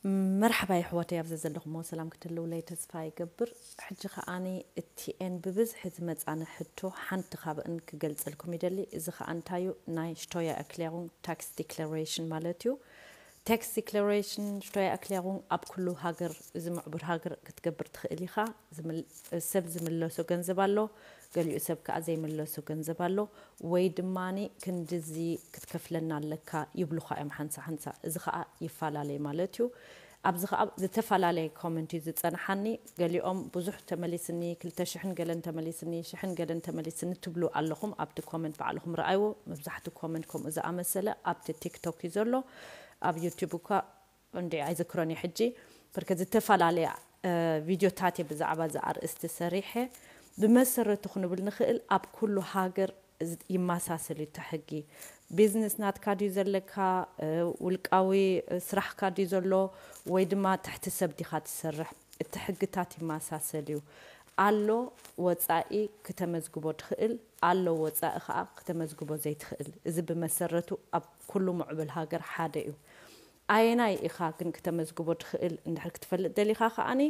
መርሓባ የሕዋተይ፣ ኣብዚ ዘለኹሞ ሰላም ክትህልውለይ ተስፋ ይገብር። ሕጂ ከኣኒ እቲኤን ብብዝሒ ዝመጻኒ ሕቶ ሓንቲ ካብእን ክገልጸልኩም ይደሊ። እዚ ከኣ እንታዩ? ናይ Steuererklärung፣ ታክስ ዲክለሬሽን ማለት እዩ። ታክስ ዲክለሬሽን፣ Steuererklärung ኣብ ኩሉ ሃገር፣ እዚ ምዕቡር ሃገር ክትገብር ትኽእል ኢኻ። ዝምል- ሰብ ዝምለሶ ገንዘብ ኣሎ፣ ገሊኡ ሰብ ከኣ ዘይምለሶ ገንዘብ ኣሎ። ወይ ድማኒ ክንድዚ ክትከፍለና ኣለካ ይብሉኻ እዮም ሓንሳ ሓንሳ። እዚ ከኣ ይፈላለይ ማለት እዩ። ኣብዚ ከኣ ዝተፈላለየ ኮመንት እዩ ዝጸንሓኒ። ገሊኦም ብዙሕ ተመሊስኒ፣ ክልተ ሽሕን ገለን ተመሊስኒ፣ ሽሕን ገለን ተመሊስኒ ትብሉ ኣለኹም። ኣብቲ ኮመንት ባዕልኹም ረኣይዎ። መብዛሕትኡ ኮመንት ከምኡ ዝኣመሰለ ኣብቲ ቲክቶክ እዩ ዘሎ። ኣብ ዩቲዩብ እኳ እንዲ ኣይዝክሮን እየ ሕጂ። በርከ ዝተፈላለየ እ፣ ቪድዮታት እየ ብዛዕባ እዚ ኣርእስቲ ሰሪሐ። ብመሰረቱ ክንብል ንኽእል ኣብ ኩሉ ሃገር ዝ- ይመሳሰል እዩ እቲ ሕጊ። ቢዝነስ ናትካ ድዩ ዘለካ፣ እ፣ ውልቃዊ ስራሕካ ድዩ ዘሎ፣ ወይ ድማ ትሕቲ ሰብ ዲኻ ትሰርሕ፣ እቲ ሕግታት ይመሳሰል እዩ። ኣሎ ወጻኢ ክተመዝግቦ ትኽእል፣ ኣሎ ወጻኢ ከኣ ክተመዝግቦ ዘይትኽእል። እዚ ብመሰረቱ ኣብ ኩሉ ምዕቡል ሃገር ሓደ እዩ። ኣየናይ ኢኻ ግን ክተመዝግቦ ትኽእል እንድሕር ክትፈልጥ ደሊኻ ከኣኒ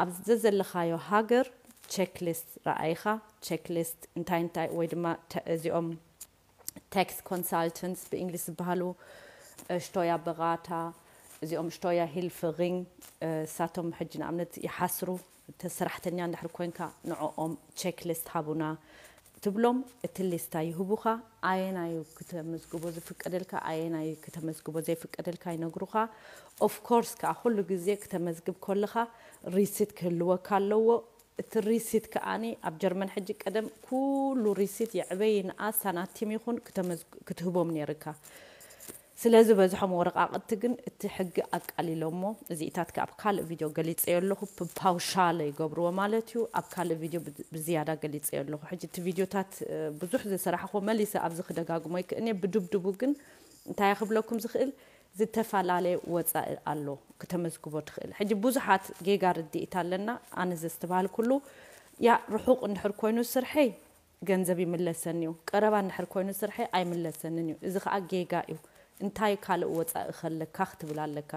ኣብ ዘዘለኻዮ ሃገር ቸክሊስት ረኣይኻ። ቸክሊስት እንታይ እንታይ ወይ ድማ ተ- እዚኦም ታክስ ኮንሳልተንትስ ብእንግሊዝ ዝበሃሉ፣ እ፣ Steuerberater፣ እዚኦም Steuerhilferin፣ እ፣ እሳቶም ሕጂ ንኣብነት ይሓስሩ። እቲ ሰራሕተኛ እንድሕር ኮንካ ንዕኦም ቸክሊስት ሃቡና ትብሎም፣ እቲ ሊስታ ይህቡኻ። ኣየናዩ ክተመዝግቦ ዝፍቀደልካ፣ ኣየናዩ ክተመዝግቦ ዘይፍቀደልካ ይነግሩኻ። ኦፍኮርስ ከዓ ኩሉ ግዜ ክተመዝግብ ከለኻ ሪሲት ክህልወካ ኣለዎ። እቲ ሪሲት ከኣኒ ኣብ ጀርመን ሕጂ ቀደም ኩሉ ሪሲት የዕበይ ይንኣስ ሳናቲም ይኹን ክተመዝ- ክትህቦም ነይርካ። ስለዚ በዝሖም ወረቃቅቲ ግን እቲ ሕጊ ኣቃሊሎሞ። እዚኢታት ከ ኣብ ካልእ ቪድዮ ገሊጸዮ ኣለኹ። ብ- ፓውሻለ ይገብርዎ ማለት እዩ። ኣብ ካልእ ቪድዮ ብ- ብዝያዳ ገሊጸዮ ኣለኹ። ሕጂ እቲ ቪድዮታት እ፣ ብዙሕ ዝሰራሕኹ መሊሰ ኣብዚ ክደጋግሞ ይክእን እየ። ብድብድቡ ግን እንታይ ክብለኩም ዝኽእል ዝተፈላለየ ወፃኢ ኣሎ ክተመዝግቦ ትኽእል። ሕጂ ብዙሓት ጌጋ ርድኢት ኣለና። ኣነ ዘስተባህልኩሉ ያ ርሑቕ እንድሕር ኮይኑ ስርሐይ ገንዘብ ይምለሰኒ እዩ። ቀረባ እንድሕር ኮይኑ ስርሐ ኣይምለሰንን እዩ። እዚ ከዓ ጌጋ እዩ። እንታይ ካልእ ወፃኢ ከለካ ክትብል ኣለካ።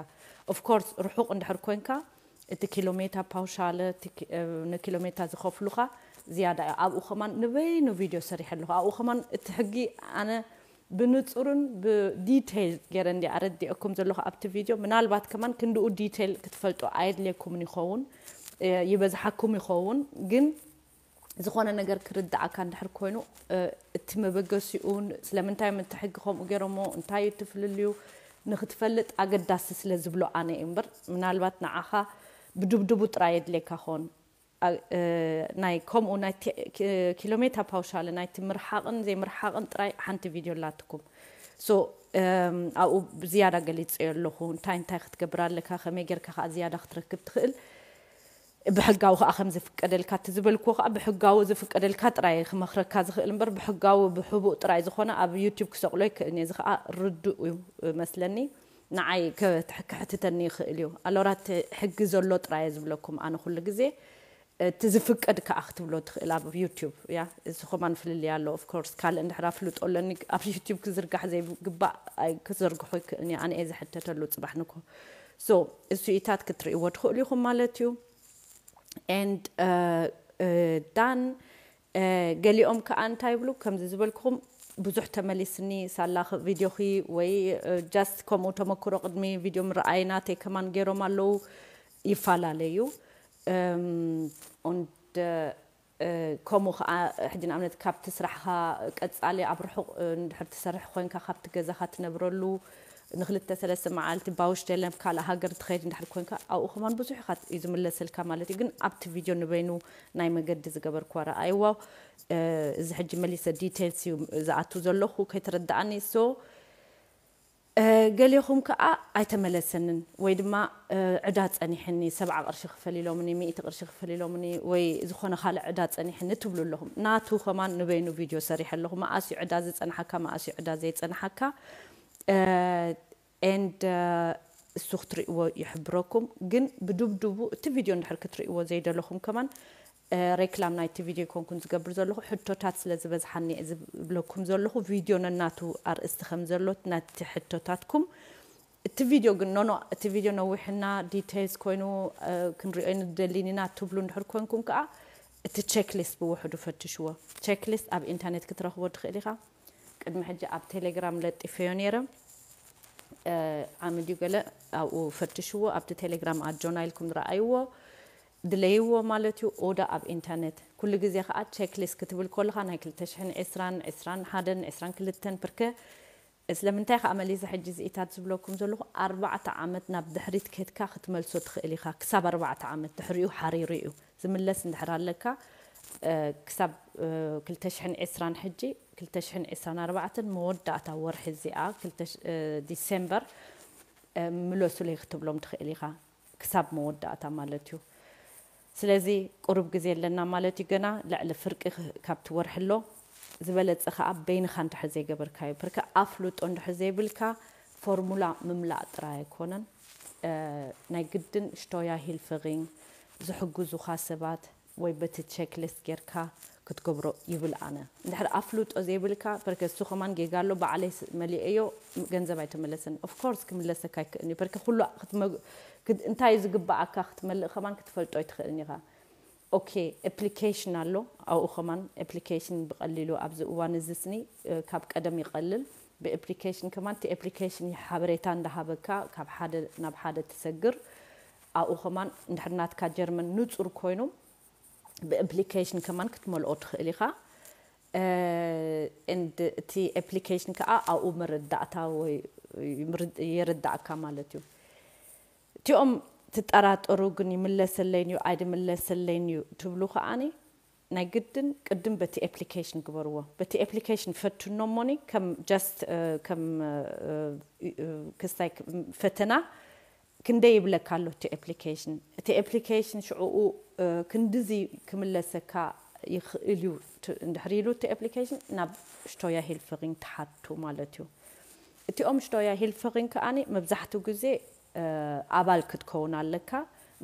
ኦፍኮርስ ርሑቕ እንድሕር ኮንካ እቲ ኪሎሜታ ፓውሻለ እቲ ኪ- እ፣ ንኪሎሜታ ዝኸፍሉኻ ዝያዳ እዩ። ኣብኡ ከማን ንበይኑ ቪድዮ ሰሪሐ ኣለኹ። ኣብኡ ከማን እቲ ሕጊ ኣነ ብንፁርን ብዲቴይል ገይረ እንዲ ኣረዲአኩም ዘለኹ ኣብቲ ቪድዮ። ምናልባት ከማን ክንድኡ ዲቴይል ክትፈልጡ ኣየድልየኩምን ይኸውን፣ እ፣ ይበዝሓኩም ይኸውን። ግን ዝኾነ ነገር ክርድኣካ እንድሕር ኮይኑ እ፣ እቲ መበገሲኡን ስለምንታይ እዮም እቲ ሕጊ ከምኡ ገይሮሞ እንታይ እዩ እቲ ፍልልዩ ንክትፈልጥ ኣገዳሲ ስለ ዝብሎ ኣነ እዩ እምበር ምናልባት ንዓኻ ብድብድቡ ጥራይ የድልየካ ኾን ኣ- እ፣ ናይ ከምኡ ናይ ቲ- ኪ- ኪሎሜታ ፓውሻለ ናይቲ ምርሓቕን ዘይምርሓቕን ጥራይ ሓንቲ ቪድዮ ኣላትኩም። ሶ እም፣ ኣብኡ ብዝያዳ ገሊፀዮ ኣለኹ እንታይ እንታይ ክትገብር ኣለካ ከመይ ጌርካ ከዓ ዝያዳ ክትረክብ ትኽእል ብሕጋዊ ከዓ ከም ዝፍቀደልካ እቲ ዝበልክዎ ከዓ ብሕጋዊ ዝፍቀደልካ ጥራይ ክመክረካ ዝኽእል እምበር ብሕጋዊ ብሕቡእ ጥራይ ዝኾነ ኣብ ዩቲብ ክሰቕሎ ይክእል እየ። እዚ ከዓ ርዱእ እዩ መስለኒ። ንዓይ ከ- ክሕትተኒ ይኽእል እዩ። ኣሎራ እቲ ሕጊ ዘሎ ጥራይ እየ ዝብለኩም ኣነ ኩሉ ግዜ። እቲ ዝፍቀድ ከዓ ክትብሎ ትኽእል ኣብ ዩቲብ እያ። እዚ ከማን ፍልልይ ኣሎ። ኦፍኮርስ ካልእ እንድሕር ኣፍልጦ ኣለኒ ኣብ ዩቲብ ክዝርጋሕ ዘይግባእ ኣይ- ክዘርግሖ ይክእል እየ። ኣነ እየ ዝሕተተሉ ፅባሕ ንኮ ሶ እሱኢታት ክትርእይዎ ትኽእሉ ኢኹም ማለት እዩ። And ዳን ገሊኦም ከዓ እንታይ ይብሉ ከምዚ ዝበልኩኹም ብዙሕ ተመሊስኒ ሳላ ቪድዮኺ ወይ ጃስት ከምኡ ተመክሮ ቅድሚ ቪድዮ ምረኣይ ናተይ ከማን ገይሮም ኣለዉ ይፈላለዩ። And ከምኡ ከዓ ሕጂ ንኣብነት ካብቲ ስራሕኻ ቀፃሊ ኣብ ርሑቕ እንድሕር ትሰርሕ ኮይንካ ካብቲ ገዛኻ ትነብረሉ ንክልተ ሰለስተ መዓልቲ ባውሽተለ ካልእ ሃገር ትኸይድ እንድሕር ኮይንካ ኣብኡ ከማን ብዙሕ ኢኻ እዩ ዝምለሰልካ ማለት እዩ። ግን ኣብቲ ቪድዮ ንበይኑ ናይ መገዲ ዝገበርክዋ ረኣይዋ። እዚ ሕጂ መሊሰ ዲቴልስ እዩ ዝኣቱ ዘለኹ ከይተረዳኣኒ። ሶ ገሌኹም ከዓ ኣይተመለሰንን ወይ ድማ ዕዳ ፀኒሕኒ ሰብዓ ቅርሺ ክፈል ኢሎምኒ ሚእቲ ቅርሺ ክፈል ኢሎምኒ ወይ ዝኾነ ካልእ ዕዳ ፀኒሕኒ ትብሉ ኣለኹም። ናቱ ከማን ንበይኑ ቪድዮ ሰሪሐ ኣለኹ። መኣስ እዩ ዕዳ ዝፀንሓካ መኣስ እዩ ዕዳ ዘይፀንሓካ። And እሱ ክትርእይዎ ይሕብረኩም። ግን ብድብድቡ እቲ ቪድዮ እንድሕር ክትርእይዎ ዘይደለኹም ከማን ሬክላም ናይቲ ቪድዮ ይኮንኩን ዝገብር ዘለኹ ሕቶታት ስለ ዝበዝሓኒ እየ ዝብለኩም ዘለኹ። ቪድዮ ነናቱ ኣርእስቲ ከም ዘሎት ናቲ ሕቶታትኩም እቲ ቪድዮ ግን ኖኖ እቲ ቪድዮ ነዊሕና ዲቴልስ ኮይኑ ክንሪኦ ንደሊን ኢና ትብሉ እንድሕር ኮንኩም ከዓ እቲ ቸክሊስት ብውሕዱ ፈትሽዎ። ቸክሊስት ኣብ ኢንተርኔት ክትረኽቦ ትኽእል ኢኻ። ቅድሚ ሕጂ ኣብ ቴሌግራም ለጢፈዮ ነይረ። ዓመድዩ ገለ ኣብኡ ፈትሽዎ። ኣብቲ ቴሌግራም ኣጆና ኢልኩም ዝረኣይዎ ድለይዎ ማለት እዩ። ኦዳ ኣብ ኢንተርኔት ኩሉ ግዜ ከዓ ቸክሊስት ክትብል ከለኻ ናይ ክልተ ሽሕን ዕስራን ዕስራን ሓደን ዕስራን ክልተን ብርከ ስለምንታይ ከዓ መሊሰ ሕጂ ዝኢታት ዝብለኩም ዘለኹ ኣርባዕተ ዓመት ናብ ድሕሪት ከድካ ክትመልሶ ትኽእል ኢኻ። ክሳብ ኣርባዕተ ዓመት ድሕሪኡ ሓሪሩ እዩ ዝምለስ እንድሕር ኣለካ ክሳብ ክልተ ሽሕን ዕስራን ሕጂ ክልተ ሽሕን ዕስራን ኣርባዕተን መወዳእታ ወርሒ እዚኣ ዲሴምበር ምለሱለይ ክትብሎም ትኽእል ኢኻ። ክሳብ መወዳእታ ማለት እዩ። ስለዚ ቁሩብ ግዜ ኣለና ማለት እዩ። ገና ልዕሊ ፍርቂ ካብቲ ወርሒ ኣሎ። ዝበለፀ ከዓ በይንኻ እንድሕር ዘይገበርካዮ ብርከ ኣፍልጦ እንድሕር ዘይብልካ ፎርሙላ ምምላእ ጥራይ ኣይኮነን። ናይ ግድን ሽቶያ ሂልፍሪንግ ዝሕግዙኻ ሰባት ወይ በቲ ቸክሊስት ጌርካ ክትገብሮ ይብል ኣነ። እንድሕር ኣፍልጦ ዘይብልካ በርከ እሱ ከማን ጌጋ ኣሎ ባዕለይ መሊኤዮ ገንዘብ ኣይተመለሰን። ኦፍኮርስ ክምለሰካ ኣይክእልን እዩ። በርከ ኩሉ እንታይ እዩ ዝግባኣካ ክትመልእ ከማን ክትፈልጦ ኣይትኽእልን ኢኻ። ኦኬ ኣፕሊኬሽን ኣሎ ኣብኡ ከማን ኣፕሊኬሽን ብቐሊሉ ኣብዚ እዋን እዚ ስኒ ካብ ቀደም ይቐልል። ብኣፕሊኬሽን ከማን እቲ ኣፕሊኬሽን ሓበሬታ እንዳሃበካ ካብ ሓደ ናብ ሓደ ትሰግር። ኣብኡ ከማን እንድሕር ናትካ ጀርመን ንፁር ኮይኑ ብኣፕሊኬሽን ከማን ክትመልኦ ትኽእል ኢኻ። And እቲ ኣፕሊኬሽን ከዓ ኣብኡ መረዳእታ ወይ የረዳእካ ማለት እዩ። እቲኦም ትጠራጠሩ ግን ይምለሰለይን እዩ ኣይድምለሰለይን እዩ ትብሉ ከዓኒ ናይ ግድን ቅድም በቲ ኣፕሊኬሽን ግበርዎ። በቲ ኣፕሊኬሽን ፈትኖ እሞኒ ከም just ከም ክስታይ ፈተና ክንደይ ይብለካ ኣሎ እቲ ኣፕሊኬሽን። እቲ ኣፕሊኬሽን ሽዕኡ ክንድዚ ክምለሰካ ይኽእል እዩ እንድሕር ኢሉ እቲ ኣፕሊኬሽን ናብ ሽቶያ ሂልፍሪንግ ትሓቱ ማለት እዩ። እቲኦም ሽቶያ ሂልፍሪንግ ከዓኒ መብዛሕትኡ ግዜ ኣባል ክትከውን ኣለካ።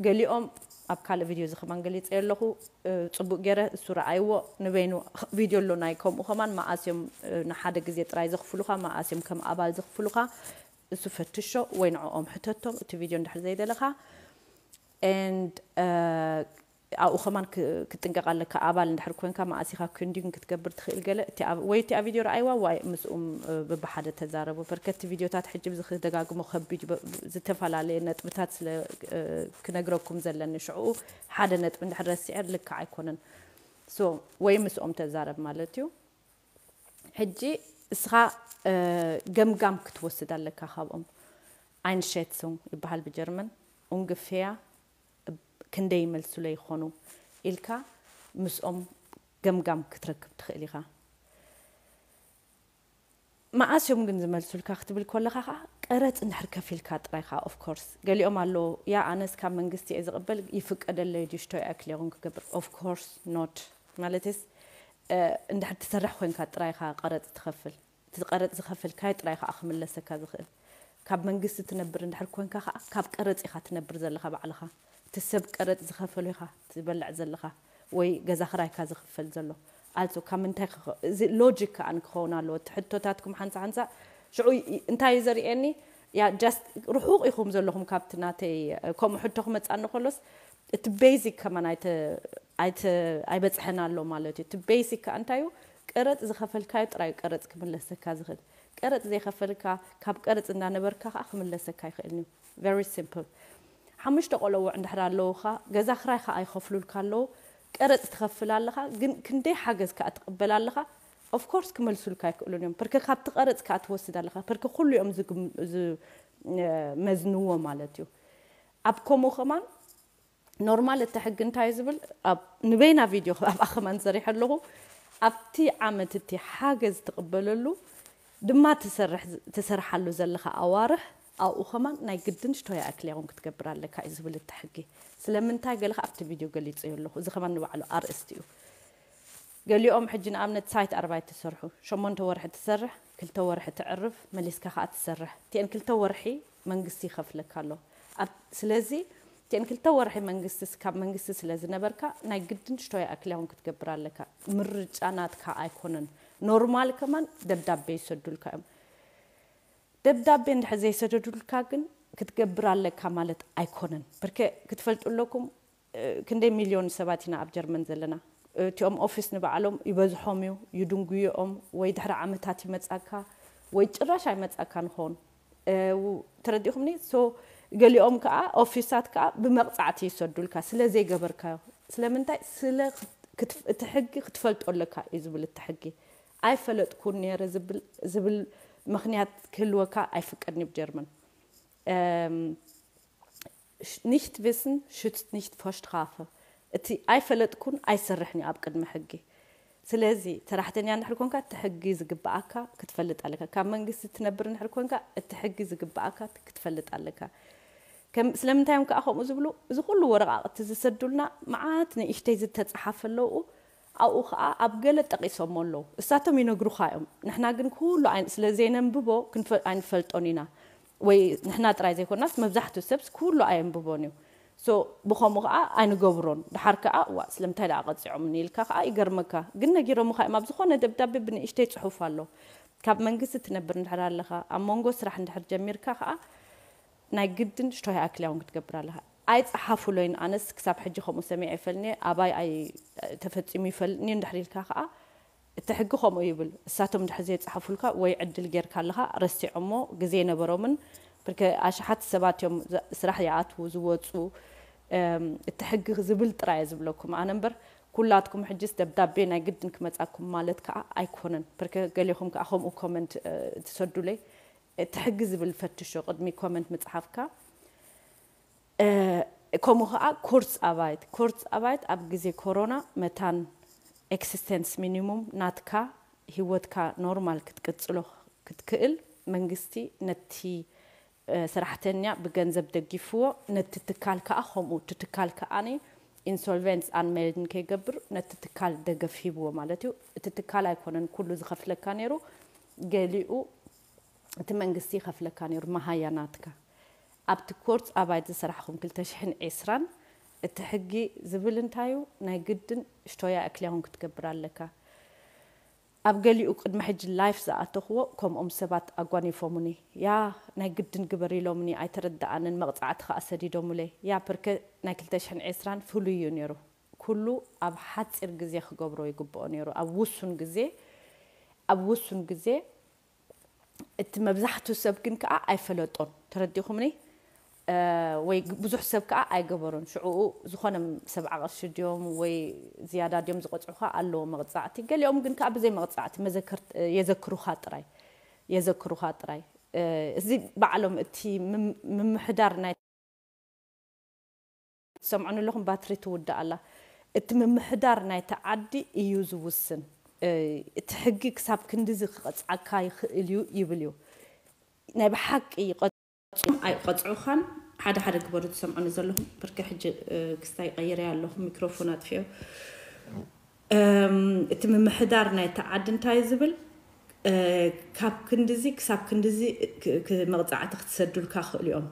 ገሊኦም ኣብ ካልእ ቪድዮ እዚ ከማን ገሊፀ ኣለኹ። ፅቡቅ ገይረ እሱ ረኣይዎ ንበይኑ ቪድዮ ኣሎ ናይ ከምኡ ከማን መኣስ እዮም ንሓደ ግዜ ጥራይ ዘኽፍሉኻ መኣስ እዮም ከም ኣባል ዘኽፍሉኻ እሱ ፈትሾ ወይ ንዕኦም ሕተቶም እቲ ቪድዮ እንድሕር ዘይደለኻ and ኣብኡ ከማን ክትጥንቀቕ ኣለካ። ኣባል እንድሕር ኮንካ መኣሲኻ ክንዲን ክትገብር ትኽእል ገለ ወይ እቲኣ ቪድዮ ረኣይዋ ዋይ ምስኡም ብብሓደ ተዛረቡ። በርከቲ ቪድዮታት ሕጂ ብዚ ክደጋግሞ ከቢድ ዝተፈላለየ ነጥብታት ስለ ክነግረኩም ዘለኒ ሽዕኡ ሓደ ነጥቢ እንድሕር ረሲዐ ልክዕ ኣይኮነን። So ወይ ምስኦም ተዛረብ ማለት እዩ። ሕጂ እስኻ ገምጋም ክትወስድ ኣለካ ካብኦም። Einschätzung ይበሃል ብጀርመን። ኡንግፌያ ክንደይ ይመልሱለይ ይኾኑ ኢልካ ምስኦም ገምጋም ክትረክብ ትኽእል ኢኻ። መኣስ እዮም ግን ዝመልሱልካ ክትብል ከለኻ ከዓ ቀረፅ እንድሕር ከፊልካ ጥራይ ከዓ of course ገሊኦም ኣለዉ ያ ኣነስ ካብ መንግስቲ እየ ዝቕበል ይፍቀደለይ ድዩ ሽቶይ ኣክሌሩን ክገብር of course not ማለትስ እንድሕር ትሰርሕ ኮይንካ ጥራይ ከዓ ቀረፅ ትኸፍል እቲ ቀረፅ ዝኸፈልካዮ ጥራይ ከዓ ክምለሰካ ዝኽእል ካብ መንግስቲ ትነብር እንድሕር ኮይንካ ከዓ ካብ ቀረፅ ኢኻ ትነብር ዘለኻ ባዕልኻ እቲ ሰብ ቀረፅ ዝኸፈሉ ኢኻ ትበልዕ ዘለኻ ወይ ገዛ ክራይካ ዝኽፈል ዘሎ ኣልሶ ካብ ምንታይ እዚ ሎጂክ ከዓ ክኸውን ኣለዎ እቲ ሕቶታትኩም ሓንሳ ሓንሳ ሽዑ እንታይ እዩ ዘርእየኒ ያ just ርሑቕ ኢኹም ዘለኹም ካብቲ ናተይ ከምኡ ሕቶ ክመፃኒ ከሎስ እቲ ቤዚክ ከማን ኣይበፅሐን ኣሎ ማለት እዩ እቲ ቤዚክ ከዓ እንታይ እዩ ቀረፅ ዝኸፈልካዮ ጥራይ ቀረፅ ክምለሰካ ዝኽእል ቀረፅ ዘይኸፈልካ ካብ ቀረፅ እንዳነበርካ ከዓ ክምለሰካ ይኽእል እዩ very simple ሓሙሽተ ቆለውዕ እንድሕር ኣለውኻ ገዛ ክራይ ከዓ ይኸፍሉልካ ኣለዉ ቀረፅ ትኸፍል ኣለኻ ግን ክንደይ ሓገዝ ከዓ ትቕበል ኣለኻ of course ክመልሱልካ ኣይክእሉን እዮም ፐርከ ካብቲ ቀረፅ ከዓ ትወስድ ኣለኻ ፐርከ ኩሉ እዮም ዝመዝንዎ ማለት እዩ ኣብ ከምኡ ከማን ኖርማል እቲ ሕጊ እንታይ ዝብል ንበይና ቪድዮ ኣብኣ ከማን ሰሪሐ ኣለኹ ኣብቲ ዓመት እቲ ሓገዝ ትቕበለሉ ድማ ትሰርሓሉ ዘለኻ ኣዋርሕ ኣብኡ ከማን ናይ ግድን ሽቶ ይኣክል ያኹን ክትገብር ኣለካ እዩ ዝብል እቲ ሕጊ ስለምንታይ ገለ ኣብቲ ቪድዮ ገሊፀዮ ኣለኹ እዚ ከማን ንባዕሉ ኣርእስቲ እዩ ገሊኦም ሕጂ ንኣብነት ሳይት ኣርባይ ትሰርሑ ሸሞንተ ወርሒ ትሰርሕ ክልተ ወርሒ ትዕርፍ መሊስካ ከዓ ትሰርሕ እቲአን ክልተ ወርሒ መንግስቲ ይኸፍለካ ኣሎ ስለዚ እቲአን ክልተ ወርሒ መንግስቲ ካብ መንግስቲ ስለ ዝነበርካ ናይ ግድን ሽቶ ይኣክል ያኹን ክትገብር ኣለካ ምርጫ ናትካ ኣይኮነን ኖርማል ከማን ደብዳቤ ይሰዱልካ እዮም ደብዳቤ እንድሕር ዘይሰደዱልካ ግን ክትገብር ኣለካ ማለት ኣይኮነን። ብርከ ክትፈልጡ ኣለኩም፣ ክንደይ ሚልዮን ሰባት ኢና ኣብ ጀርመን ዘለና። እቲኦም ኦፊስ ንባዕሎም ይበዝሖም እዩ፣ ይድንጉዮኦም፣ ወይ ድሕሪ ዓመታት ይመጻካ ወይ ጭራሽ ኣይመጻካ ንኸውን። ተረዲኹምኒ? ሶ ገሊኦም ከዓ ኦፊሳት ከዓ ብመቕፃዕቲ ይሰዱልካ ስለ ዘይገበርካዮ። ስለምንታይ? ስለ እቲ ሕጊ ክትፈልጦ ኣለካ እዩ ዝብል እቲ ሕጊ። ኣይፈለጥኩን ነይረ ዝብል ምክንያት ክህልወካ ኣይፍቀድን እዩ ብጀርመን። Nicht wissen schützt nicht vor Strafe። እቲ ኣይፈለጥኩን ኣይሰርሕን እዩ ኣብ ቅድሚ ሕጊ። ስለዚ ሰራሕተኛ እንድሕር ኮንካ እቲ ሕጊ ዝግብኣካ ክትፈልጥ ኣለካ። ካብ መንግስቲ ትነብር እንድሕር ኮንካ እቲ ሕጊ ዝግብኣካ ክትፈልጥ ኣለካ። ስለምንታይ እዮም ከዓ ከምኡ ዝብሉ? እዚ ኩሉ ወረቃቅቲ ዝሰዱልና መዓት ንእሽተይ ዝተፀሓፈ ኣለዉ። ኣብኡ ከዓ ኣብ ገለ ጠቂሶሞ ኣለዉ። እሳቶም ይነግሩኻ እዮም። ንሕና ግን ኩሉ ስለ ዘይነንብቦ ኣይንፈልጦን ኢና። ወይ ንሕና ጥራይ ዘይኮናስ መብዛሕትኡ ሰብስ ኩሉ ኣየንብቦን እዩ። ሶ ብኸምኡ ከዓ ኣይንገብሮን። ድሓር ከዓ ዋ ስለምንታይ ደኣ ቀፂዖምኒ ኢልካ ከዓ ይገርመካ። ግን ነጊሮምኻ እዮም። ኣብ ዝኾነ ደብዳቤ ብንእሽተይ ፅሑፍ ኣሎ። ካብ መንግስቲ ትነብር እንድሕር ኣለኻ፣ ኣብ መንጎ ስራሕ እንድሕር ጀሚርካ ከዓ ናይ ግድን ሽቶይ ኣክልያውን ክትገብር ኣለኻ። ኣይፀሓፉለይን፣ ኣነስ ክሳብ ሕጂ ከምኡ ሰሚዐ ይፈልኒ፣ ኣባይ ኣይ ተፈፂሙ ይፈልኒ እንድሕር ኢልካ ከዓ እቲ ሕጊ ከምኡ ይብል። እሳቶም እንድሕር ዘይፀሓፉልካ ወይ ዕድል ጌርካ ኣለኻ ረሲዖሞ፣ ግዜ ነበሮምን ብርከ ኣሽሓት ሰባት እዮም ስራሕ ይኣትዉ ዝወፁ። እቲ ሕጊ ዝብል ጥራይ ዝብለኩም ኣነ እምበር ኩላትኩም ሕጅስ ደብዳቤ ናይ ግድን ክመፃኩም ማለት ከዓ ኣይኮነን። ብርከ ገሊኹም ከዓ ከምኡ ኮመንት ትሰዱለይ። እቲ ሕጊ ዝብል ፈትሾ ቅድሚ ኮመንት ምፅሓፍካ። ከምኡ ከዓ ኩርስ ኣባይት ኩርስ ኣባይት ኣብ ግዜ ኮሮና መታን ኤክስስተንስ ሚኒሙም ናትካ ህይወትካ ኖርማል ክትቅፅሎ ክትክእል መንግስቲ ነቲ ሰራሕተኛ ብገንዘብ ደጊፍዎ፣ ነቲ ትካል ከዓ ከምኡ። እቲ ትካል ከዓ ኢንሶልቨንስ ኣንሜልድን ከይገብር ነቲ ትካል ደገፍ ሂብዎ ማለት እዩ። እቲ ትካል ኣይኮነን ኩሉ ዝኸፍለካ ነይሩ፣ ገሊኡ እቲ መንግስቲ ይኸፍለካ ነይሩ። መሃያ ናትካ ኣብቲ ኮርት ኣባይት ዝሰራሕኹም ክልተ ሽሕን ዕስራን እቲ ሕጊ ዝብል እንታይ እዩ? ናይ ግድን ሽቶያ እክልያውን ክትገብር ኣለካ። ኣብ ገሊኡ ቅድሚ ሕጂ ላይፍ ዝኣተኽዎ ከምኦም ሰባት ኣጓኒፎምኒ። ያ ናይ ግድን ግበር ኢሎምኒ፣ ኣይተረድኣንን፣ መቕፃዕቲ ከዓ ሰዲዶምለይ። ያ ፕርከ ናይ ክልተ ሽሕን ዕስራን ፍሉይ እዩ ነይሩ። ኩሉ ኣብ ሓፂር ግዜ ክገብሮ ይግብኦ ነይሩ። ኣብ ውሱን ግዜ ኣብ ውሱን ግዜ እቲ መብዛሕትኡ ሰብ ግን ከዓ ኣይፈለጦን። ተረዲኹምኒ? ወይ ብዙሕ ሰብ ከዓ ኣይገበሮን። ሽዕኡ ዝኾነ ሰብዓ ቅርሺ ድዮም ወይ ዝያዳ ድዮም ዝቆፅዑኻ ኣለዎ መቕፃዕቲ። ገሊኦም ግን ከዓ ብዘይ መቕፃዕቲ መዘከር የዘክሩኻ ጥራይ የዘክሩኻ ጥራይ። እዚ ባዕሎም እቲ ምምሕዳር ናይ ትሰምዑኒ ኣለኹም፣ ባትሪ ትውዳእ ኣላ። እቲ ምምሕዳር ናይቲ ዓዲ እዩ ዝውስን። እቲ ሕጊ ክሳብ ክንድዚ ክቐፅዓካ ይኽእል እዩ ይብል እዩ። ናይ ብሓቂ ይቐፅዑም ኣይቀፅዑኻን ሓደ ሓደ ግበሩ። ትሰምዑኒ ዘለኹም ብርከ ሕጂ ክስታይ ቀይረ ኣለኹ፣ ሚክሮፎን ኣጥፊኦ። እቲ ምምሕዳር ናይቲ ዓዲ እንታይ ዝብል፣ ካብ ክንድዚ ክሳብ ክንድዚ መቕፃዕቲ ክትሰዱልካ ክእሉ እዮም።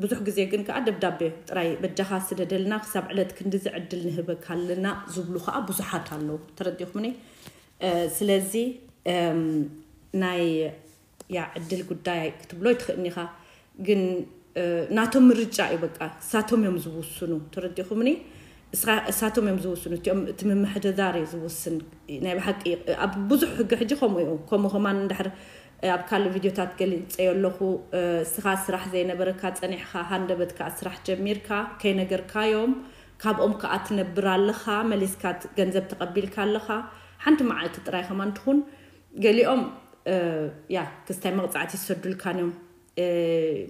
ብዙሕ ግዜ ግን ከዓ ደብዳቤ ጥራይ በጃኻ ስደደልና፣ ክሳብ ዕለት ክንድዚ ዕድል ንህበካ ኣለና ዝብሉ ከዓ ብዙሓት ኣለዉ። ተረዲኹምኒ? ስለዚ ናይ ያ ዕድል ጉዳይ ክትብሎ ኣይትኽእልኒ ኢኻ፣ ግን ናቶም ምርጫ እዩ። በቃ እሳቶም እዮም ዝውስኑ። ተረዲኹምኒ? እሳቶም እዮም ዝውስኑ። እቲኦም እቲ ምምሕድዳር እዩ ዝውስን። ናይ ብሓቂ ኣብ ብዙሕ ሕጊ ሕጂ ከምኡ እዩ። ከምኡ ከማን እንድሕር ኣብ ካልእ ቪድዮታት ገሊፀዮ ኣለኹ። እስኻ ስራሕ ዘይነበረካ ጸኒሕካ ሃንደበት ከዓ ስራሕ ጀሚርካ ከይነገርካዮም፣ ካብኦም ከዓ ትነብር ኣለኻ፣ መሊስካ ገንዘብ ተቐቢልካ ኣለኻ። ሓንቲ መዓልቲ ጥራይ ከማን ትኹን ገሊኦም ያ ክስታይ መቕፃዕቲ ይሰዱልካን እዮም።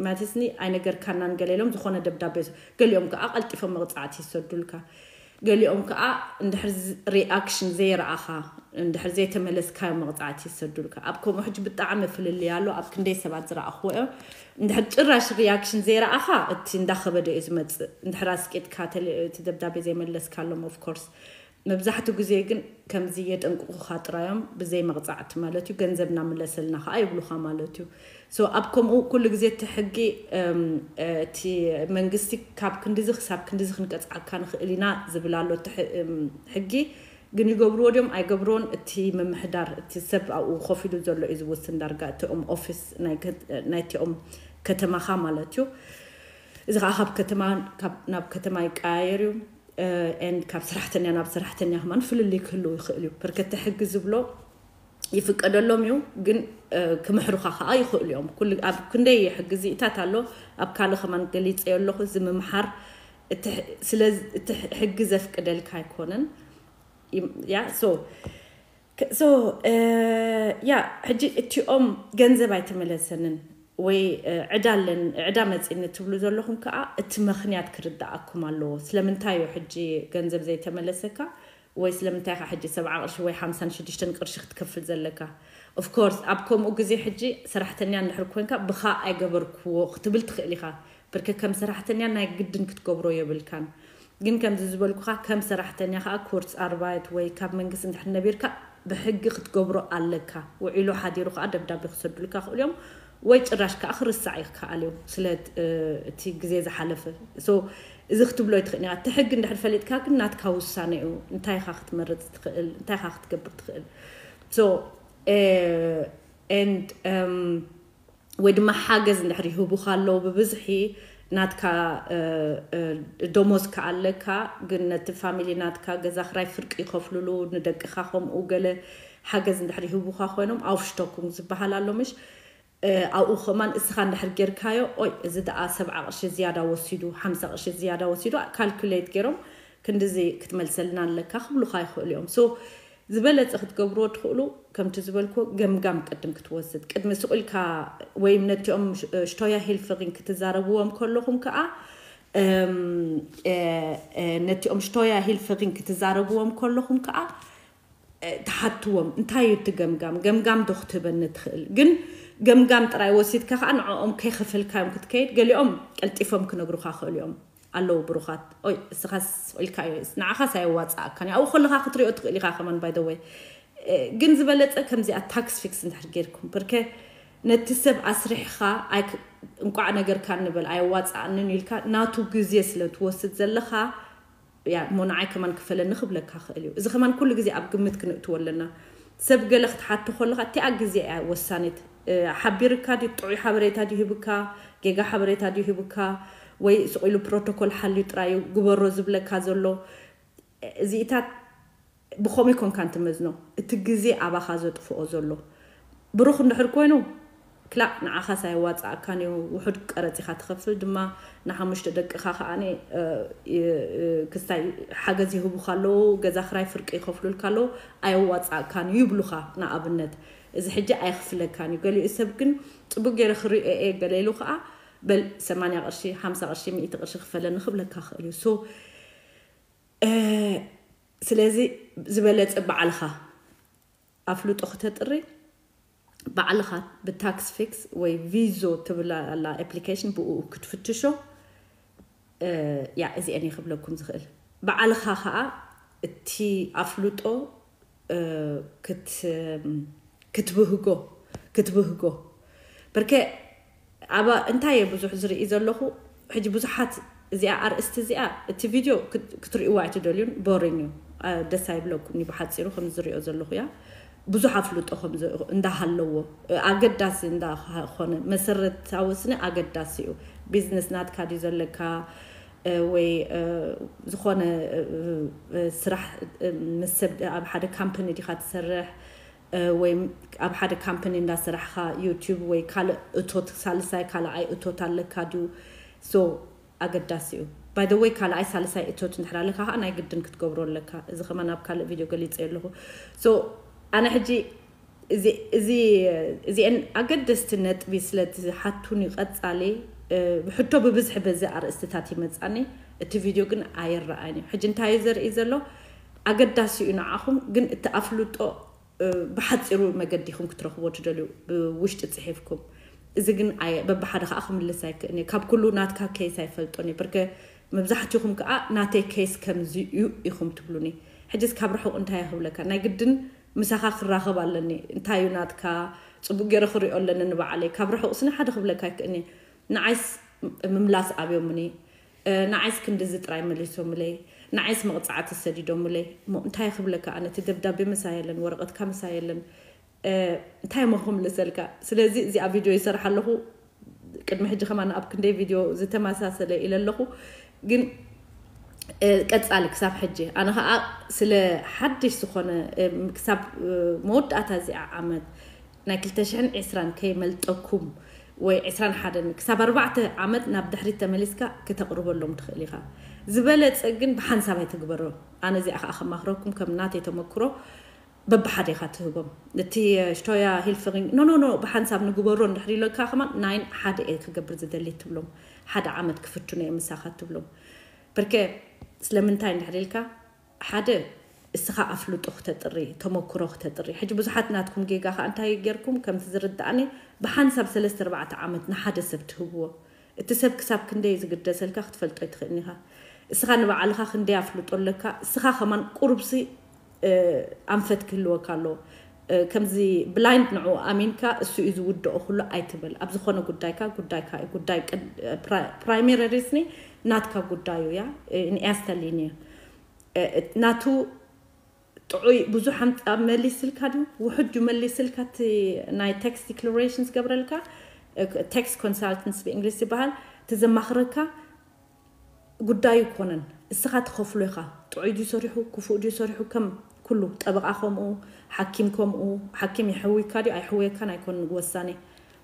ማለትስኒ ኣይነገርካናን ገለ ኢሎም ዝኾነ ደብዳቤ፣ ገሊኦም ከዓ ቀልጢፎም መቕፃዕቲ ይሰዱልካ። ገሊኦም ከዓ እንድሕር ሪኣክሽን ዘይረኣኻ፣ እንድሕር ዘይተመለስካዮ መቕፃዕቲ ይሰዱልካ። ኣብ ከምኡ ሕጂ ብጣዕሚ ፍልልይ ኣሎ። ኣብ ክንደይ ሰባት ዝረኣኽዎ እዮም። እንድሕር ጭራሽ ሪኣክሽን ዘይረኣኻ እቲ እንዳኸበደ እዩ ዝመፅእ። እንድሕር ኣስቂጥካ እቲ ደብዳቤ ዘይመለስካሎም ኦፍኮርስ። መብዛሕትኡ ግዜ ግን ከምዚ የጠንቅቑኻ ጥራዮም ብዘይ መቕፃዕቲ ማለት እዩ። ገንዘብ እናምለሰልና ከዓ ይብሉኻ ማለት እዩ። ሶ ኣብ ከምኡ ኩሉ ግዜ እቲ ሕጊ እቲ መንግስቲ ካብ ክንድዚ ክሳብ ክንድዚ ክንቀፅዓካ ንኽእል ኢና ዝብል ኣሎ። እቲ ሕጊ ግን ይገብርዎ ድዮም ኣይገብርዎን፣ እቲ ምምሕዳር፣ እቲ ሰብ ኣብኡ ኮፍ ኢሉ ዘሎ እዩ ዝውስን። ዳርጋ እቲኦም ኦፊስ ናይ ከ- ናይቲኦም ከተማኻ ማለት እዩ። እዚ ከዓ ካብ ከተማ ካብ- ናብ ከተማ ይቀያየር እዩ። And ካብ ሰራሕተኛ ናብ ሰራሕተኛ ከማን ፍልልይ ክህልው ይኽእል እዩ። ብርከቲ ሕጊ ዝብሎ ይፍቀደሎም እዩ፣ ግን ክምሕሩኻ ከዓ ይኽእሉ እዮም። ኩሉ ኣብ ክንደይ ሕጊ ዚእታት ኣሎ። ኣብ ካልእ ከማን ገሊፀ ኣለኹ። እዚ ምምሓር እቲ ሕ- ስለ እቲ ሕጊ ዘፍቅደልካ ኣይኮነን። ያ so so ያ ሕጂ እቲኦም ገንዘብ ኣይተመለሰንን ወይ ዕዳ ኣለን፣ ዕዳ መፂኒ ትብሉ ዘለኹም ከዓ እቲ ምኽንያት ክርዳኣኩም ኣለዎ። ስለምንታይ እዩ ሕጂ ገንዘብ ዘይተመለሰካ? ወይ ስለምንታይ ኢኻ ሕጂ ሰብዓ ቅርሺ ወይ ሓምሳን ሽዱሽተን ቅርሺ ክትከፍል ዘለካ? Of course ኣብ ከምኡ ግዜ ሕጂ ሰራሕተኛ እንድሕር ኮንካ ብኻ ኣይገበርክዎ ክትብል ትኽእል ኢኻ። ብርከ ከም ሰራሕተኛ ናይ ግድን ክትገብሮ የብልካን። ግን ከምዚ ዝበልኩኻ ከም ሰራሕተኛ ከዓ ኩርስ ኣርባይት ወይ ካብ መንግስቲ እንድሕር ነቢርካ ብሕጊ ክትገብሮ ኣለካ። ውዒሉ ሓዲሩ ከዓ ደብዳቤ ክሰዱልካ ክእሉ እዮም ወይ ጭራሽ ከዓ ክርስዕ ይከኣል እዩ። ስለ እቲ ግዜ ዝሓለፈ so እዚ ክትብሎ ይትኽእል ኢኻ። እቲ ሕጊ እንድሕር ፈሊጥካ ግን ናትካ ውሳነ እዩ። እንታይ ኢኻ ክትመርፅ ትኽእል? እንታይ ኢኻ ክትገብር ትኽእል? So and ወይ ድማ ሓገዝ እንድሕር ይህቡኻ ኣለዉ ብብዝሒ ናትካ ደሞዝ ከኣለካ ግን ነቲ ፋሚሊ ናትካ ገዛ ክራይ ፍርቂ ይኸፍሉሉ ንደቅኻ ከምኡ ገለ ሓገዝ እንድሕር ይህቡኻ ኮይኖም ኣውፍሽቶኩም ዝበሃል ኣሎ ምሽ ኣብኡ ከማን እስኻ እንድሕር ጌርካዮ ኦይ እዚ ደኣ ሰብዓ ቅርሺ ዝያዳ ወሲዱ ሓምሳ ቅርሺ ዝያዳ ወሲዱ ካልኩሌት ገይሮም ክንድዚ ክትመልሰልና ኣለካ ክብሉኻ ይኽእሉ እዮም so ዝበለፀ ክትገብርዎ ትኽእሉ ከምቲ ዝበልኩ ገምጋም ቅድም ክትወስድ ቅድሚ ስቕ ኢልካ ወይም ነቲኦም ሽቶያ ሂልፍሪን ክትዛረብዎም ከለኹም ከዓ ነቲኦም ሽቶያ ሂልፍሪን ክትዛረብዎም ከለኹም ከዓ ትሓትዎም እንታይ እዩ እቲ ገምጋም ገምጋም ዶ ክትህበኒ ትኽእል ግን ገምጋም ጥራይ ወሲድካ ከዓ ንዕኦም ከይኸፈልካዮም ክትከይድ ገሊኦም ቀልጢፎም ክነግሩኻ ክእሉ እዮም ኣለዉ ብሩኻት ኦይ እስኻስ ኢልካ እዩ ንዓኻስ ኣየዋፅኣካን ኣብኡ ከለኻ ክትሪኦ ትኽእል ኢኻ ከማን ባይ ወይ ግን ዝበለፀ ከምዚኣ ታክስ ፊክስ እንድሕር ጌርኩም ብርከ ነቲ ሰብ ኣስሪሕኻ እንቋዕ ነገርካ ንበል ኣየዋፅኣንን ኢልካ ናቱ ግዜ ስለ ትወስድ ዘለኻ እሞ ንዓይ ከማን ክፈለኒ ክብለካ ክእል እዩ እዚ ከማን ኩሉ ግዜ ኣብ ግምት ክንእትዎ ኣለና ሰብ ገለ ክትሓቶ ከለካ እቲኣ ግዜ እያ ወሳኒት ሓቢርካ ድዩ ጥዑይ ሓበሬታ ድዩ ሂብካ ጌጋ ሓበሬታ ድዩ ሂብካ ወይ ስቕ ኢሉ ፕሮቶኮል ሓልዩ ጥራዩ ግበሮ ዝብለካ ዘሎ እዚኢታት ብኸምኡ ይኮንካ እንትመዝኖ እቲ ግዜ ኣባኻ ዘጥፍኦ ዘሎ ብሩኽ እንድሕር ኮይኑ ክላእ ንዓኻስ ኣየዋፅኣካን እዩ ውሑድ ቀረፂኻ ትኸፍል ድማ ንሓሙሽተ ደቅኻ ከዓ ክስታይ ሓገዝ ይህቡካ ኣለዉ ገዛ ክራይ ፍርቂ ይኸፍሉልካ ኣለዉ ኣየዋፅኣካን እዩ ይብሉኻ ንኣብነት እዚ ሕጂ ኣይኽፍለካን እዩ ገሊኡ ሰብ ግን ፅቡቅ ገይረ ክሪኦ እየ ገለ ኢሉ ከዓ በል ሰማንያ ቅርሺ ሓምሳ ቅርሺ ሚእቲ ቅርሺ ክፈለኒ ክብለካ ክእል እዩ so ስለዚ ዝበለፀ ባዕልኻ ኣፍልጦ ክተጥሪ ባዕልኻ ብታክስ ፊክስ ወይ ቪዞ ትብል ኣላ ኣፕሊኬሽን ብኡ ክትፍትሾ ያ እዚአን እየ ክብለኩም ዝኽእል ባዕልኻ ከዓ እቲ ኣፍልጦ ክትብህጎ ክትብህጎ በርከ ኣብ እንታይ እየ ብዙሕ ዝርኢ ዘለኹ ሕጂ ብዙሓት እዚኣ ኣርእስቲ እዚኣ እቲ ቪድዮ ክትርእይዎ ኣይትደልዩን boring እዩ ደስ ኣይብለኩም ብሓፂሩ ከም ዝሪኦ ዘለኹ እያ ብዙሕ ኣፍልጦ እንዳሃለዎ ኣገዳሲ እንዳኾነ መሰረታዊ ስነ ኣገዳሲ እዩ ቢዝነስ ናትካ ድዩ ዘለካ ወይ ዝኾነ ስራሕ ምስ ሰብ ኣብ ሓደ ካምፓኒ ዲኻ ትሰርሕ ወይ ኣብ ሓደ ካምፓኒ እንዳሰራሕኻ ዩቲዩብ ወይ ካልእ እቶት ሳልሳይ ካልኣይ እቶት ኣለካ ድዩ so ኣገዳሲ እዩ by the way ካልኣይ ሳልሳይ እቶት እንድሕር ኣለካ ከዓ ናይ ግድን ክትገብሮ ኣለካ እዚ ከማን ኣብ ካልእ ቪድዮ ገሊፀ ኣለኹ so ኣነ ሕጂ እዚአን ኣገደስቲ ነጥቢ ስለ ዝሓቱኒ ቀፃሊ ብሕቶ ብብዝሒ በዚ ኣርእስትታት ይመፃኒ እቲ ቪድዮ ግን ኣይረኣይን እዩ ሕጂ እንታይ እዩ ዘርኢ ዘሎ ኣገዳሲ እዩ ንዓኹም ግን እቲ ኣፍልጦ ብሓፂሩ መገዲ ኢኹም ክትረኽቦ ትደልዩ ብውሽጢ ፅሒፍኩም እዚ ግን በብሓደ ከዓ ክምልስ ኣይክእን እዩ ካብ ኩሉ ናትካ ኬስ ኣይፈልጦን እዩ ብርከ መብዛሕትኹም ከዓ ናተይ ኬስ ከምዚ እዩ ኢኹም ትብሉኒ ሕጅስ ካብ ርሑቕ እንታይ ክብለካ ናይ ግድን ምሳኻ ክራኸብ ኣለኒ እንታይ እዩ ናትካ ፅቡቅ ገይረ ክሪኦ ኣለኒ ንባዕለይ ካብ ርሑቕ ስኒ ሓደ ክብለካ ኣይክእን እዩ ንዓይስ ምምላስ ኣብዮምኒ ንዓይስ ክንድዚ ጥራይ መሊሶምለይ ንዓይስ መቕፃዕቲ ሰዲዶምለይ። እሞ እንታይ ክብለካ ኣነ? እቲ ደብዳቤ ምሳይ የለን፣ ወረቐትካ ምሳይ የለን። እ፣ እንታይ እሞ ክምልሰልካ? ስለዚ እዚኣ ቪድዮ ይሰርሕ ኣለኹ። ቅድሚ ሕጂ ከማን ኣብ ክንደይ ቪድዮ ዝተመሳሰለ ኢለ ኣለኹ። ግን እ፣ ቀጻሊ ክሳብ ሕጂ ኣነ ኸኣ ስለ ሓድሽ ዝኾነ፣ እ፣ ክሳብ፣ እ፣ መወዳእታ እዚኣ ዓመት ናይ ክልተ ሽሕን ዕስራን ከይመልጠኩም ወይ ዕስራን ሓደን ክሳብ ኣርባዕተ ዓመት ናብ ድሕሪት ተመሊስካ ክተቕርበሎም ትኽእል ኢኻ። ዝበለጸ ግን ብሓንሳብ ኣይትግበሮ። ኣነ እዚኣ ኸኣ ከማኽረኩም ከም ናተይ ተመክሮ በብሓደ ኢኻ ትህቦም። እቲ፣ እ፣ ሽቶያ ሂልፍሪንግ፣ ኖ፣ ኖ፣ ኖ፣ ብሓንሳብ ንግበሮ እንድሕር ኢለካ ከማን ናይን ሓደ እየ ክገብር ዝደሊ ትብሎም። ሓደ ዓመት ክፍትኖ እየ ምሳኻ ትብሎም። በርከ ስለምንታይ እንድሕር ኢልካ፣ ሓደ እስኻ ኣፍልጦ ክተጥሪ፣ ተመክሮ ክተጥሪ። ሕጂ ብዙሓት ናትኩም ጌጋ ኸኣ እንታይ ጌርኩም፣ ከምቲ ዝርድኣኒ ብሓንሳብ ሰለስተ ኣርባዕተ ዓመት ንሓደ ሰብ ትህብዎ። እቲ ሰብ ክሳብ ክንደይ ዝግደሰልካ ክትፈልጦ ኣይትኽእልን ኢኻ። እስኻ ንባዕልኻ ክንደይ ኣፍልጦ ኣለካ፣ እስኻ ከማን ቁሩብሲ፣ እ፣ ኣንፈት ክህልወካ ኣለዎ። እ፣ ከምዚ ብላይንድ ንዕኡ ኣሚንካ እሱ እዩ ዝውድኦ ኩሉ ኣይትበል። ኣብ ዝኾነ ጉዳይካ፣ ጉዳይካ እዩ። ጉዳይ ቅድ-፣ ፕራ-፣ ፕራይመሪ ሪስኒ ናትካ ጉዳዩ እያ። እ፣ ንኤስተ ሊኒ እዩ። እ፣ ናቱ ጥዑይ ብዙሕ ኣምጻ-፣ መሊስልካ ድዩ? ውሑድ ድዩ መሊስልካ? እቲ ናይ ታክስ ዲክላሬሽን ዝገብረልካ፣ እ፣ ታክስ ኮንሳልተንስ ብእንግሊዝ ይበሃል። እቲ ዘማኽረካ ጉዳዩ ኣይኮነን። እስኻ ትኸፍሎ ኢኻ። ጥዑይ ድዩ ሰሪሑ፣ ክፉእ ድዩ ሰሪሑ፣ ከም ኩሉ ጠበቓ ከምኡ፣ ሓኪም ከምኡ። ሓኪም ይሕውይካ ድዩ ኣይሕውየካን ኣይኮነን ወሳኔ።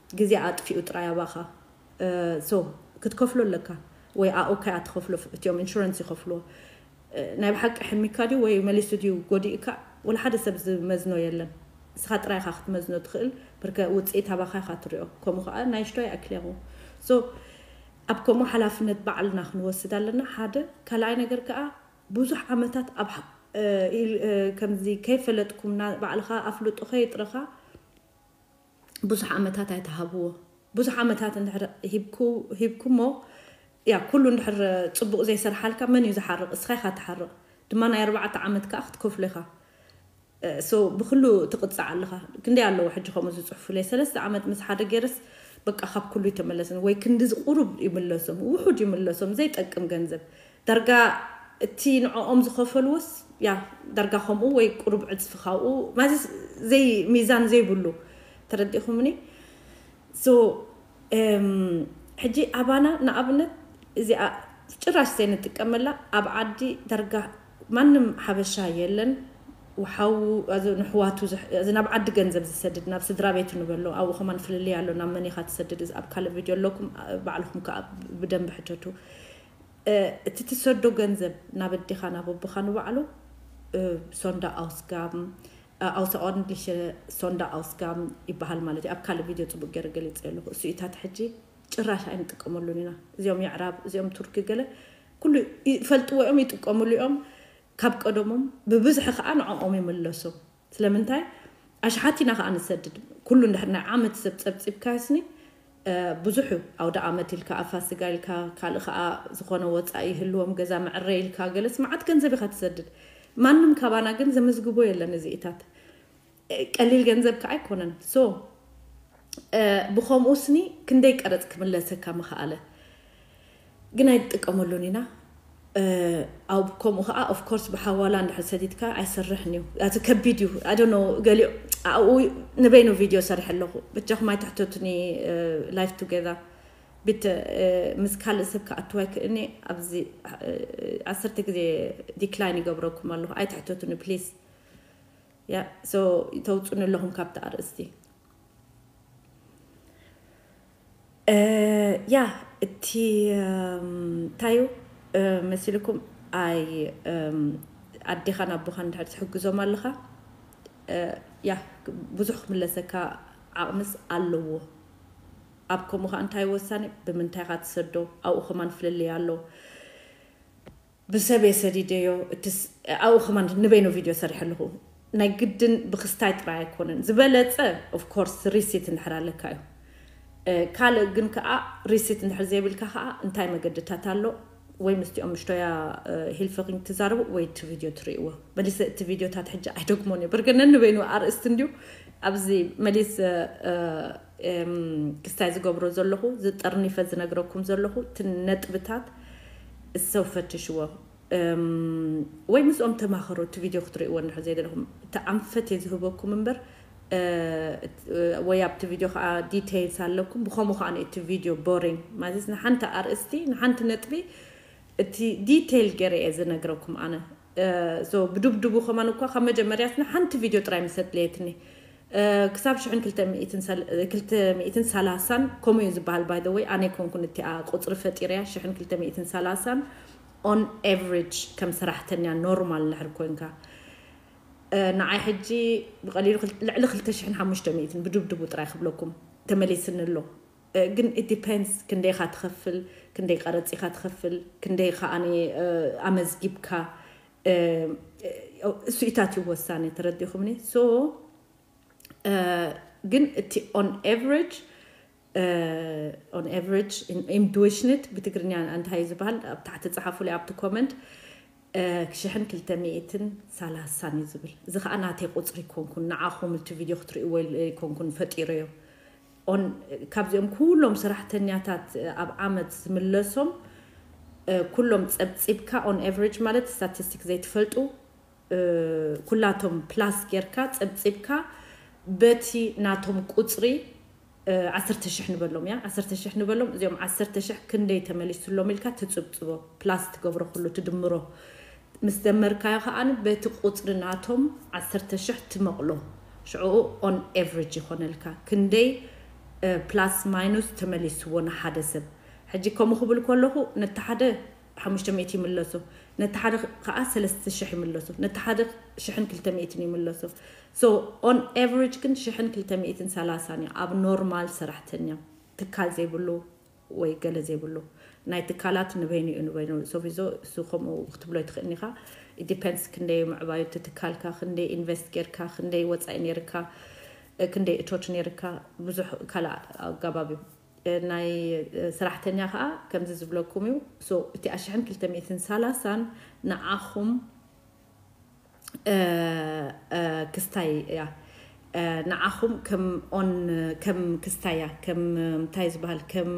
ግዜ ኣጥፊኡ ጥራይ ኣባኻ። እ፣ ሶ፣ ክትከፍሎ ኣለካ። ወይ ኣኡ ካይ ኣትኸፍሎ፣ እቲኦም ኢንሹራንስ ይኸፍልዎ። እ፣ ናይ ብሓቂ ሕሚካ ድዩ ወይ መሊሱ ድዩ ጎዲእካ፣ ወላ ሓደ ሰብ ዝመዝኖ የለን። እስኻ ጥራይ ኢኻ ክትመዝኖ ትኽእል። ብርከ ውጽኢት ኣባኻ ኢኻ ትሪኦ። ከምኡ ከኣ ናይ ሽቶ ይኣክል ኢኹ። ሶ፣ ኣብ ከምኡ ሓላፍነት ባዕልና ክንወስድ ኣለና። ሓደ፣ ካልኣይ ነገር ከኣ ብዙሕ ዓመታት ኣብ ሓ-፣ እ፣ ኢል-፣ እ፣ ከምዚ ከይፈለጥኩም ና-፣ ባዕልኻ ኣፍልጦ ከየጥረኻ ብዙሕ ዓመታት ኣይትሃብዎ። ብዙሕ ዓመታት እንድሕር ሂብኩ-፣ ሂብኩሞ፣ ያ፣ ኩሉ እንድሕር ጽቡቕ ዘይሰርሓልካ መን እዩ ዝሓርቕ? እስኻ ኢኻ ትሓርቕ። ድማ ናይ ኣርባዕተ ዓመት ከኣ ክትከፍሎ ኢኻ። እ፣ ሶ ብኩሉ ትቕጻዕ ኣለኻ። ክንደይ ኣለዎ ሕጂ ከምኡ ዝጽሕፉለይ? ሰለስተ ዓመት ምስ ሓደ ገይረስ በቃ ካብ ኩሉ ይተመለስን። ወይ ክንዲ ዝቁሩብ ይምለሶም፣ ውሑድ ይምለሶም፣ ዘይጠቅም ገንዘብ። ዳርጋ እቲ ንዕኦም ዝኸፈልዎስ፣ ያ፣ ዳርጋ ከምኡ ወይ ቁሩብ ዕጽፊ ካብኡ፣ ማለት ዘይ-፣ ሚዛን ዘይብሉ። ተረዲእኹምኒ? ሶ፣ እም፣ ሕጂ ኣባና ንኣብነት እዚኣ ጭራሽ ዘይንጥቀመላ ኣብ ዓዲ ዳርጋ ማንም ሓበሻ የለን። ወሓው፣ እዚ ንሕዋቱ ዝሕ-፣ እዚ ናብ ዓዲ ገንዘብ ዝሰድድ፣ ናብ ስድራ ቤቱ ንበሎ፣ ኣብኡ ከማን ፍልልይ ኣሎ፣ ናብ መን ኢኻ ትሰድድ? እዚ ኣብ ካልእ ቪድዮ ኣለኩም፣ ባዕልኹም ከኣ ብደንቢ ሕተቱ። እ፣ እቲ ትሰዶ ገንዘብ ናብ ኣዴኻ ናብ ኣቦኻ ንባዕሉ፣ እ፣ ሶንዳ ኣውስጋም፣ እ፣ ኣውሰ ኦርንድሊሸ ሶንዳ ኣውስጋም ይበሃል ማለት እዩ። ኣብ ካልእ ቪድዮ ጽቡቅ ገይረ ገሊጸ ኣለኹ። እሱ ኢታት ሕጂ ጭራሽ ኣይንጥቀመሉን ኢና። እዚኦም የዕራብ፣ እዚኦም ቱርኪ ገለ ኩሉ ይፈልጥዎ እዮም፣ ይጥቀምሉ እዮም። ካብ ቀደሞም ብብዝሒ ከኣ ንዕኦም ይምለሱ። ስለምንታይ? ኣሽሓት ኢና ከኣ ንሰድድ። ኩሉ እንድሕር ናይ ዓመት ሰብ ጸብጺብካ ስኒ፣ እ፣ ብዙሕ እዩ። ኣውደ ዓመት ኢልካ፣ ኣብ ፋሲጋ ኢልካ፣ ካልእ ከኣ ዝኾነ ወጻኢ ይህልዎም፣ ገዛ መዕረ ኢልካ፣ ገለስ መዓት ገንዘብ ኢኻ ትሰድድ። ማንም ካባና ግን ዘመዝግቦ የለን እዚኢታት። እ፣ ቀሊል ገንዘብ ከኣ ኣይኮነን። ሶ፣ እ፣ ብኸምኡ ስኒ ክንደይ ቀረጽ ክምለሰካ ምኸኣለ? ግን ኣይንጥቀመሉን ኢና። እ፣ ኣብ ከምኡ ከኣ ኦፍ ኮርስ ብሓዋላ እንድሕር ሰዲድካ ኣይሰርሕን እዩ። ኣቲ ከቢድ እዩ። I don't know፣ ገሊኡ ኣብኡ ንበይኑ ቪድዮ ሰሪሐ ኣለኹ። ብቻኹም ኣይትሕተቱኒ፣ እ፣ ላይፍ ቱጌዘር። ብት-፣ እ፣ ምስ ካልእ ሰብ ክኣትው ኣይክእልኒ። ኣብዚ፣ እ፣ ዓሰርተ ግዜ ዲክላይን ይገብረኩም ኣለኹ። ኣይትሕተቱኒ ፕሊዝ። ያ፣ ሶ፣ ተውጹኒ ኣለኹም ካብቲ ኣርእስቲ። እ፣ ያ፣ እቲ፣ እም፣ እንታይ እዩ፣ እ፣ መሲልኩም? ኣይ፣ እም፣ ኣዴኻን ኣቦኻን እንድሕር ትሕግዞም ኣለኻ፣ እ፣ ያ፣ ብዙሕ ክምለሰካ ዓቕምስ ኣለዎ። ኣብ ከምኡ ኸኣ እንታይ ወሳኒ፣ ብምንታይ ኢኻ ትሰዶ? ኣብኡ ከማን ፍልልይ ኣሎ። ብሰብ እየ ሰዲደዮ፣ እትስ-፣ ኣብኡ ከማን ንበይኑ ቪድዮ ሰሪሐ ኣለኹ። ናይ ግድን ብክስታይ ጥራይ ኣይኮነን። ዝበለጸ፣ ኦፍ ኮርስ፣ ሪሲት እንድሕር ኣለካ እዩ። እ፣ ካልእ ግን ከኣ ሪሲት እንድሕር ዘይብልካ ከኣ እንታይ መገድታት ኣሎ? ወይ ምስቲኦም ምሽቶያ፣ እ፣ ሂልፍሪንግ ትዛረቡ ወይ እቲ ቪድዮ ትርእይዎ። መሊሰ እቲ ቪድዮታት ሕጂ ኣይደግሞን እየ። ብርግነ ንበይኑ ኣርእስቲ እንድዩ። ኣብዚ መሊስ፣ እ፣ እ፣ እም፣ ክስታይ ዝገብሮ ዘለኹ፣ ዝጠርኒፈ ዝነግረኩም ዘለኹ፣ እቲ ነጥብታት እሰው ፈትሽዎ። ወይ ምስኦም ተማኸሩ። እቲ ቪድዮ ክትርእይዎ እንድሕር ዘይደለኹም፣ እቲ ኣንፈት እየ ዝህበኩም እምበር፣ ወይ ኣብቲ ቪድዮ ከዓ ዲቴይልስ ኣለኩም። ብኸምኡ ከዓ እቲ ቪድዮ ቦሪንግ ማለት ንሓንቲ ኣርእስቲ፣ ንሓንቲ ነጥቢ እቲ ዲቴይል ገይረ እየ ዝነግረኩም ኣነ። ብዱብዱቡ ከማን እኳ ካብ መጀመርያስ ንሓንቲ ቪድዮ ጥራይ ምስ ኣድለየትኒ፣ ክሳብ ሽሕን ክልተ ሚእትን ሰላሳን ከምኡ እዩ ዝበሃል። ባይ ወይ ኣነ ኮንኩን እቲኣ ቁፅሪ ፈጢረያ ሽሕን ክልተ ሚእትን ሰላሳን on average ከም ሰራሕተኛ ኖርማል ንድሕር ኮንካ፣ ንዓይ ሕጂ ብቐሊሉ ልዕሊ ክልተ ሽሕን ሓሙሽተ ሚእትን ብድብድቡ ጥራይ ክብለኩም ተመሊስኒ ኣሎ። ግን it depends፣ ክንደይ ኢኻ ትኸፍል፣ ክንደይ ቀረፅ ኢኻ ትኸፍል፣ ክንደይ ከዓኒ ኣመዝጊብካ፣ እሱኢታት እዩ ወሳኒ። ተረዲኹምኒ? So ግን እቲ on average on average im durchschnitt ብትግርኛ እንታይ እዩ ዝበሃል? ኣብ ታሕቲ ጸሓፉ ላይ ኣብቲ ኮመንት። ሽሕን ክልተ ሚእትን ሰላሳን እዩ ዝብል። እዚ ከዓ ናተይ ቁፅሪ ይኮንኩን፣ ንዓኹም እቲ ቪድዮ ክትርእይዎ ኢለ ይኮንኩን ፈጢረዮ። ካብዚኦም ኩሎም ሰራሕተኛታት ኣብ ዓመት ዝምለሶም ኩሎም ፀብፂብካ on average ማለት ስታቲስቲክ ዘይትፈልጡ ኩላቶም ፕላስ ጌርካ ፀብፂብካ በቲ ናቶም ቁፅሪ ዓሰርተ ሽሕ ንበሎም እያ፣ ዓሰርተ ሽሕ ንበሎም። እዚኦም ዓሰርተ ሽሕ ክንደይ ተመሊሱሎም ኢልካ ትፅብፅቦ፣ ፕላስ ትገብሮ፣ ኩሉ ትድምሮ። ምስ ደመርካዮ ከዓኒ በቲ ቁፅሪ ናቶም ዓሰርተ ሽሕ ትመቕሎ። ሽዕኡ on average ይኾነልካ ክንደይ ፕላስ ማይኑስ ተመሊስዎ ንሓደ ሰብ። ሕጂ ከምኡ ክብል ከለኹ ነቲ ሓደ ሓሙሽተ ሚእቲ ይምለሶ፣ ነቲ ሓደ ከዓ ሰለስተ ሽሕ ይምለሶ፣ ነቲ ሓደ ሽሕን ክልተ ሚእትን ይምለሶ። So on average ግን ሽሕን ክልተ ሚእትን ሰላሳን እዩ ኣብ ኖርማል ሰራሕተኛ፣ ትካል ዘይብሉ ወይ ገለ ዘይብሉ። ናይ ትካላት ንበይኑ እዩ፣ ንበይኑ ሶፊዞ እሱ ከምኡ ክትብሎ ኣይትኽእልን ኢኻ። It depends ክንደይ ምዕባዩ እቲ ትካልካ፣ ክንደይ ኢንቨስት ጌርካ፣ ክንደይ ወፃኢ ነይርካ፣ ክንደይ እቶት ነይርካ፣ ብዙሕ ካልእ ኣገባብ እዩ። ናይ ሰራሕተኛ ከዓ ከምዚ ዝብለኩም እዩ። So እቲኣ ሽሕን ክልተ ሚእትን ሰላሳን ንዓኹም ክስታይ እያ። ንዓኹም ከም on፣ ከም ክስታይ እያ፣ ከም እንታይ ዝበሃል፣ ከም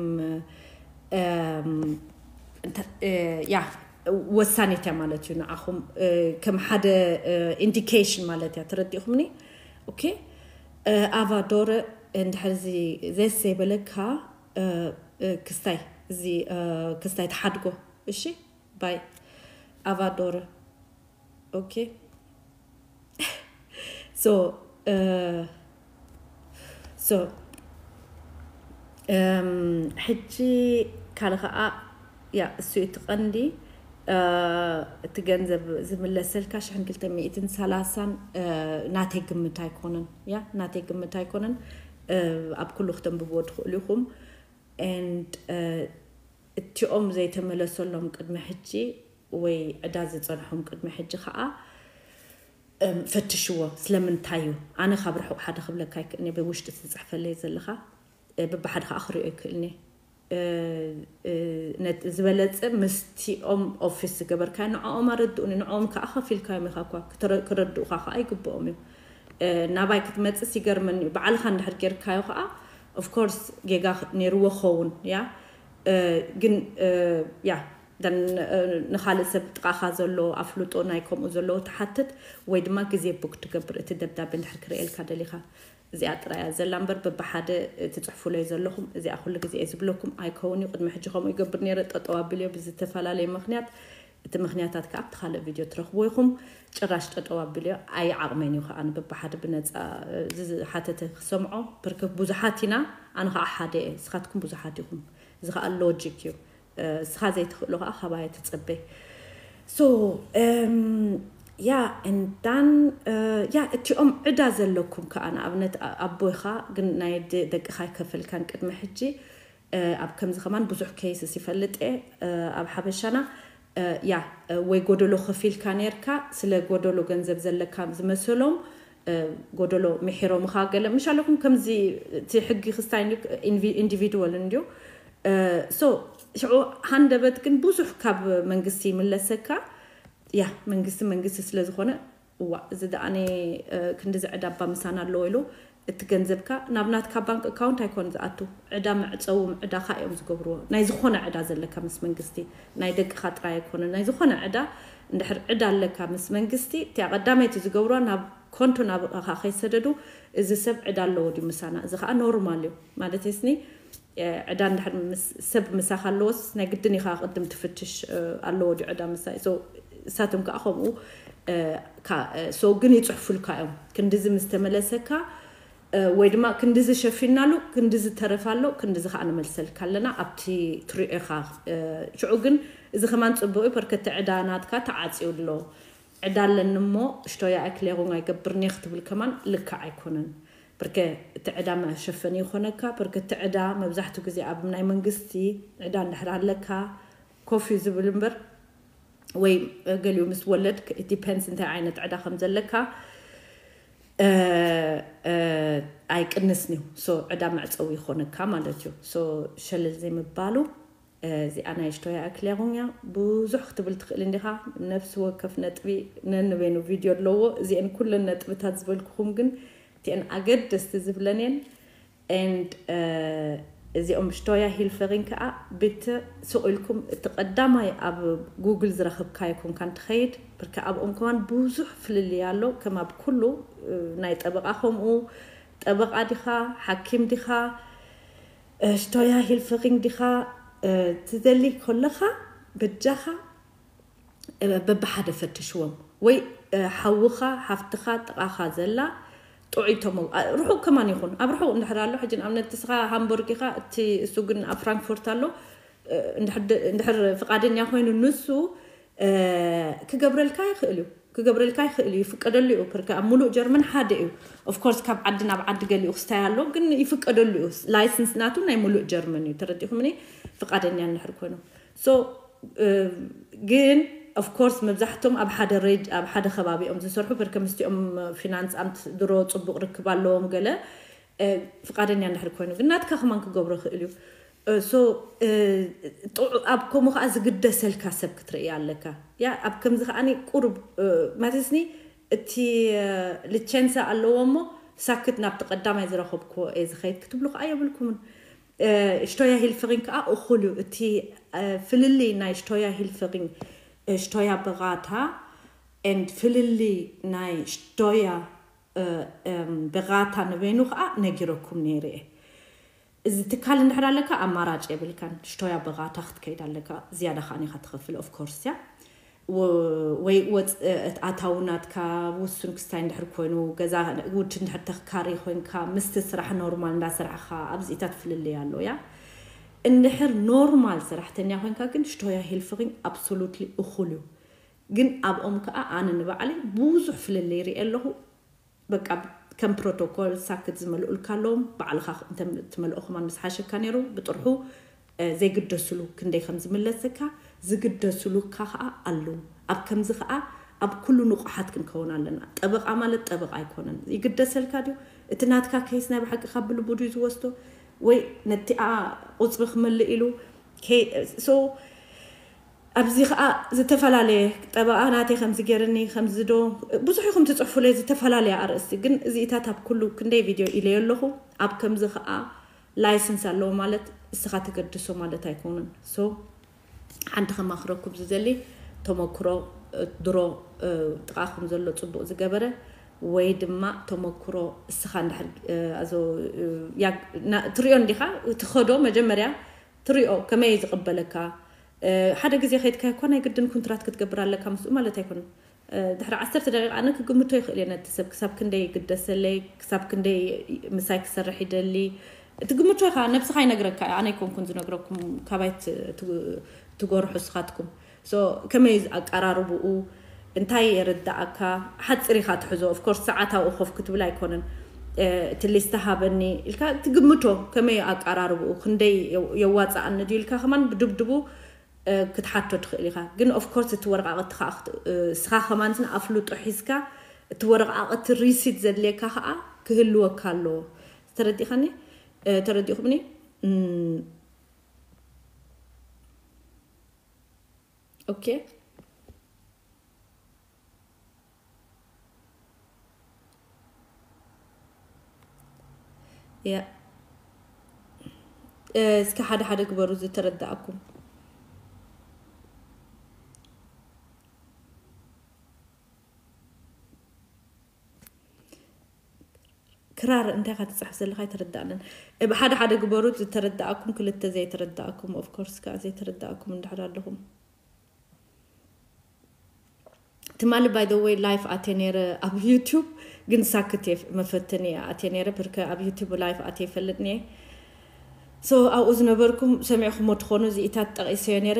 ያ ወሳኒት እያ ማለት እዩ። ንዓኹም ከም ሓደ ኢንዲኬሽን ማለት እያ። ተረዲእኹምኒ? ኦኬ። ኣቫዶረ እንድሕር እዚ ዘስ ዘይበለካ ክስታይ፣ እዚ ክስታይ ተሓድጎ። እሺ፣ ባይ ኣቫዶረ። ኦኬ። So so ሕጂ ካልእ ከዓ ያ እሱ እቲ ቀንዲ እቲ ገንዘብ ዝምለሰልካ ሽሕን ክልተ ሚእትን ሰላሳን ናተይ ግምት ኣይኮነን። ያ ናተይ ግምት ኣይኮነን። ኣብ ኩሉ ክተንብብዎ ትኽእሉ ኢኹም። And እቲኦም ዘይተመለሰሎም ቅድሚ ሕጂ ወይ ዕዳ ዝፀንሖም ቅድሚ ሕጂ ከዓ ፈትሽዎ። ስለምንታይ እዩ? ኣነ ካብ ርሑቕ ሓደ ክብለካ ኣይክእልኒ፣ ብውሽጢ ትፅሕፈለይ ዘለኻ ብብሓደ ከዓ ክሪኦ ኣይክእልኒ። ዝበለፀ ምስቲኦም ኦፊስ ዝገበርካዮ ንዕኦም ኣረድኡኒ። ንዕኦም ከዓ ከፊልካዮም ኢኻ እኳ፣ ክረድኡኻ ከዓ ይግብኦም እዩ። ናባይ ክትመፅስ ይገርመኒ እዩ። ባዕልኻ እንድሕር ጌርካዮ ከዓ ኦፍኮርስ ጌጋ ነይርዎ ኸውን እያ። ግን ያ ንኻልእ ሰብ ጥቓኻ ዘሎ ኣፍልጦ ናይ ከምኡ ዘለዎ ትሓትት ወይ ድማ ግዜ ቡክ ትገብር፣ እቲ ደብዳቤ እንድሕር ክርእየልካ ደሊኻ። እዚኣ ጥራያ ዘላ እምበር በብሓደ ትፅሕፉለይ ዘለኹም እዚኣ ኩሉ ግዜ እየ ዝብለኩም ኣይከውን እዩ። ቅድሚ ሕጂ ከምኡ ይገብር ነይረ፣ ጠጠው ኣብልዮ ብዝተፈላለየ ምክንያት። እቲ ምክንያታት ከዓ ኣብቲ ካልእ ቪድዮ ትረኽቦ ኢኹም። ጭራሽ ጠጠው ኣብልዮ ኣይዓቕመን እዩ ከዓ በብሓደ ብነፃ ዝሓተተ ክሰምዖ። ብርክብ ብዙሓት ኢና፣ ኣነ ከዓ ሓደ እየ፣ ንስኻትኩም ብዙሓት ኢኹም። እዚ ከዓ ሎጂክ እዩ። እስኻ ዘይትኽእሎ ከዓ ካባየ ትፅበይ። So ያ እንዳን ያ እቲኦም ዕዳ ዘለኩም ከዓ ንኣብነት ኣቦይኻ ግን ናይ ደቅኻ ኣይከፈልካን ቅድሚ ሕጂ። ኣብ ከምዚ ከማን ብዙሕ ኬይስስ ይፈልጥ እየ ኣብ ሓበሻና። ያ ወይ ጎደሎ ከፊልካ ነርካ፣ ስለ ጎደሎ ገንዘብ ዘለካ ዝመሰሎም ጎደሎ ምሒሮምኻ ገለ ምሽ ኣለኩም። ከምዚ እቲ ሕጊ ክስታይ ኢንዲቪድዋል እንድዩ። So ሽዑ ሃንደበት ግን ብዙሕ ካብ መንግስቲ ይምለሰካ። ያ መንግስቲ መንግስቲ ስለ ዝኾነ እዋ እዚ ደኣኔ ክንዲ ዝዕዳ ኣባ ምሳና ኣለዎ ኢሉ እቲ ገንዘብካ ናብ ናትካ ባንክ ኣካውንት ኣይኮን ዝኣቱ። ዕዳ መዕፀዊ ዕዳኻ እዮም ዝገብርዎ። ናይ ዝኾነ ዕዳ ዘለካ ምስ መንግስቲ፣ ናይ ደቅኻ ጥራይ ኣይኮነ፣ ናይ ዝኾነ ዕዳ፣ እንድሕር ዕዳ ኣለካ ምስ መንግስቲ፣ እቲኣ ቀዳመይቲ ዝገብርዋ ናብ ኮንቶ ናብኻ ከይሰደዱ፣ እዚ ሰብ ዕዳ ኣለዎ ድዩ ምሳና? እዚ ከዓ ኖርማል እዩ ማለት ስኒ። ዕዳ እንድሕር ሰብ ምሳኻ ኣለዎስ ናይ ግድን ኢኻ ቅድም ትፍትሽ ኣለዎ ድዩ ዕዳ ምሳ? እሳቶም ከዓ ከምኡ። ሶ ግን ይፅሕፉልካ እዮም። ክንድዚ ምስ ተመለሰካ ወይ ድማ ክንድዚ ሸፊናሉ፣ ክንድዚ ተረፍ ኣሎ፣ ክንድዚ ከዓ ንመልሰልካ ኣለና ኣብቲ ትሪኦ ኢኻ። ሽዑ ግን እዚ ከማን ፅቡቅ እዩ። ፐርከቲ ዕዳ ናትካ ተዓፅዩ ኣሎ። ዕዳ ኣለኒ እሞ ሽቶያ ኣይክሌሩን ኣይገብርኒ ክትብል ከማን ልክዕ ኣይኮነን። ብርከ እቲ ዕዳ መሸፈኒ ይኾነካ። ብርከ እቲ ዕዳ መብዛሕትኡ ግዜ ኣብ ናይ መንግስቲ ዕዳ እንድሕር ኣለካ ኮፍ እዩ ዝብል እምበር፣ ወይ ገሊኡ ምስ ወለድ ዲፐንስ እንታይ ዓይነት ዕዳ ከም ዘለካ ኣይቅንስን እዩ። ሶ ዕዳ መዕፀዊ ይኾነካ ማለት እዩ። ሶ ሸለል ዘይምባሉ። እዚኣ ናይ ሽቶያ ኣክሊያኹኛ ብዙሕ ክትብል ትኽእል እንዲኻ። ነፍሲ ወከፍ ነጥቢ ነንበይኑ ቪድዮ ኣለዎ። እዚአን ኩለን ነጥብታት ዝበልኩኹም ግን እቲአን ኣገደስቲ ዝብለን እየን። And እዚኦም ሽቶያ ሂልፈሪን ከዓ ብቲ ስቕ ኢልኩም እቲ ቀዳማይ ኣብ ጉግል ዝረኸብካዮ ኮንካ እንትኸይድ ብርካ ኣብኦም ከማን ብዙሕ ፍልልይ ኣሎ። ከም ኣብ ኩሉ ናይ ጠበቓ ከምኡ ጠበቓ ዲኻ ሓኪም ዲኻ ሽቶያ ሂልፈሪን ዲኻ ትደሊ ከለኻ በጃኻ በብሓደ ፈትሽዎም። ወይ ሓውኻ ሓፍትኻ ጥቓኻ ዘላ ጥዑይ ተመ ርሑቕ ከማን ይኹን ኣብ ርሑቕ እንድሕር ኣሎ ሕጂ ንኣብነት እስኻ ሃምቦርግ ኢኻ እቲ እሱ ግን ኣብ ፍራንክፎርት ኣሎ። እንድሕር ፍቓደኛ ኮይኑ ንሱ ክገብረልካ ይኽእል እዩ። ክገብረልካ ይኽእል እዩ፣ ይፍቀደሉ እዩ። ፕርክ ኣብ ሙሉእ ጀርመን ሓደ እዩ። ኦፍኮርስ ካብ ዓዲ ናብ ዓዲ ገሊኡ ክስታይ ኣሎ፣ ግን ይፍቀደሉ እዩ። ላይሰንስ ናቱ ናይ ሙሉእ ጀርመን እዩ። ተረዲኹምኒ? ፍቃደኛ እንድሕር ኮይኑ ሶ ግን ኦፍኮርስ መብዛሕቶም ኣብ ሓደ ሬጅ ኣብ ሓደ ከባቢ እዮም ዝሰርሑ። ፕርክ ምስቲኦም ፊናንስ ኣምት ድሮ ፅቡቅ ርክብ ኣለዎም ገለ ፍቃደኛ እንድሕር ኮይኑ ግን ናትካ ከማን ክገብሮ ይኽእል እዩ። ሶ ኣብ ከምኡ ከዓ ዝግደሰልካ ሰብ ክትርኢ ኣለካ። ያ ኣብ ከምዚ ከዓኒ ቁሩብ ማለትስኒ እቲ ልቸንሳ ኣለዎ እሞ ሳክት ናብቲ ቀዳማይ ዝረኸብክዎ እየ ዝኸይድ ክትብሉ ከዓ የብልኩምን። ሽቶያ ሂልፍሪን ከዓ እኹል እዩ። እቲ ፍልልይ ናይ ሽቶያ ሂልፍሪን ሽቶያ ብራታ and ፍልልይ ናይ ሽቶያ ብራታ ንበይኑ ከዓ ነጊረኩም ነይረ እየ። እዚ ትካል እንድሕር ኣለካ ኣማራጭ የብልካን። ሽቶያ ብራታ ክትከይድ ኣለካ። ዝያዳ ከዓ ኒካ ትኸፍል ኦፍኮርስ እያ። ወይ ወፅ ኣታዊ ናትካ ውሱን ክስታይ እንድሕር ኮይኑ ገዛ ውድ እንድሕር ተክካሪ ኮይንካ ምስቲ ስራሕ ኖርማል እንዳስራሕካ ኣብዚኢታት ፍልልይ ኣሎ እያ። እንድሕር ኖርማል ሰራሕተኛ ኮይንካ ግን ሽቶያ ሂልፍሪን ኣብሶሉትሊ እኹል እዩ። ግን ኣብኦም ከዓ ኣነ ንባዕለይ ብዙሕ ፍልልይ ሪኤ ኣለኹ። በቃ ከም ፕሮቶኮል ሳክት ዝመልኡልካ ኣለዎም። ባዕልኻ ትመልኦ ከማን ምስ ሓሸካ ነይሩ። ብጥርሑ ዘይግደስሉ ክንደይ ከም ዝምለሰካ ዝግደስሉካ ከዓ ኣለዉ። ኣብ ከምዚ ከዓ ኣብ ኩሉ ንቑሓት ክንከውን ኣለና። ጠበቃ ማለት ጠበቃ ኣይኮነን። ይግደሰልካ ድዩ? እቲ ናትካ ኬስ ናይ ብሓቂ ካብ ብልቡ ድዩ ዝወስዶ? ወይ ነቲኣ ቁፅሪ ክመልእ ኢሉ ሶ ኣብዚ ከዓ ዝተፈላለየ ጠበቃ ናተይ ከምዚ ገይርኒ ከምዚ ዶ ብዙሕ ኢኹም ትፅሕፉለይ ዝተፈላለየ ኣርእስቲ ግን እዚኢታት ኣብ ኩሉ ክንደይ ቪድዮ ኢለዮ ኣለኹ። ኣብ ከምዚ ከዓ ላይሰንስ ኣለዎ ማለት እስኻ ትገድሶ ማለት ኣይኮኑን። ሶ ሓንቲ ከማኽረኩም ዝደሊ ተመክሮ ድሮ ጥቃኹም ዘሎ ፅቡቅ ዝገበረ ወይ ድማ ተመክሮ እስኻ እንድሕር ትሪኦ እንዲኻ ትኸዶ መጀመርያ ትሪኦ ከመይ ዝቕበለካ ሓደ ግዜ ከይድካ እኳ ናይ ግድን ኩንትራት ክትገብር ኣለካ ምስኡ ማለት ኣይኮነን። ድሕሪ ዓሰርተ ደቂቃ ኣነ ክግምቶ ይኽእል እየ ነቲ ሰብ ክሳብ ክንደይ ይግደሰለይ ክሳብ ክንደይ ምሳይ ክሰርሕ ይደሊ ትግምቶ ኢኻ። ነብስኻ ይነግረካ ኣነ ኣይኮንኩን ዝነግረኩም ካባይ ትጎርሑ ስኻትኩም ከመይ ኣቀራርብኡ እንታይ የረዳእካ ሓፂር ኢኻ ትሕዞ ኦፍኮርስ ሰዓት ኣብኡ ኮፍ ክትብል ኣይኮነን። እቲ ሊስታ ሃበኒ ኢልካ ትግምቶ ከመይ ኣቀራርብኡ ክንደይ የዋፅኣኒ ድዩ ኢልካ ከማን ብድብድቡ ክትሓቶ ትኽእል ኢኻ። ግን ኦፍኮርስ እቲ ወረቃቅቲ ስኻ ከማን ኣፍልጦ ሒዝካ እቲ ወረቃቅቲ ሪሲት ዘድልየካ ከዓ ክህልወካ ኣለዎ። ተረዲኻኒ? ተረዲኹምኒ? ኦኬ። ያ እስኪ ሓደ ሓደ ግበሩ ዝተረዳእኩም። ክራር እንታይ ካ ትጽሕፍ ዘለካ ኣይተረዳእንን። ብሓደ ሓደ ግበሩ ዝተረዳእኩም፣ ክልተ ዘይተረዳእኩም፣ of course ከኣ ዘይተረዳእኩም እንድሕር ኣለኹም። ትማሊ by the way live ኣትየ ነይረ ኣብ YouTube፣ ግን ሳክት እየ፣ መፈተኒ እየ ኣትየ ነይረ። ብርከ ኣብ YouTube live ኣትየ ይፈልጥኒ እየ። So ኣብኡ ዝነበርኩም ሰሚዕኩሞ ትኾኑ፣ እዚኢታት ጠቒሰዮ ነይረ።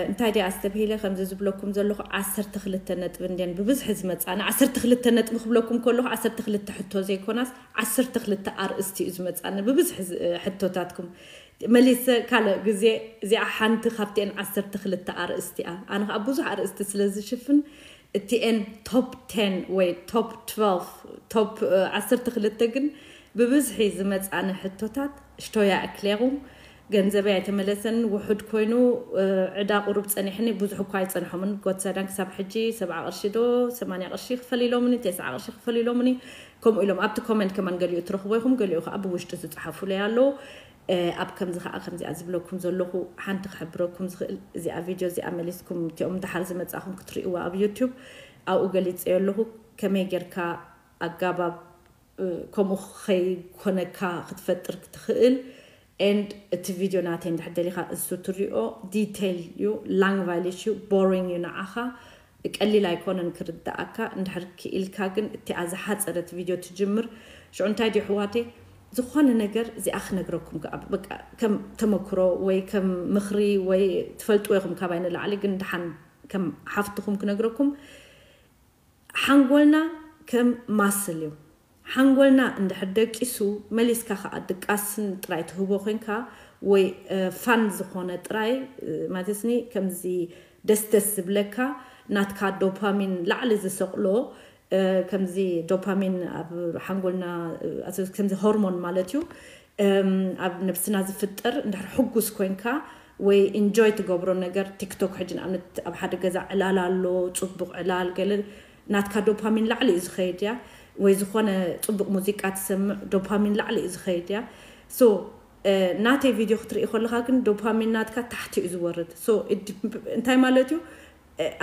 እንታይ ዲኣ ኣስተብሂለ ከምዚ ዝብለኩም ዘለኹ፣ ዓሰርተ ክልተ ነጥቢ እንድየን ብብዝሒ ዝመጻኒ። ዓሰርተ ክልተ ነጥቢ ክብለኩም ከለኹ ዓሰርተ ክልተ ሕቶ ዘይኮናስ ዓሰርተ ክልተ ኣርእስቲ እዩ ዝመጻኒ ብብዝሒ ሕቶታትኩም። መሊሰ ካልእ ግዜ እዚኣ ሓንቲ ካብቲኤን ዓሰርተ ክልተ ኣርእስቲ እያ። ኣነ ከዓ ብዙሕ ኣርእስቲ ስለ ዝሽፍን እቲኤን top ten ወይ top twelve፣ top ዓሰርተ ክልተ ግን ብብዝሒ ዝመፅኣኒ ሕቶታት እሽቶያ እክሌሩም፣ ገንዘበይ ኣይተመለሰን፣ ውሑድ ኮይኑ ዕዳ ቁሩብ ፀኒሕኒ። ብዙሕ እኳ ኣይፀንሖምን፣ ጎትሳዳን ክሳብ ሕጂ ሰብዓ ቅርሺ ዶ ሰማንያ ቅርሺ ክፈል ኢሎምኒ፣ ተስዓ ቅርሺ ክፈል ኢሎምኒ። ከምኡ ኢሎም ኣብቲ ኮመንት ከማን ገሊኡ ትረኽቦ ኢኹም፣ ገሊኡ ከዓ ብውሽጢ ዝፀሓፉለይ ኣለዉ። ኣብ ከምዚ ከዓ ከምዚኣ ዝብለኩም ዘለኹ ሓንቲ ክሕብረኩም ዝኽእል፣ እዚኣ ቪድዮ እዚኣ መሊስኩም እቲኦም ድሓር ዝመፃኹም ክትርእይዋ ኣብ ዩቱብ ኣብኡ ገሊፀዮ ኣለኹ። ከመይ ጌርካ ኣጋባብ ከምኡ ከይኮነካ ክትፈጥር ክትኽእል። And እቲ ቪድዮ ናተይ እንድሕር ደሊኻ እሱ ትሪኦ ዲቴይል እዩ፣ ላንግቫይልሽ እዩ፣ ቦሪንግ እዩ ንዓኻ። ቀሊል ኣይኮነን ክርዳኣካ። እንድሕር ክኢልካ ግን እቲኣ ዝሓፀረት ቪድዮ ትጅምር። ሽዑ እንታይ ድዩ ኣሕዋተይ፣ ዝኾነ ነገር እዚኣ ክነግረኩም ከኣ በቃ ከም ተመክሮ ወይ ከም ምኽሪ ወይ ትፈልጥዎ ኢኹም ካባይ ንላዕሊ፣ ግን ደሓን ከም ሓፍትኹም ክነግረኩም። ሓንጎልና ከም ማስል እዩ። ሓንጎልና እንድሕር ደቂሱ መሊስካ ከኣ ድቃስን ጥራይ ትህቦ ኮንካ ወይ ፋን ዝኾነ ጥራይ ማለትኒ ከምዚ ደስደስ ዝብለካ ናትካ ዶፓሚን ላዕሊ ዝሰቕሎ ከምዚ ዶፓሚን ኣብ ሓንጎልና ከምዚ ሆርሞን ማለት እዩ ኣብ ነብስና ዝፍጠር እንድሕር ሕጉስ ኮንካ ወይ ኢንጆይ ትገብሮ ነገር ቲክቶክ ሕጂ ንኣብነት ኣብ ሓደ ገዛ ዕላል ኣሎ ጽቡቕ ዕላል ገለ ናትካ ዶፓሚን ላዕሊ እዩ ዝኸይድ እያ ወይ ዝኾነ ጽቡቕ ሙዚቃ ትሰምዕ ዶፓሚን ላዕሊ እዩ ዝኸይድ እያ so ናተይ ቪድዮ ክትርኢ ከለኻ ግን ዶፓሚን ናትካ ታሕቲ እዩ ዝወርድ so እንታይ ማለት እዩ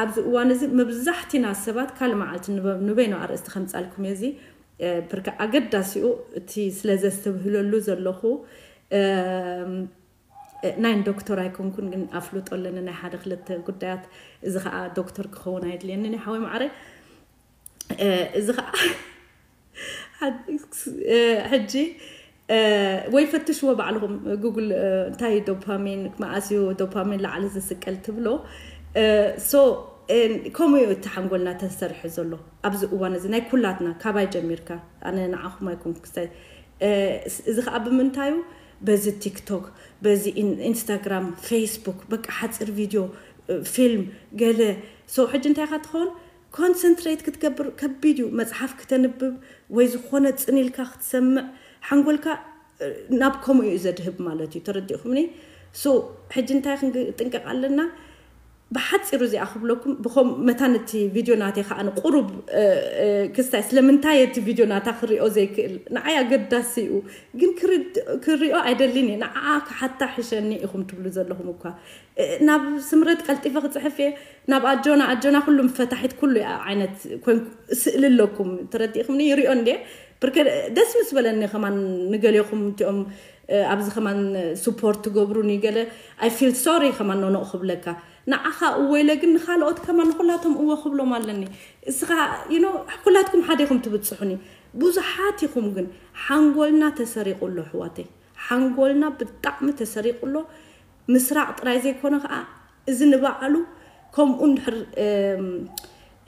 ኣብዚ እዋን እዚ መብዛሕቲና ሰባት ካልእ መዓልቲ ንበይኖ ኣርእስቲ ከምፃልኩም እየ እዚ ብርካ ኣገዳሲኡ እቲ ስለ ዘስተብህለሉ ዘለኹ ናይ ዶክተር ኣይኮንኩን ግን ኣፍልጦ ኣለኒ ናይ ሓደ ክልተ ጉዳያት እዚ ከዓ ዶክተር ክኸውን ኣይድልየንን ሓወይ ማዕረ እዚ ከዓ ሕጂ ወይ ፈትሽዎ ባዕልኹም ጉግል እንታይ ዶፓሚን መኣስዩ ዶፓሚን ላዕሊ ዝስቀል ትብሎ so ከምኡ እዩ እቲ ሓንጎልና ተሰርሑ ዘሎ ኣብዚ እዋን እዚ ናይ ኩላትና ካባይ ጀሚርካ ኣነ ንዓኹም ኣይኮንኩ ክስታይ እዚ ከዓ ብምንታዩ በዚ ቲክቶክ በዚ ኢንስታግራም ፌስቡክ በቃ ሓፂር ቪድዮ ፊልም ገለ so ሕጂ እንታይ ኢካ ትኸውን ኮንሰንትሬት ክትገብር ከቢድ እዩ መፅሓፍ ክተንብብ ወይ ዝኾነ ፅን ኢልካ ክትሰምዕ ሓንጎልካ ናብ ከምኡ እዩ ዘድህብ ማለት እዩ ተረዲእኩምኒ so ሕጂ እንታይ ክንጥንቀቕ ኣለና ብሓፂሩ እዚኣ ክብለኩም ብከም መታን እቲ ቪድዮ ናተይ ከዓ ንቁሩብ ክስታይ ስለምንታይ እቲ ቪድዮ ናታ ክሪኦ ዘይክእል ንዓይ ኣገዳሲ እዩ ግን ክሪኦ ኣይደልን እዩ ንዓ ክሓታ ሕሸኒ ኢኹም ትብሉ ዘለኹም እኳ ናብ ስምረት ቀልጢፈ ክፅሕፍ እየ ናብ ኣጆና ኣጆና ኩሉ ፈታሒት ኩሉ ዓይነት ኮይን ስእሊ ኣለኩም ተረዲእኩምኒ ይሪኦ እንዴ ብርከ ደስ ምስ በለኒ ከማን ንገሌኹም እቲኦም ኣብዚ ከማን ስፖርት ትገብሩኒ ገለ I feel sorry ከማን ኖኖቕ ክብለካ ንዓኻ እወ ኢለ ግን ንኻልኦት ከማን ንኩላቶም እወ ክብሎም ኣለኒ እስኻ you know ኩላትኩም ሓደ ኢኹም ትብፅሑኒ ብዙሓት ኢኹም ግን ሓንጎልና ተሰሪቑ ኣሎ ኣሕዋተይ ሓንጎልና ብጣዕሚ ተሰሪቑ ኣሎ ምስራቕ ጥራይ ዘይኮነ ከዓ እዚ ንባዕሉ ከምኡ እንድሕር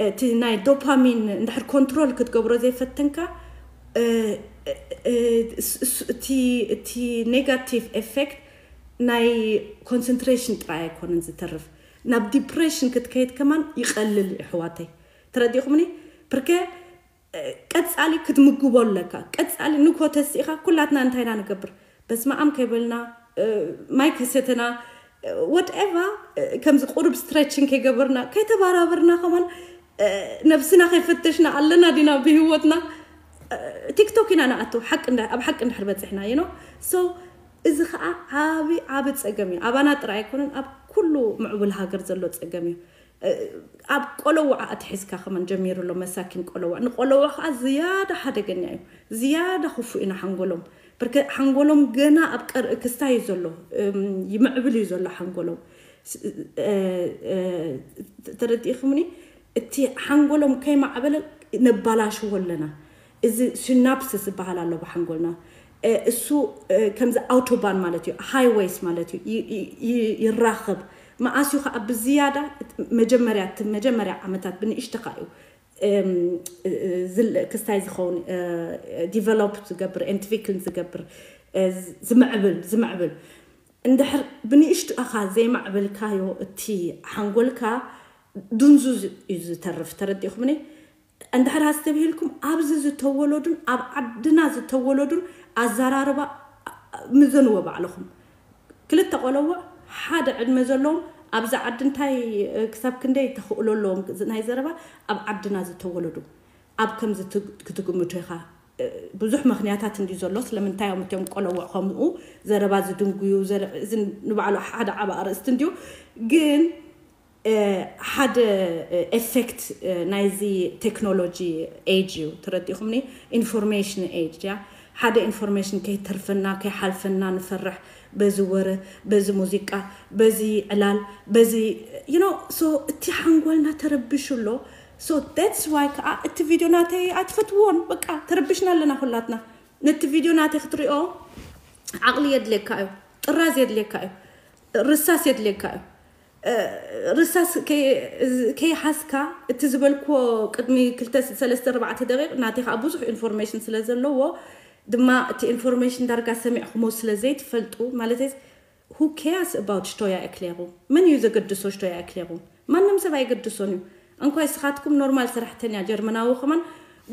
እቲ ናይ ዶፓሚን እንድሕር ኮንትሮል ክትገብሮ ዘይፈተንካ እቲ negative effect ናይ ኮንሰንትሬሽን ጥራይ ኣይኮነን ዝተርፍ ናብ ዲፕሬሽን ክትከይድ ከማን ይቐልል እዩ ኣሕዋተይ ተረዲእኹምኒ ብርከ ቀፃሊ ክትምግቦ ኣለካ ቀፃሊ ንኮ ተሲእካ ኩላትና እንታይ ኢና ንገብር በስመኣም ከይበልና ማይ ከሰተና whatever ከምዚ ቁሩብ ስትረችን ከይገበርና ከይተባራበርና ከማን ነብስና ከይፈተሽና ኣለና ዲና ብህይወትና ቲክቶክ ኢና ንኣቱ፣ ሓቂ እንዳ- ኣብ ሓቂ እንድሕር በፂሕና፣ you know። So እዚ ከዓ ዓቢ ዓቢ ፀገም እዩ። ኣባና ጥራይ ኣይኮነን፣ ኣብ ኩሉ ምዕቡል ሃገር ዘሎ ፀገም እዩ። እ፣ ኣብ ቆለውዓ ኣትሒዝካ ከማን ጀሚሩ ኣሎ፣ መሳኪን ቆለውዓ። ንቆለውዓ ከዓ ዝያዳ ሓደገኛ እዩ፣ ዝያዳ ክፉእ ኢና ሓንጎሎም። ብርከ ሓንጎሎም ገና ኣብ ቀር ክስታይ እዩ ዘሎ፣ እም፣ ይምዕብል እዩ ዘሎ ሓንጎሎም። ስ- እ፣ እ፣ ተረዲእኹምኒ? እቲ ሓንጎሎም ከይማዕበለ ነባላሽዎ ኣለና። እዚ ሲናፕስስ ዝበሃል ኣሎ ብሓንጎልና። እ፣ እሱ እ፣ ከምዚ ኣውቶባን ማለት እዩ፣ ሃይዌይስ ማለት እዩ፣ ይ- ይ- ይ- ይራኸብ። መኣስ እዩ ከዓ ብዝያዳ? መጀመርያ እቲ መጀመርያ ዓመታት ብንእሽተኻ እዩ እም፣ እ፣ እ፣ ዝል- ክስታይ ዝኸውን ዲቨሎፕ ዝገብር፣ ኤንትቪክል ዝገብር፣ እ፣ ዝምዕብል ዝምዕብል። እንድሕር ብንእሽቱ ኣኻ ዘይማዕበልካዮ እቲ ሓንጎልካ ድንዙዝ እዩ ዝተርፍ። ተረዲእኹምኒ? እንድሕር ኣስተብሂልኩም፣ ኣብዚ ዝተወለዱን ኣብ ዓድና ዝተወለዱን ኣዘራርባ ምዘንዎ ባዕልኹም። ክልተ ቆለውዕ ሓደ ዕድመ ዘለዎም ኣብዚ ዓዲ እንታይ፣ እ፣ ክሳብ ክንደይ ተኽእሎ ኣለዎም ናይ ዘረባ? ኣብ ዓድና ዝተወለዱ ኣብ ከምዚ ት- ክትግምቶ ኢኻ። እ፣ ብዙሕ ምኽንያታት እንዲ ዘሎ ስለምንታይ እዮም እቶም ቆለውዕ ከምኡ ዘረባ ዝድንጉዩ? ዘረ- እዚ ንባዕሉ ሓደ ዓቢ ኣርእስቲ እንድዩ። ግን እ፣ ሓደ ኤፌክት ናይዚ ቴክኖሎጂ ኤጅ እዩ። ተረዲኹምኒ? ኢንፎርሜሽን ኤጅ እያ። ሓደ ኢንፎርሜሽን ከይተርፈና ከይሓልፈና ንፈርሕ። በዚ ወረ፣ በዚ ሙዚቃ፣ በዚ ዕላል፣ በዚ you know። So እቲ ሓንጎልና ተረቢሹ ኣሎ። So that's why ከዓ እቲ ቪድዮ ናተይ ኣይትፈትዎን። በቃ ተረቢሽና ኣለና ኩላትና። ነቲ ቪድዮ ናተይ ክትሪኦ ዓቕሊ የድልየካ እዩ፣ ጥራዝ የድልየካ እዩ፣ ርሳስ የድልየካ እዩ። እ፣ ርሳስ ከይ- ከይሓዝካ እቲ ዝበልክዎ ቅድሚ ክልተ ሰለስተ ኣርባዕተ ደቂቕ ናተይ ከዓ ብዙሕ ኢንፎርሜሽን ስለ ዘለዎ ድማ እቲ ኢንፎርሜሽን ዳርጋ ሰሚዕኩሞ ስለ ዘይትፈልጡ ማለት who cares about ሽቶያ ኤክሌሩ? መን እዩ ዘገድሶ ሽቶያ ኤክሌሩ? ማንም ሰብ ኣይገድሶን እዩ። እንኳይ ስኻትኩም ኖርማል ሰራሕተኛ ጀርመናዊ ከማን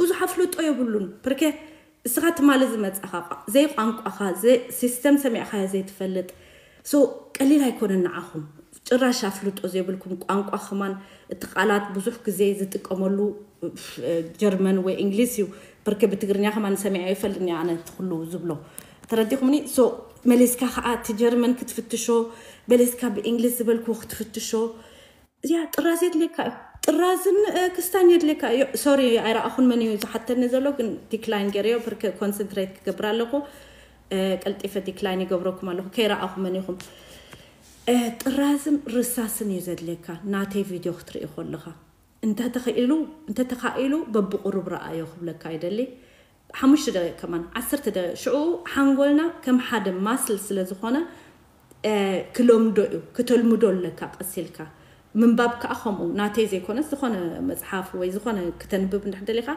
ብዙሕ ኣፍልጦ የብሉን። ፕርኬ እስኻ ትማሊ ዝመጻኻ ቋ- ዘይ ቋንቋኻ ዘይ ሲስተም ሰሚዕኻዮ ዘይትፈልጥ። So ቀሊል ኣይኮነን ንዓኹም። ጭራሽ ኣፍልጦ ዘይብልኩም ቋንቋ ከማን እቲ ቃላት ብዙሕ ግዜ ዝጥቀመሉ እ፣ ጀርመን ወይ እንግሊዝ እዩ። ብርክ ብትግርኛ ከማን ሰሚዐ ይፈልጥኒ ኣነ እቲ ኩሉ ዝብሎ። ተረዲኹምኒ? So መሊስካ ከዓ እቲ ጀርመን ክትፍትሾ፣ መሊስካ ብእንግሊዝ ዝበልክዎ ክትፍትሾ። እዚኣ ጥራዝ የድልየካ እዩ። ጥራዝን እ፣ ክስታን የድልየካ እዩ። ሶሪ ኣይረኣኹን መን እዩ ዝሓተኒ ዘሎ፣ ግን ዲክላይን ገይረዮ ብርክ ኮንሰንትሬት ክገብር ኣለኹ። እ፣ ቀልጢፈ ዲክላይን ይገብረኩም ኣለኹ። ከይረኣኹ መን ኢኹም? እ፣ ጥራዝን ርሳስን እዩ ዘድልየካ ናተይ ቪድዮ ክትርኢ ከለኻ። እንተተኽኢሉ እንተተኻኢሉ በብቁሩብ ረኣዮ ክብለካ ይደሊ። ሓሙሽተ ደቂቕ ከማን ዓሰርተ ደቂቕ ሽዑ ሓንጎልና ከም ሓደ ማስል ስለ ዝኾነ እ፣ ክለምዶ እዩ። ክተልምዶ ኣለካ ቀስ ኢልካ። ምንባብ ከዓ ከምኡ ናተይ ዘይኮነስ ዝኾነ መፅሓፍ ወይ ዝኾነ ክተንብብ እንድሕር ደሊኻ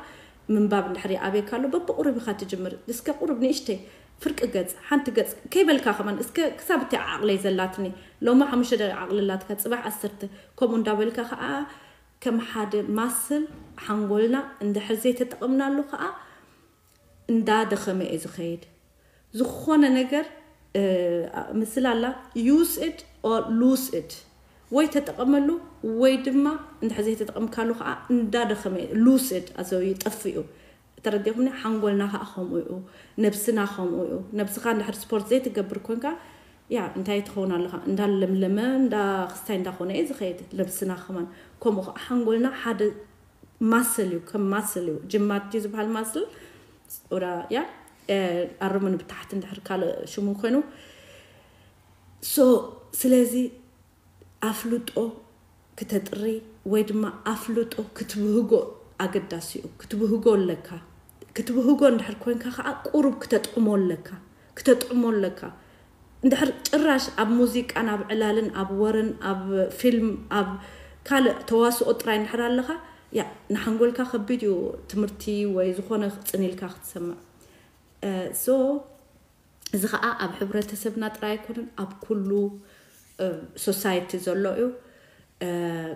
ምንባብ እንድሕር ይኣብየካ ኣሎ በብቁሩብ ኢኻ ትጅምር። እስከ ቁሩብ ንእሽተይ ፍርቂ ገፅ ሓንቲ ገፅ ከይበልካ ከማን እስከ ክሳብ እቲ ዓቕለይ ዘላትኒ ሎሚ ሓሙሽተ ደቂቕ ዓቕሊ ኣላትካ ፅባሕ ዓሰርተ ከምኡ እንዳበልካ ከዓ ከም ሓደ ማስል ሓንጎልና እንድሕር ዘይተጠቐምናሉ ከዓ እንዳደኸመ እዩ ዝኸይድ። ዝኾነ ነገር እ፣ ምስላ ኣላ use it or lose it፣ ወይ ተጠቐመሉ ወይ ድማ እንድሕር ዘይተጠቐምካሉ ከዓ እንዳደኸመ እዩ lose it ኣዘው ይጠፍእ እዩ። ተረዲኹምኒ? ሓንጎልና ከዓ ከምኡ እዩ፣ ነብስና ከምኡ እዩ። ነብስኻ እንድሕር ስፖርት ዘይትገብር ኮንካ ያ እንታይ ትኸውን ኣለኻ እንዳለምለመ እንዳ ክስታይ እንዳኾነ እዩ ዝኸይድ። ነብስና ከማን ከምኡ ከዓ ሓንጎልና ሓደ ማስል እዩ፣ ከም ማስል እዩ። ጅማት ድዩ ዝበሃል ማስል? ወዳ ያ እ፣ ኣርሙኒ ብታሕቲ እንድሕር ካልእ ሽሙ ኮይኑ። So ስለዚ ኣፍልጦ ክተጥሪ ወይ ድማ ኣፍልጦ ክትብህጎ ኣገዳሲ እዩ። ክትብህጎ ኣለካ። ክትብህጎ እንድሕር ኮንካ ከዓ ቁሩብ ክተጥዕሞ ኣለካ። ክተጥዕሞ ኣለካ። እንድሕር ጭራሽ ኣብ ሙዚቃን ኣብ ዕላልን ኣብ ወረን ኣብ ፊልም ኣብ ካልእ ተዋስኦ ጥራይ እንድሕር ኣለኻ ያ ንሓንጎልካ ከቢድ እዩ። ትምህርቲ ወይ ዝኾነ ክፅን ኢልካ ክትሰምዕ። እ፣ so እዚ ከዓ ኣብ ሕብረተሰብና ጥራይ ኣይኮነን ኣብ ኩሉ እ፣ ሶሳይቲ ዘሎ እዩ። እ፣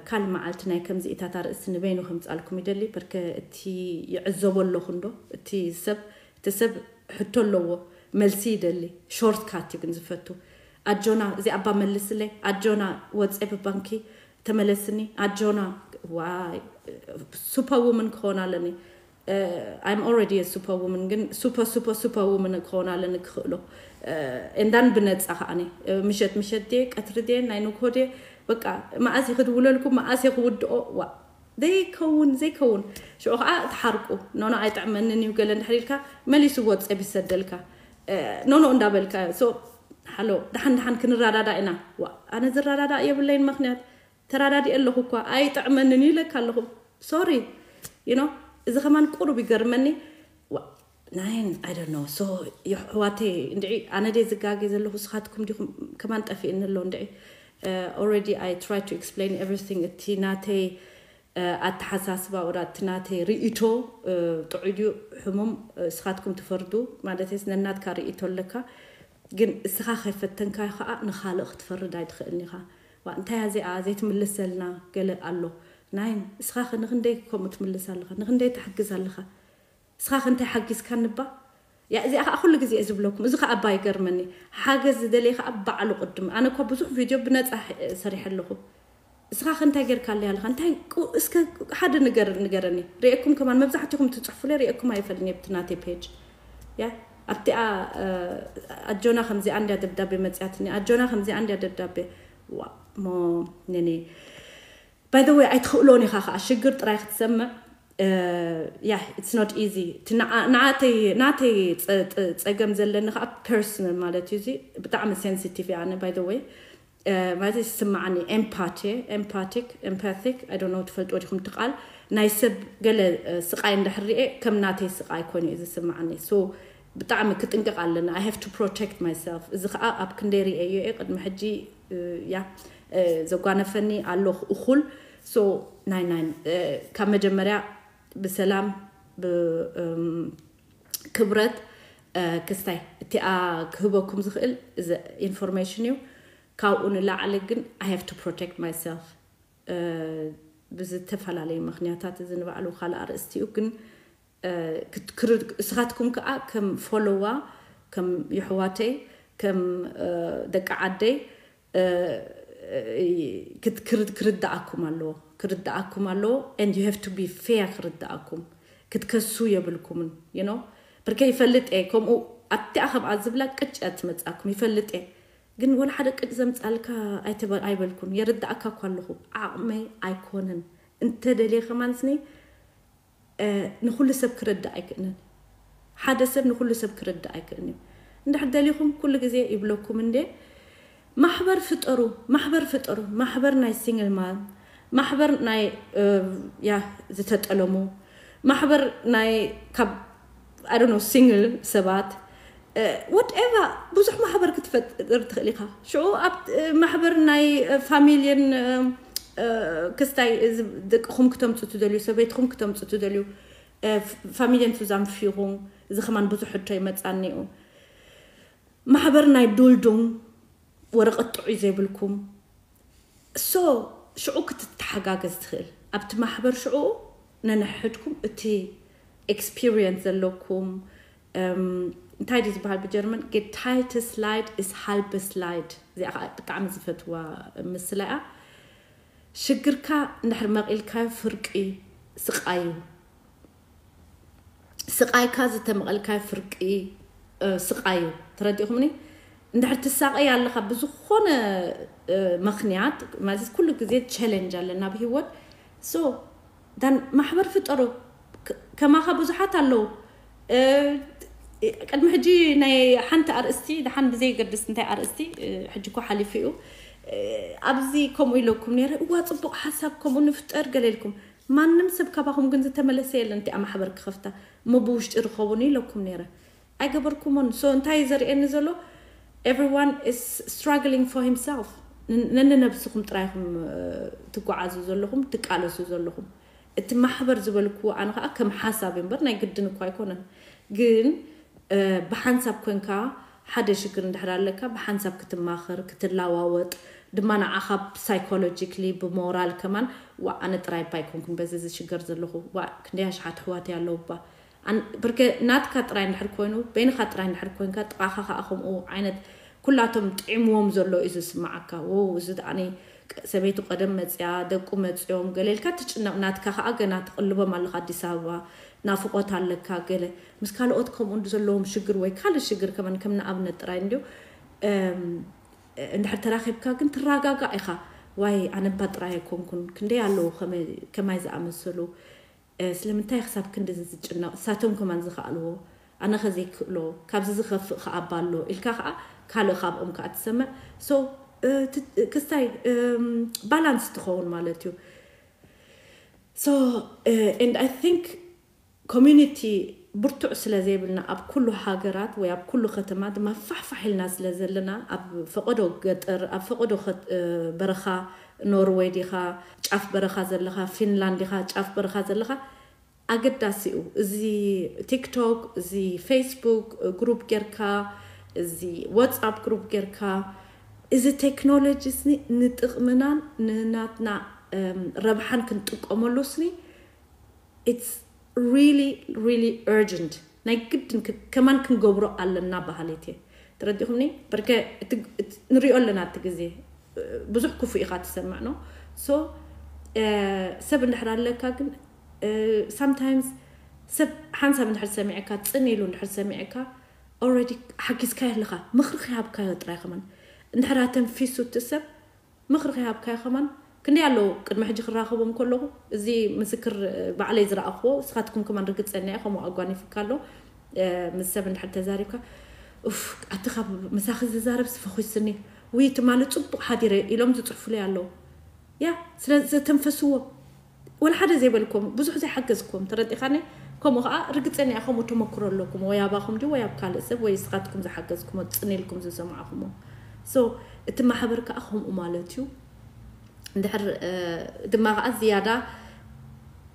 ካልእ መዓልቲ ናይ ከምዚኢታት ኣርእስቲ ንበይኑ ከምፃልኩም ይደሊ። በርከ እቲ ይዕዘቦ ኣለኹ እንዶ እቲ ሰብ እቲ ሰብ ሕቶ ኣለዎ መልሲ ይደሊ። ሾርት ካት እዩ ግን ዝፈቱ። ኣጆና እዚ ኣባ መልስለይ ኣጆና ወፀ ብባንኪ ተመለስኒ ኣጆና ዋይ ሱፐር ውመን ክኾን ኣለኒ። I'm already a super woman፣ ግን super super super woman ክኸውን ኣለኒ ክኽእሎ። እንዳን ብነፃ ከዓኒ ምሸት ምሸት ድየ ቀትሪ ድየ ናይ ንግሆ ድየ፣ በቃ መዓስ ክድውለልኩም መዓስ ክውድኦ። ዋ ዘይከውን ዘይከውን። ሽዑ ከዓ ትሓርቁ። ኖኖ ኣይጥዕመንን እዩ ገለ እንድሕር ኢልካ መሊሱ ወፀብ ይሰደልካ። ኖኖ እንዳበልካ። ሶ ሃሎ፣ ደሓን ደሓን ክንረዳዳ ኢና። ዋ ኣነ ዝረዳዳ የብለይን ምክንያት፣ ተራዳዲ ኣለኹ እኳ ኣይጥዕመንን ይለካ ኣለኹ። ሶሪ ዩ ኖ እዚ ከማን ቁሩብ ይገርመኒ። ናይን ኣይ ዶንት ኖ። ሶ የሕዋተይ እንድዒ ኣነ ደይ ዝጋገ ዘለኹ ስኻትኩም ዲኹም? ከማን ጠፊእኒ ኣሎ እንድዒ። Already I try to explain everything። እቲ ናተይ ኣተሓሳስባ ወዳ እቲ ናተይ ርእቶ ጥዑይ ድዩ ሕሙም? ስኻትኩም ትፈርዱ። ማለት ነናትካ ርእቶ ኣለካ፣ ግን እስኻ ከይፈተንካዮ ከዓ ንኻልእ ክትፈርድ ኣይትኽእልን ኢኻ። ዋ እንታይ እዚኣ ዘይትምልሰልና ገለ ኣሎ። ናይን እስኻኸ ንክንደይ ከምኡ ትምልስ ኣለኻ? ንክንደይ ትሕግዝ ኣለኻ? እስኻኸ እንታይ ሓጊዝካ ንባ? ያ እዚኣ ከዓ ኩሉ ግዜ እየ ዝብለኩም። እዚ ከዓ እባ ይገርመኒ። ሓገዝ ዝደለየ ከዓ ባዕሉ ቅድም። ኣነ እኳ ብዙሕ ቪድዮ ብነፃ ሰሪሐ ኣለኹ። እስኻኸ እንታይ ጌርካ ኣለይ ኣለኻ? እንታይ እስከ ሓደ ነገር ንገረኒ። ሪኤኩም ከማን መብዛሕትኹም ትፅሕፉለ ሪኤኩም ኣይፈልኒ ኣብቲ ናተይ ፔጅ። ያ ኣብቲኣ ኣጆና ከምዚኣ እንድያ ደብዳቤ መፅያትኒ፣ ኣጆና ከምዚኣ እንድያ ደብዳቤ። ዋ ሞ ነኔ ባይ ወይ ኣይትኽእሎን ኢኻ ከዓ ሽግር ጥራይ ክትሰምዕ። ያ it's not easy። ናተይ ናተይ ፀገም ዘለኒ ከዓ ፐርሰናል ማለት እዩ። እዚ ብጣዕሚ ሴንሲቲቭ እየ ኣነ ባይ ወይ ማለት ይስማዓኒ። ኤምፓቲ ኤምፓቲክ ኤምፓቲክ ኣይ ዶንት ኖ ትፈልጥዎ ዲኹም እቲ ቃል? ናይ ሰብ ገለ ስቃይ እንድሕር ሪኤ ከም ናተይ ስቃይ ኮይኑ እዩ ዝስማዓኒ። ሶ ብጣዕሚ ክጥንቀቕ ኣለና። I have to protect myself። እዚ ከዓ ኣብ ክንደይ ሪኤዮ እየ ቅድሚ ሕጂ ያ ዘጓነፈኒ ኣሎ እኹል። ሶ ናይ ናይ ካብ መጀመርያ ብሰላም ብክብረት ክስታይ እቲኣ ክህበኩም ዝኽእል እዚ ኢንፎርሜሽን እዩ። ካብኡ ንላዕሊ ግን I have to protect myself ብዝተፈላለዩ ምክንያታት። እዚ ንባዕሉ ካልእ ኣርእስቲ እዩ። ግን እስኻትኩም ከዓ ከም ፎሎዋ ከም የሕዋተይ ከም ደቂ ዓደይ ክርድኣኩም ኣለዎ። ክርድኣኩም ኣለዎ። And you have to be fair ክርድኣኩም። ክትከሱ የብልኩምን። ዩ ኖ ብርከ ይፈልጥ እየ። ከምኡ ኣብቲኣ ከምኣ ዝብላ ቅጭ እያ ትመፅኣኩም ይፈልጥ እየ። ግን ወላ ሓደ ቅጭ ዘምፃልካ ኣይበልኩን። የርድኣካ እኳ ኣለኹ። ዓቕመይ ኣይኮነን። እንተደልየ ከማንስኒ ንኩሉ ሰብ ክረዳእ ኣይክእልን። ሓደ ሰብ ንኩሉ ሰብ ክረዳእ ኣይክእልን እዩ። እንድሕር ደሊኹም ኩሉ ግዜ ይብለኩም እንዴ ማሕበር ፍጠሩ፣ ማሕበር ፍጠሩ፣ ማሕበር ናይ ሲንግል ማም፣ ማሕበር ናይ ያ ዝተጠለሙ፣ ማሕበር ናይ ካብ ኣይ ዶንት ኖ ሲንግል ሰባት ወትኤቨር ብዙሕ ማሕበር ክትፈጥር ትኽእል ኢኻ። ሽዑ ኣብ ማሕበር ናይ ፋሚሊን ክስታይ ደቅኹም ክተምፁ ትደልዩ፣ ሰበይትኹም ክተምፁ ትደልዩ፣ ፋሚሊን ሱዛን ፊኹም። እዚ ከማን ብዙሕ ሕቶ ይመፃኒኡ። ማሕበር ናይ ዱልዱም ወረቐት ጥዑይ ዘይብልኩም ሶ ሽዑ ክትተሓጋገዝ ትኽእል ኣብቲ ማሕበር ሽዑ ነንሕድኩም እቲ ኤክስፒሪየንስ ዘለኩም እንታይ ድዩ ዝበሃል ብጀርመን? Geteiltes Leid ist halbes Leid። እዚኣ ከዓ ብጣዕሚ ዝፈትዋ ምስላ እያ። ሽግርካ እንድሕር መቒልካዮ ፍርቂ ስቃይ እዩ። ስቃይካ ዝተመቐልካዮ ፍርቂ ስቃይ እዩ። ተረዲኹምኒ? እንድሕር ትሳቀይ ኣለካ ብዝኾነ ምክንያት ማለት ኩሉ ግዜ ቸለንጅ ኣለና ኣብ ህይወት። ሶ ዳን ማሕበር ፍጠሩ። ከማኻ ብዙሓት ኣለዉ። ቅድሚ ሕጂ ናይ ሓንቲ ኣርእስቲ ደሓን ብዘይገድስ እንታይ ኣርእስቲ ሕጂ እኮ ሓሊፉ እዩ። ኣብዚ ከምኡ ኢለኩም ነይረ፣ እዋ ፅቡቅ ሓሳብ ከምኡ ንፍጠር ገለ ኢልኩም። ማንም ሰብ ካባኹም ግን ዝተመለሰ የለን። እቲኣ ማሕበር ክኸፍታ እሞ ብውሽጢ ርከቡኒ ኢለኩም ነይረ። ኣይገበርኩሞን። ሶ እንታይ እዩ ዘርእየኒ ዘሎ? Everyone is struggling for himself። ነንነብስኹም ጥራይኹም ትጓዓዙ ዘለኹም ትቃለሱ ዘለኹም። እቲ ማሕበር ዝበልክዎ ኣነ ከዓ ከም ሓሳብ እምበር ናይ ግድን እኳ ኣይኮነን። ግን ብሓንሳብ ኮንካ ሓደ ሽግር እንድሕር ኣለካ ብሓንሳብ ክትማኸር ክትላዋወጥ ድማ ንዓኻ ሳይኮሎጂክሊ ብሞራል ከማን ዋ ኣነ ጥራይ እባ ኣይኮንኩን በዚ ዝሽገር ዘለኹ ዋ ክንደይ ኣሽሓት ኣሕዋተይ ኣለዉ እባ። ብርከ ናትካ ጥራይ እንድሕር ኮይኑ በይንኻ ጥራይ እንድሕር ኮንካ ጥቓኻ ከዓ ከምኡ ዓይነት ኩላቶም ጥዒምዎም ዘሎ እዩ ዝስማዓካ። ው እዚ ደኣኒ ሰበይቱ ቀደም መፅያ ደቁ መፅዮም ገለ ኢልካ ትጭነቕ። ናትካ ከዓ ገና ትቕልቦም ኣለኻ ኣዲስ ኣበባ ናፍቆት ኣለካ ገለ ምስ ካልኦት ከምኡ እንዲ ዘለዎም ሽግር ወይ ካልእ ሽግር ከመን ከም ንኣብነት ጥራይ እንዲዩ እንድሕር ተራኺብካ ግን ትረጋጋእ ኢኻ። ዋይ ኣነባ ጥራይ ኣይኮንኩን ክንደይ ኣለዉ ከማይ ዝኣመሰሉ ስለምንታይ ክሳብ ክንዲ ዝጭነቕ እሳቶም ከማን ዝኸኣልዎ ኣነ ኸዘይክእሎ ካብዚ ዝኸፍእ ከኣባ ኣሎ ኢልካ ከዓ ካልእ ካብኦም ከዓ ትሰምዕ። So ክስታይ ባላንስ ትኸውን ማለት እዩ። So and I think community ብርቱዕ ስለ ዘይብልና ኣብ ኩሉ ሃገራት ወይ ኣብ ኩሉ ከተማ ድማ ፋሕፋሕ ኢልና ስለ ዘለና ኣብ ፈቐዶ ገጠር ኣብ ፈቐዶ በረኻ ኖርወይ ዲኻ ጫፍ በረኻ ዘለኻ ፊንላንድ ዲኻ ጫፍ በረኻ ዘለኻ ኣገዳሲ እዩ። እዚ ቲክቶክ እዚ ፌስቡክ ግሩፕ ጌርካ እዚ ዋትስኣፕ ግሩፕ ጌርካ እዚ ቴክኖሎጂ ስኒ ንጥቕምናን ንናትና ረብሓን ክንጥቀመሉ ስኒ it's really really urgent ናይ ግድን ከማን ክንገብሮ ኣለና ባህሊት እየ። ተረዲኹምኒ? በርከ ንሪኦ ኣለና እቲ ግዜ ብዙሕ ክፉ ኢኻ ትሰምዕ ነው። So ሰብ እንድሕር ኣለካ ግን sometimes ሰብ ሓንሳብ እንድሕር ሰሚዕካ ፅን ኢሉ እንድሕር ሰሚዕካ already ሓጊዝካ ኣለኻ ምኽሪ ከይሃብካዮ ጥራይ ከማን እንድሕር ኣተንፊሱ እቲ ሰብ ምኽሪ ከይሃብካዮ ከማን ክንደይ ኣለዉ ቅድሚ ሕጂ ክራኸቦም ከለኹ እዚ ምስክር ባዕለይ ዝረኣኽዎ እስኻትኩም ከማን ርግፀኛ እየ ከምኡ ኣጓኒፍካ ኣሎ ምስ ሰብ እንድሕር ተዛሪብካ ኡፍ ኣቲ ካብ ምሳኺ ዝዛረብ ስፈኹስኒ ውይ ትማሊ ፅቡቕ ሓዲረ ኢሎም ዝፅሑፉለይ ኣለዉ። ያ ስለ ዘተንፈስዎ ወላ ሓደ ዘይበልኩም ብዙሕ ዘይሓገዝኩም ተረዲኻኒ። ከምኡ ከዓ ርግፀኛ እየ ከምኡ ተመክሮ ኣለኩም ወይ ኣባኹም ድዩ ወይ ኣብ ካልእ ሰብ ወይ እስኻትኩም ዝሓገዝኩሞ ፅን ኢልኩም ዝሰማዕኹሞ። So እቲ ማሕበር ከዓ ከምኡ ማለት እዩ። እንድሕር ድማ ከዓ ዝያዳ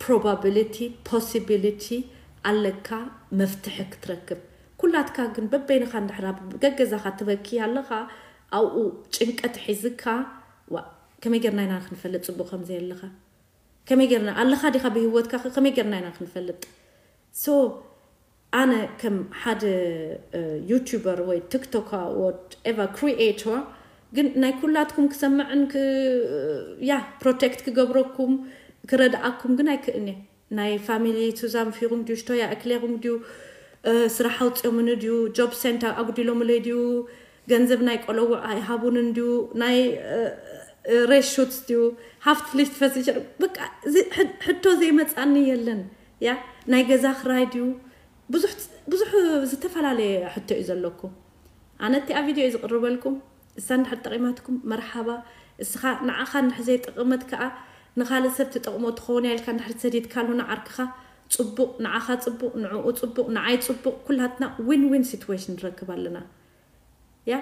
probability possibility ኣለካ መፍትሒ ክትረክብ። ኩላትካ ግን በበይንኻ እንድሕር ኣብ ገገዛኻ ትበኪ ኣለኻ ኣብኡ ጭንቀት ሒዝካ ዋ ከመይ ጌርና ኢና ክንፈልጥ ፅቡቅ ከም ዘየለኻ ከመይ ጌርና ኣለኻ ዲኻ ብህይወትካ ከ ከመይ ጌርና ኢና ክንፈልጥ። So ኣነ ከም ሓደ ዩቱበር ወይ ቲክቶካ whatever creator ግን ናይ ኩላትኩም ክሰምዕን ያ protect ክገብረኩም ክረድኣኩም ግን ኣይክእልን እየ። ናይ ፋሚሊ ሱዛን ፊኹም ድዩ ሽቶያ እክሌኹም ድዩ ስራሕ ኣውፅኦምኒ ድዩ job center ኣጉዲሎምለይ ድዩ ገንዘብ ናይ ቆለውዕ ኣይሃቡንን ድዩ ናይ ሬሹትስ ድዩ ሃፍት ሊፍት ፈሲሸር በቃ ሕቶ ዘይመፃኒ የለን። ያ ናይ ገዛ ክራይ ድዩ ብዙሕ ብዙሕ ዝተፈላለየ ሕቶ እዩ ዘለኩም። ኣነ እቲ ኣብ ቪድዮ እዩ ዝቕርበልኩም እሳ እንድሕር ጠቒማትኩም መርሓባ። እስኻ ንዓኻ እንድሕር ዘይጠቐመት ከዓ ንኻልእ ሰብ ትጠቕሞ ትኸውን እያ ኢልካ እንድሕር ሰዲድካሉ ንዓርክኻ ፅቡቕ ንዓኻ ፅቡቕ ንዕኡ ፅቡቕ ንዓይ ፅቡቕ ኩላትና win win situation ንረክብ ኣለና። ያ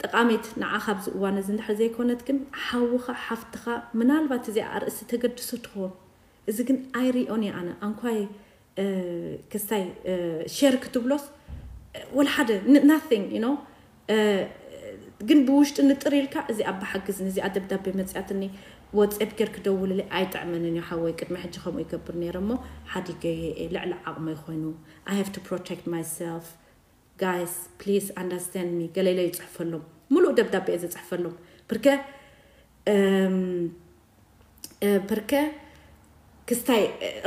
ጠቓሚት ንዓኻ ኣብዚ እዋን እዚ እንድሕር ዘይኮነት ግን ሓውኻ ሓፍትኻ ምናልባት እዚኣ ኣርእስቲ ተገድሶ ትኸውን። እዚ ግን ኣይሪኦን እየ ኣነ ኣንኳይ ክስታይ ሸር ክትብሎስ ወላ ሓደ nothing you know ግን ብውሽጢ ንጥር ኢልካ እዚኣ ብሓግዝኒ እዚኣ ደብዳቤ መፅያትኒ ወፀብ ጌር ክደውልለይ ኣይጥዕመንን እዩ ሓወይ ቅድሚ ሕጂ ከምኡ ይገብር ነይረ እሞ ሓዲገየ እየ ልዕሊ ዓቕመይ ኮይኑ I have to protect myself guys please understand me ገለለ ይፅሕፈሎም ሙሉእ ደብዳቤ እየ ዝፅሕፈሎም ብርከ ብርከ ክስታይ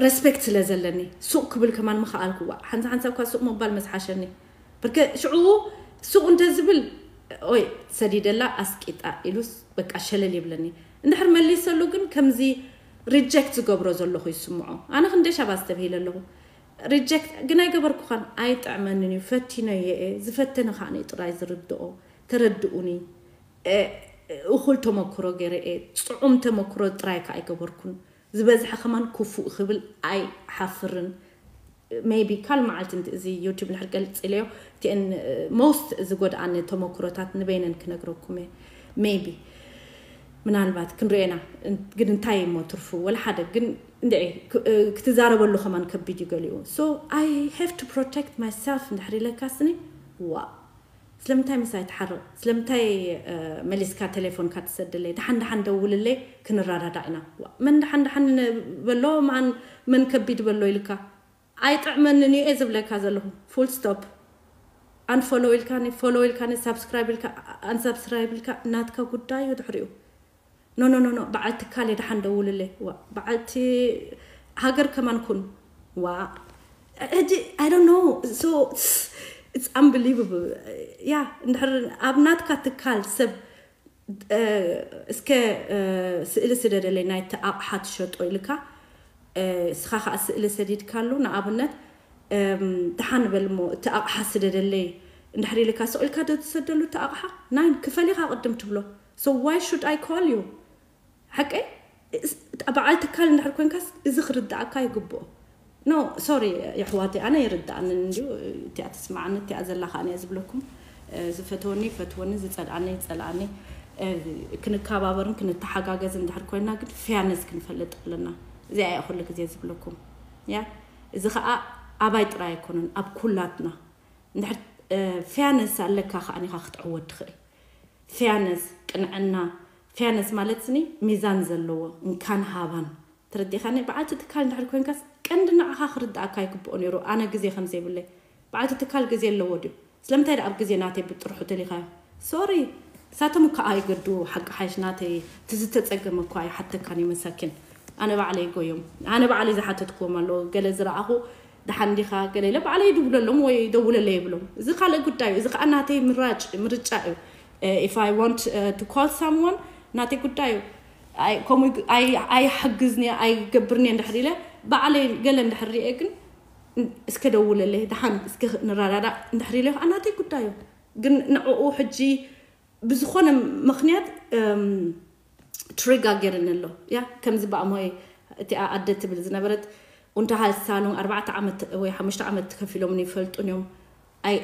ሬስፔክት ስለ ዘለኒ ሱቕ ክብል ከማን ምኸኣልኩዋ ሓንሳ ሓንሳ እኳ ሱቕ ምባል መዝሓሸኒ ብርከ ሽዑ ሱቕ እንተ ዝብል ኦይ ሰዲደላ ኣስቂጣ ኢሉስ በቃ ሸለል ይብለኒ እንድሕር መሊሰሉ ግን ከምዚ ሪጀክት ዝገብሮ ዘለኹ ይስምዖ ኣነ ክንደይ ሻብ ኣስተብሂለ ኣለኹ ሪጀክት ግን ኣይገበርኩኻን ኣይጥዕመንን እዩ ፈቲነዮ እየ ዝፈተነ ከዓ ጥራይ ዝርድኦ ተረድኡኒ እኹል ተመክሮ ገይረ እየ ፅዑም ተመክሮ ጥራይ ከዓ ኣይገበርኩን ዝበዝሐ ከማን ክፉእ ክብል ኣይሓፍርን maybe ካል መዓልቲ እዚ ዩቱብ ንሕር ገልፅ ኢለዮ እቲአን most ዝጎድኣኒ ተመክሮታት ንበይነን ክነግረኩም እየ maybe ምናልባት ክንሪኤና ግን እንታይ እሞ ትርፉ ወላ ሓደ ግን እንደ ክትዛረበሉ ከማን ከቢድ እዩ ገሊኡ so I have to protect myself እንድሕር ኢለካ ስኒ ዋ ስለምንታይ ምሳይ ትሓርቕ ስለምንታይ መሊስካ ቴሌፎንካ ትሰድለይ ደሓን ደሓን ደውልለይ ክንረዳዳእ ኢና መን ደሓን ደሓን በሎ ማን መን ከቢድ በሎ ኢልካ ኣይጥዕመንን እዩ እየ ዝብለካ ዘለኹ full stop unfollow ኢልካኒ follow ኢልካኒ subscribe ኢልካ unsubscribe ኢልካ ናትካ ጉዳይ እዩ ድሕሪኡ no no no no በዓልቲ ካሌ ደሓን ደውልለይ በዓልቲ ሃገር ከማን ኩን። ዋ ሕጂ I don't know, so it's unbelievable. ያ እንድሕር ኣብ ናትካ ትካል ሰብ እስከ ስእሊ ስደደለይ ናይቲ ኣቕሓ ትሸጦ ኢልካ፣ እስኻ ከዓ ስእሊ ሰዲድካሉ። ንኣብነት ደሓን በል እሞ እቲ ኣቕሓ ስደደለይ እንድሕር ኢልካ፣ ስቕ ኢልካ ዶ ትሰደሉ እቲ ኣቕሓ? ናይን ክፈል ኢኻ ቅድም ትብሎ። So why should I call you? ሓቀይ በዓል ትካል እንድሕር ኮንካስ እዚ ክርዳእካ ይግብኦ። ኖ ሶሪ የሕዋተይ፣ ኣነ ይርዳእኒ እንዲዩ። እቲኣ ትስማዓኒ እቲኣ ዘላ ከዓኒ እየ ዝብለኩም። ዝፈትወኒ ይፈትወኒ፣ ዝፀልኣኒ ይፀልኣኒ። ክንከባበርን ክንተሓጋገዝ እንድሕር ኮይና ግን ፊያነስ ክንፈልጥ ኣለና። እዚኣ እየ ኩሉ ግዜ ዝብለኩም። ያ እዚ ከዓ ኣባይ ጥራይ ኣይኮነን፣ ኣብ ኩላትና እንድሕር ፊያነስ ኣለካ ከዓኒኻ ክትዕወት ትኽእል። ፊያነስ ቅንዕና፣ ፊያነስ ማለት ስኒ ሚዛን ዘለዎ እንካን ሃባን። ተረዲኻኒ? በዓልቲ ትካል እንድሕር ኮይንካስ ቀንዲ ንዓኻ ክርዳእካ ይግብኦ ነይሩ። ኣነ ግዜ ከም ዘይብለይ በዓልቲ ትካል ግዜ ኣለዎ ድዩ? ስለምንታይ ደኣ ኣብ ግዜ ናተይ ብጥርሑ ተሊኻዮ? ሶሪ ሳቶም እካ ኣይገዱ ሓቂ ሓይሽ ናተይ እቲ ዝተጸገመ እኳ ኣይሓተካን እዩ መሳኪን። ኣነ ባዕለይ ጎዮም ኣነ ባዕለይ ዝሓተትክዎም ኣለዎ። ገለ ዝረኣኹ ደሓን ዲኻ ገለ ኢለ ባዕለይ ይድውለሎም ወይ ደውለለይ ይብሎም። እዚ ካልእ ጉዳይ እዩ። እዚ ከዓ ናተይ ምራጭ ምርጫ እዩ። If I want to call someone ናተይ ጉዳይ እዩ። ከምኡ ኣይሓግዝኒ ኣይገብርኒ እንድሕር ኢለ ባዕለይ ገለ እንድሕር ሪኤ ግን እስከ ደውለለይ ደሓን እስከ ንረዳዳእ እንድሕር ኢለ ከዓ ናተይ ጉዳይ እዩ። ግን ንዕኡ ሕጂ ብዝኾነ ምኽንያት ትሪጋ ገይርኒ ኣሎ። ያ ከምዚ ብኣሞይ እቲኣ ኣደ ትብል ዝነበረት ኡንታ ሃልሳሉን ኣርባዕተ ዓመት ወይ ሓሙሽተ ዓመት ከፊሎም ይፈልጡን እዮም። ኣይ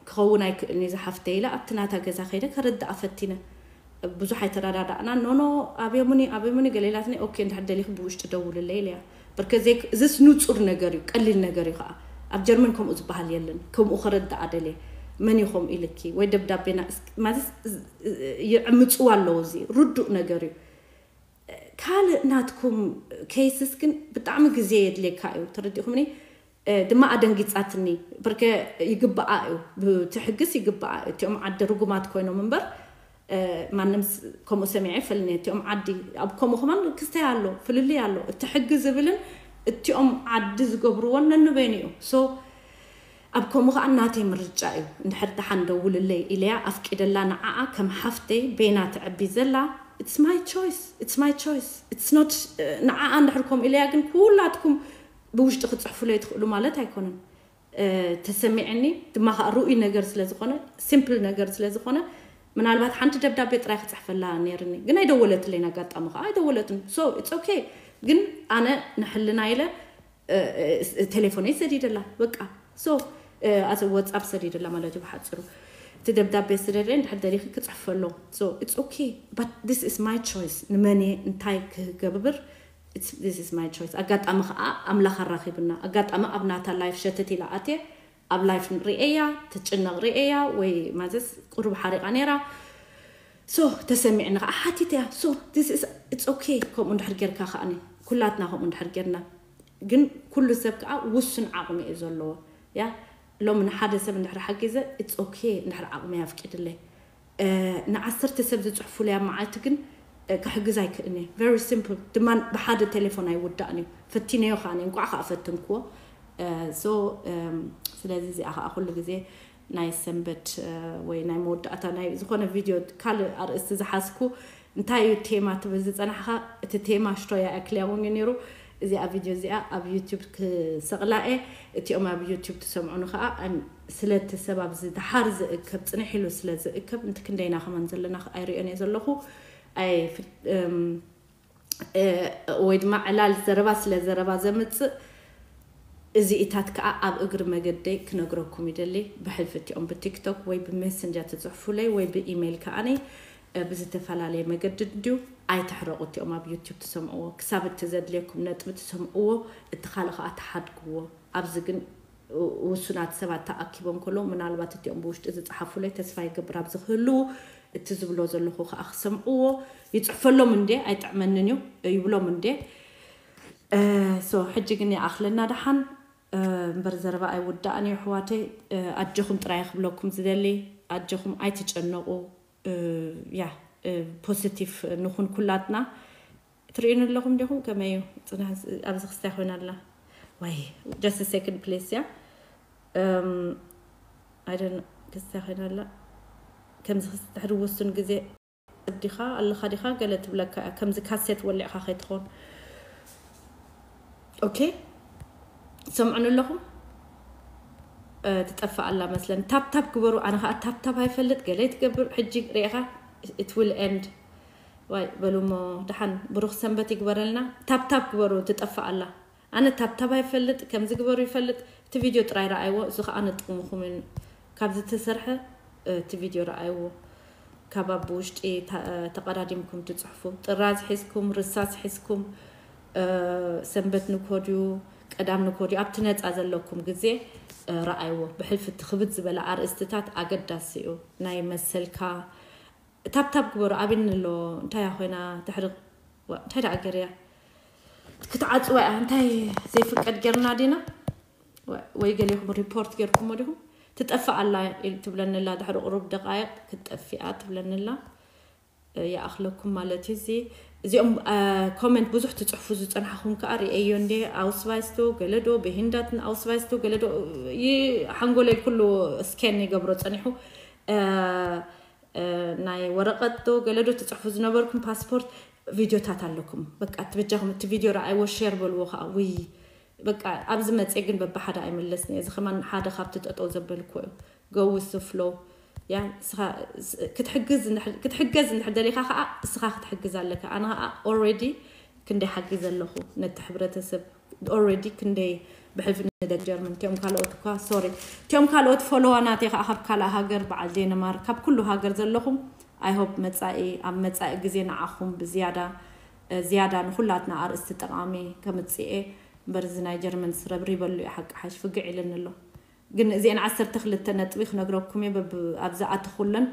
ክኸውን ኣይክእልን እዩ ዝሓፍተ ኢለ ኣብቲ ናታ ገዛ ከይደ ከረዳኣ ፈቲነ። ብዙሕ ኣይተረዳዳእና። ኖኖ ኣብየሙኒ ኣብየሙኒ ገለ ኢላትኒ። ኦኬ እንድሕር ደሊኺ ብውሽጢ ደውልለይ ኢለያ። በርከ ዘይክ- እዚስ ንጹር ነገር እዩ፣ ቀሊል ነገር እዩ ከዓ። ኣብ ጀርመን ከምኡ ዝበሃል የለን። ከምኡ ከረዳኣ ደልየ። መን እዩ ከምኡ ኢልኪ ወይ ደብዳቤና እስ- ማለት ይዕምፅዋ ኣለዉ። እዚ ርዱእ ነገር እዩ። ካልእ ናትኩም ኬይስስ ግን ብጣዕሚ ግዜ የድልየካ እዩ። ተረዲእኩምኒ? ድማ ኣደንጊፃትኒ። በርከ ይግባኣ እዩ፣ ብትሕግስ ይግባኣ እዩ። እቲኦም ዓዲ ርጉማት ኮይኖም እምበር ማንም ከምኡ ሰሚዐ ይፈልኒ። እቲኦም ዓዲ ኣብ ከምኡ ከማን ክስተይ ኣሎ፣ ፍልልይ ኣሎ። እቲ ሕጊ ዝብልን እቲኦም ዓዲ ዝገብርዎን ነንበይኑ እዩ። ሶ ኣብ ከምኡ ከዓ ናተይ ምርጫ እዩ። እንድሕር ደሓን ደውልለይ ኢለያ ኣፍቂደላ ንዓኣ ከም ሓፍተይ በይና ትዕቢ ዘላ it's my choice, it's my choice, it's not ንዓኣ እንድሕር ከምኡ ኢለያ ግን ኩላትኩም ብውሽጢ ክፅሕፉለይ ትኽእሉ ማለት ኣይኮነን። ተሰሚዕኒ ድማ ከዓ ርኡይ ነገር ስለ ዝኾነ፣ ሲምፕል ነገር ስለ ዝኾነ ምናልባት ሓንቲ ደብዳቤ ጥራይ ክፅሕፈላ ነይርኒ ግን ኣይደወለትለይን። ኣጋጣሚ ከዓ ኣይደወለትን። So it's okay። ግን ኣነ ንሕልና ኢለ ቴሌፎነይ ሰዲደላ በቃ። So ኣዚ ዋትሳፕ ሰዲደላ ማለት እዩ ብሓፂሩ። እቲ ደብዳቤ ስደደለይ እንድሕር ደሊኺ ክፅሕፈሎም። So it's okay but this is my choice። ንመን እየ እንታይ ክገብር? This is my choice። ኣጋጣሚ ከዓ ኣምላኽ ኣራኺብና። ኣጋጣሚ ኣብ ናታ ላይፍ ሸተት ኢላ ኣትየ ኣብ ላይፍ ንርእየያ ትጭነቕ ርእየያ ወይ ማዘስ ቁሩብ ሓሪቓ ነይራ። So ተሰሚዕኒ ከዓ ሓቲተያ። So this is it's okay። ከምኡ እንድሕር ጌርካ ከዓኒ ኩላትና ከምኡ እንድሕር ጌርና ግን ኩሉ ሰብ ከዓ ውሱን ዓቕሚ እዩ ዘለዎ። ያ ሎም ንሓደ ሰብ እንድሕር ሓጊዘ it's okay እንድሕር ዓቕሚ ኣፍቂድለይ ንዓሰርተ ሰብ ዝፅሕፉለይ ኣብ መዓልቲ ግን ክሕግዝ ኣይክእልን እየ። Very simple ድማ ብሓደ ቴሌፎን ኣይውዳእን እዩ። ፈቲነዮ ከዓ እንቋዕ ከዓ ፈተንክዎ። So ስለዚ እዚኣ ከዓ ኩሉ ግዜ ናይ ሰንበት ወይ ናይ መወዳእታ ናይ ዝኾነ ቪድዮ ካልእ ኣርእስቲ ዝሓዝኩ እንታይ እዩ ቴማ ትብል ዝፀናሕካ እቲ ቴማ ሽቶያ ኣክልያ እውን እዩ ነይሩ። እዚኣ ቪድዮ እዚኣ ኣብ ዩቱብ ክሰቕላ እየ። እቲኦም ኣብ ዩቱብ ትሰምዑኒ ከዓ ስለቲ ሰብ ኣብዚ ድሓር ዝእከብ ፅንሕ ኢሉ ስለ ዝእከብ እንት ክንደይና ከማን ዘለና ኣይርእዮን እየ ዘለኹ። ወይ ድማ ዕላል ዘረባ ስለ ዘረባ ዘምፅእ እዚኢታት ከዓ ኣብ እግሪ መገደይ ክነግረኩም ይደሊ። ብሕልፊ እቲኦም ብቲክቶክ ወይ ብሜሰንጀር ትፅሕፉለይ ወይ ብኢሜይል ከዓኒ ብዝተፈላለየ መገዲ ድዩ ኣይትሕረቑ። እቲኦም ኣብ ዩቱብ ትሰምዕዎ ክሳብ እቲ ዘድልየኩም ነጥቢ ትሰምዕዎ እቲ ካልእ ከዓ ትሓድግዎ። ኣብዚ ግን ውሱናት ሰባት ተኣኪቦም ከለዉ ምናልባት እቲኦም ብውሽጢ ዝፀሓፉለይ ተስፋ ይገብር ኣብዚ ክህልዉ እቲ ዝብሎ ዘለኹ ከዓ ክሰምዕዎ። ይፅሕፈሎም እንዴ ኣይጥዕመንን እዩ ይብሎም እንዴ። So ሕጂ ግን ይኣኽለና ደሓን እምበር ዘረባ ኣይውዳእን እዩ ኣሕዋተይ። ኣጆኹም ጥራይ ክብለኩም ዝደሊ ኣጆኹም ኣይትጨነቑ። ያ ፖዚቲቭ ንኹን ኩላትና። ትርእዩኒ ኣለኹም ዲኹም? ከመይ እዩ? ጽናሕ ኣብዚ ክስታይ ኮይና ኣላ። ዋይ፣ just a second please፣ ያ። እም፣ I don't know፣ ክስታይ ኮይና ኣላ። ከምዚ ክስ-፣ ድሕሪ ውሱን ግዜ ዲኻ ኣለኻ ዲኻ ገለ ትብለካ እያ። ከምዚ ካሴት ወሊዕካ ከይትኾን። ኦኬ፣ ትሰምዑኒ ኣለኹም? እ፣ ትጠፍእ ኣላ መስለን። ታፕታፕ ግበሩ። ኣነ ኸዓ ታፕታፕ ኣይፈልጥ፣ ገለ ትገብር። ሕጂ ርኢኻ፣ it will end። ዋይ፣ በሉ እሞ፣ ደሓን ብሩኽ ሰንበት ይግበረልና። ታፕታፕ ግበሩ፣ ትጠፍእ ኣላ። ኣነ ታፕታፕ ኣይፈልጥ፣ ከምዚ ግበሩ ይፈልጥ። እቲ ቪድዮ ጥራይ ረኣይዎ፣ እዚ ኸዓ ንጥቕምኹም እዩ። ካብ ዝተሰርሐ፣ እ፣ እቲ ቪድዮ ረኣይዎ። ካብ ኣብ ውሽጢ ተ-፣ ተቐዳዲምኩም ትጽሕፉ። ጥራዝ ሒዝኩም፣ ርሳስ ሒዝኩም፣ እ፣ ሰንበት ንኮድዩ፣ ቀዳም ንኮድዩ፣ ኣብቲ ነጻ ዘለኩም ግዜ፣ እ፣ ረኣይዎ። ብሕልፊ እቲ ክብድ ዝበለ ኣርእስትታት ኣገዳሲ እዩ። ናይ መሰልካ፣ ታፕታፕ ግበሩ። ኣቢኒ ኣሎ፣ እንታይ እያ ኮይና፣ ተሕርቕ፣ ዋ፣ እንታይ ደኣ ገይረያ? ክትዓጽዋ እያ፣ እንታይ ዘይፍቀድ ጌርና ዲና? ወ-፣ ወይ ገሊኹም ሪፖርት ጌርኩሞ ዲኹም? ትጠፍእ ኣላ ኢል-፣ ትብለኒ ኣላ፣ ድሕሪ ቁሩብ ደቃይቕ ክትጠፍእ እያ ትብለኒ ኣላ። እ፣ ይኣኽለኩም ማለት እዩ። እዚ፣ እዚኦም፣ እ፣ ኮመንት ብዙሕ ትጽሕፉ ዝጸናሕኹም ከኣ ርእየዮ እንዴ፣ ኣውስቫይስቶ ገለዶ፣ በሂንዳትን ኣውስቫይስቶ ገለዶ፣ ይ-፣ ሓንጎለይ ኩሉ ስኬን ይገብሮ ጸኒሑ። እ፣ እ፣ ናይ ወረቐት ዶ ገለ ዶ ትጽሕፉ ዝነበርኩም ፓስፖርት ቪድዮታት ኣለኩም። በቃ፣ እቲ በጃኹም እቲ ቪድዮ ረኣይዎ፣ ሼር በልዎ ኸኣ። ውይ፣ በቃ፣ ኣብዚ መጽየ ግን በብሓደ ኣይምለስን እየ። እዚ ከማን ሓደ ካብቲ ጠጠው ዘበልኩዎ እዩ። Go with the flow። ያ፣ እስኻ፣ ስ-፣ ክትሕግዝ እንድሕር፣ ክትሕገዝ እንድሕር ደሊኻ ኸኣ፣ እስኻ ክትሕግዝ ኣለካ። ኣነ ኸኣ ኦልሬዲ ክንደይ ሓጊዘ ኣለኹ ነቲ ሕብረተሰብ። ኦልሬዲ ክንደይ ብሕልፊ ንደቂ ጀርመን፣ እቲኦም ካልኦት እኳ፣ ሶሪ፣ እቲኦም ካልኦት ፎሎዋ ናተይ ኸኣ ካብ ካልእ ሃገር፣ በዓል ዴንማርክ፣ ካብ ኩሉ ሃገር ዘለኹም፣ I hope መጻኢ፣ ኣብ መጻኢ ግዜ ንዓኹም ብዝያዳ፣ እ፣ ዝያዳ ንኹላትና ኣርእስቲ ጠቓሚ ከምጽእ እየ። እምበር እዚ ናይ ጀርመን ስረብሪበሉ እዩ፣ ሓቂ ሓሽ ፍግዕ ኢልኒ ኣሎ። ግን እዚአን ዓሰርተ ክልተ ነጥቢ ክነግረኩም እየ፣ በብ-፣ ኣብ ዝኣተኹለን።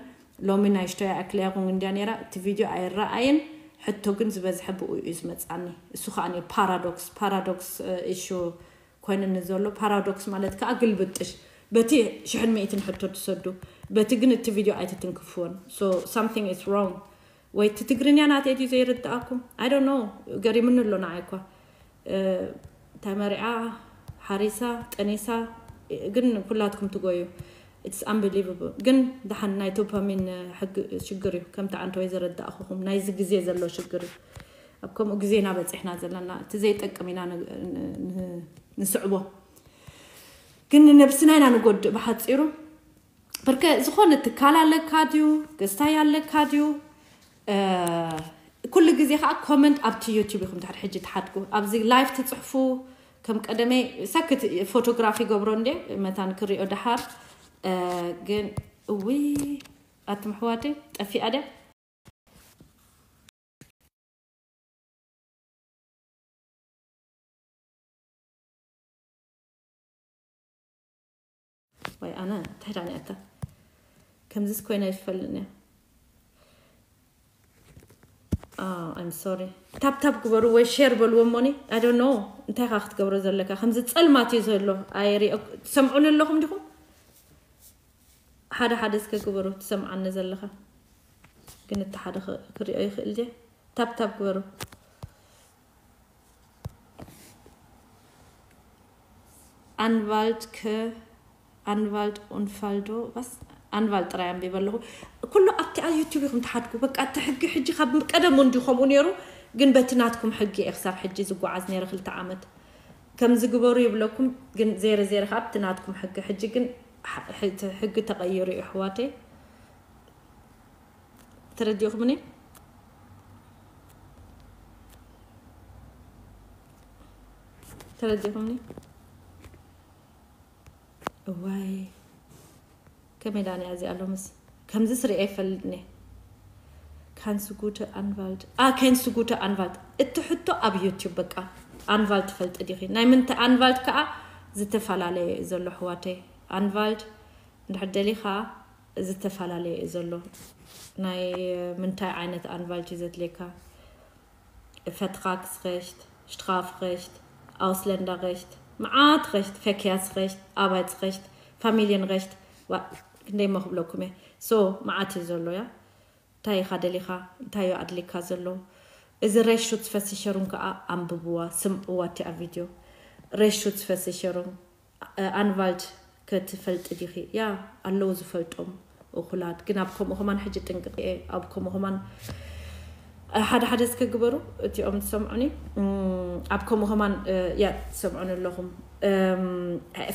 ሎሚ ናይ ሽቶያ ኣክልያኹም እንድያ ነይራ፣ እቲ ቪድዮ ኣይረኣየን፣ ሕቶ ግን ዝበዝሐ ብኡ እዩ ዝመጻኒ። እሱ ኸኣ ፓራዶክስ፣ ፓራዶክስ፣ እ፣ ኢሹ ኮይንኒ ዘሎ። ፓራዶክስ ማለት ከኣ ግልብጥሽ፣ በቲ ሽሕን ሚእትን ሕቶ ትሰዱ፣ በቲ ግን እቲ ቪድዮ ኣይትትንክፍዎን። So something is wrong። ወይ እቲ ትግርኛ ናተይ ድዩ ዘይርድኣኩም? I don't know። ገሪምኒ ኣሎ ንዓይ እኳ። እ፣ ተመሪዓ፣ ሓሪሳ፣ ጠኒሳ፣ ግን ኩላትኩም ትጎዩ። It's unbelievable። ግን ደሓን ናይ ዶፓሚን ሕግ-፣ ሽግር እዩ። ከምቲ ኣንተ ወይ ዘረዳእኹኹም፣ ናይዚ ግዜ ዘሎ ሽግር እዩ። ኣብ ከምኡ ግዜና በጺሕና ዘለና፣ እቲ ዘይጠቅም ኢና ን-፣ ን-፣ ን-፣ ንስዕቦ። ግን ንነብስና ኢና ንጎድእ ብሓጺሩ። ብርከ ዝኾነ ትካል ኣለካ ድዩ? ገዝታይ ኣለካ ድዩ? እ፣ ኩሉ ግዜ ኸኣ ኮመንት ኣብቲ ዩቲዩብ ኢኹም ድሕሪ ሕጂ ትሓድጉ። ኣብዚ ላይፍ ትጽሕፉ፣ ከም ቀደመይ ሳክት ፎቶግራፊ ገብሮ እንዴ፣ መታን ክሪኦ ደሓር። እ፣ ግን፣ እውይ፣ ኣቱም ኣሕዋተይ፣ ጠፊኣ ድያ? ወይ ኣነ እንታይ ዳኒ ኣታ ከምዚስ ኮይና ይፈልጥን እያ። Ah, I'm sorry። ታፕታፕ ግበሩ ወይ ሼር በልዎ እሞኒ። I don't know። እንታይ ኻ ክትገብሮ ዘለካ? ከምዚ ጸልማት እዩ ዘሎ። ኣይሪኦ-፣ ትሰምዑኒ ኣለኹም ዲኹም? ሓደ ሓደ እስከ ግበሩ፣ ትሰምዓኒ ዘለኻ። ግን እቲ ሓደ ኽ-፣ ክሪኦ ይኽእል ድየ? ታፕታፕ ግበሩ። ኣንቫልድ ከ-፣ ኣንቫልድ ኡንፋልዶ፣ ባስ ኣንቫልድ ጥራይ ኣንቢበ ኣለኹ። ኩሉ ኣብቲ ኣብ ዩቲዩብ ኢኹም ትሓድጉ። በቃ እቲ ሕጊ ሕጂ ካብ ቀደሙ እንዲዩ ከምኡ ነይሩ፣ ግን በቲ ናትኩም ሕጊ እየ ክሳብ ሕጂ ዝጓዓዝ ነይረ ክልተ ዓመት። ከምዚ ግበሩ ይብለኩም፣ ግን ዜረ ዜረ ካብ እቲ ናትኩም ሕጊ። ሕጂ ግን ሕ-፣ ሕ-፣ እቲ ሕጊ ተቐይሩ እዩ ኣሕዋተይ። ተረዲእኹምኒ? ተረዲእኹምኒ? እዋይ፣ ከመይ ዳኒ እዚኣ ሎምስ ከምዚ ስሪኤ ይፈልጥኒ። ካንስ ጉተ ኣንቫልድ፣ ኣ፣ ካንስ ጉተ ኣንቫልድ። እቲ ሕቶ ኣብ ዩቲዩብ በቃ። ኣንቫልድ ትፈልጢ ዲኺ? ናይ ምንታይ ኣንቫልድ ከኣ ዝተፈላለየ እዩ ዘሎ ኣሕዋተይ። ኣንቫልድ እንድሕር ደሊኻ ዝተፈላለየ እዩ ዘሎ። ናይ ምንታይ ዓይነት ኣንቫልድ እዩ ዘድልየካ? Vertragsrecht፣ Strafrecht፣ Ausländerrecht፣ መዓት ሬሽት፣ Verkehrsrecht፣ Arbeitsrecht፣ Familienrecht፣ ዋ፣ ክንደይ እሞ ክብለኩም እየ። So፣ መዓት እዩ ዘሎ፣ ያ። እንታይ ኢኻ ደሊኻ? እንታይ እዩ ኣድሊካ ዘሎ? እዚ ሬሹት ፈሲሸሩን ከዓ ኣንብብዋ፣ ስምዕዋ እቲኣ ቪድዮ። ሬሹት ፈሲሸሩን ኣንቫልድ ከትፈልጢ ዲኺ? ያ ኣለዉ ዝፈልጦም እኹላት፣ ግን ኣብ ከምኡ ከማን ሕጂ ጥንቅቂ እየ። ኣብ ከምኡ ከማን ሓደ ሓደ እስከ ግበሩ እቲኦም ትሰምዑኒ። ኣብ ከምኡ ከማን ያ ትሰምዑኒ ኣለኹም።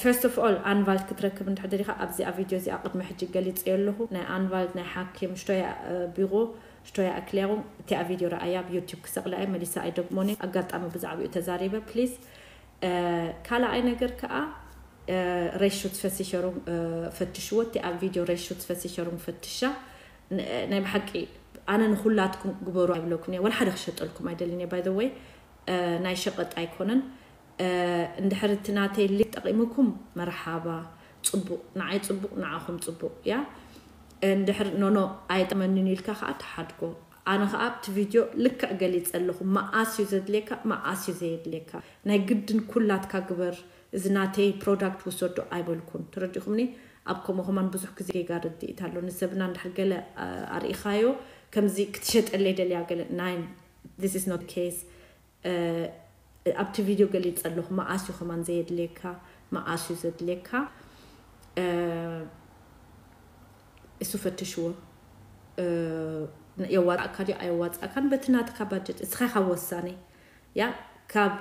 First of all ኣንቫልድ ክትረክብ እንድሕር ደሊኻ ኣብዚኣ ቪድዮ እዚኣ ቅድሚ ሕጂ ገሊፀዮ ኣለኹ። ናይ ኣንቫልድ ናይ ሓኪም ሽቶያ ቢሮ ሽቶያ ኣክሊያሩም እቲኣ ቪድዮ ረኣያ ኣብ ዩቲብ ክሰቕላ እየ። መሊሳ ኣይደግሞኒ ኣጋጣሚ ብዛዕባኡ ተዛሪበ ፕሊዝ። ካልኣይ ነገር ከዓ ሬሹት ፈሲሸሩም ፈትሽዎ። እቲ ኣብ ቪድዮ ሬሹት ፈሲሸሩም ፈትሻ። ናይ ብሓቂ ኣነ ንኩላትኩም ግበሩ ኣይብለኩም እየ፣ ወላ ሓደ ክሸጠልኩም ኣይደልን እየ። By the way ናይ ሸቐጥ ኣይኮነን። እንድሕር እቲ ናተይ ሊንክ ጠቒምኩም መርሓባ፣ ፅቡቕ፣ ንዓይ ፅቡቕ፣ ንዓኹም ፅቡቕ እያ። እንድሕር ኖኖ ኣይጠመንን ኢልካ ከዓ ተሓድጎ። ኣነ ከዓ ኣብቲ ቪድዮ ልክዕ ገሊፀ ኣለኹ። መዓስ እዩ ዘድልየካ፣ መዓስ እዩ ዘየድልየካ። ናይ ግድን ኩላትካ ግበር፣ እዚ ናተይ ፕሮዳክት ውሰዶ ኣይበልኩን። ተረዲኹምኒ? ኣብ ከምኡ ከማን ብዙሕ ግዜ ጌጋ ርድኢት ኣሎ። ንሰብና እንድሕር ገለ ኣርኢኻዮ ከምዚ ክትሸጠለይ ደልያ ገለ ናይ this is not case። ኣብቲ ቪድዮ ገሊፀ ኣለኹ መዓስ እዩ ከማን ዘየድልየካ፣ መዓስ እዩ ዘድልየካ። እሱ ፈትሽዎ። የዋፅኣካ ድዩ ኣየዋፅኣካን በቲ ናትካ ባጀት እስኻ ኢኻ ወሳኒ። ያ ካብ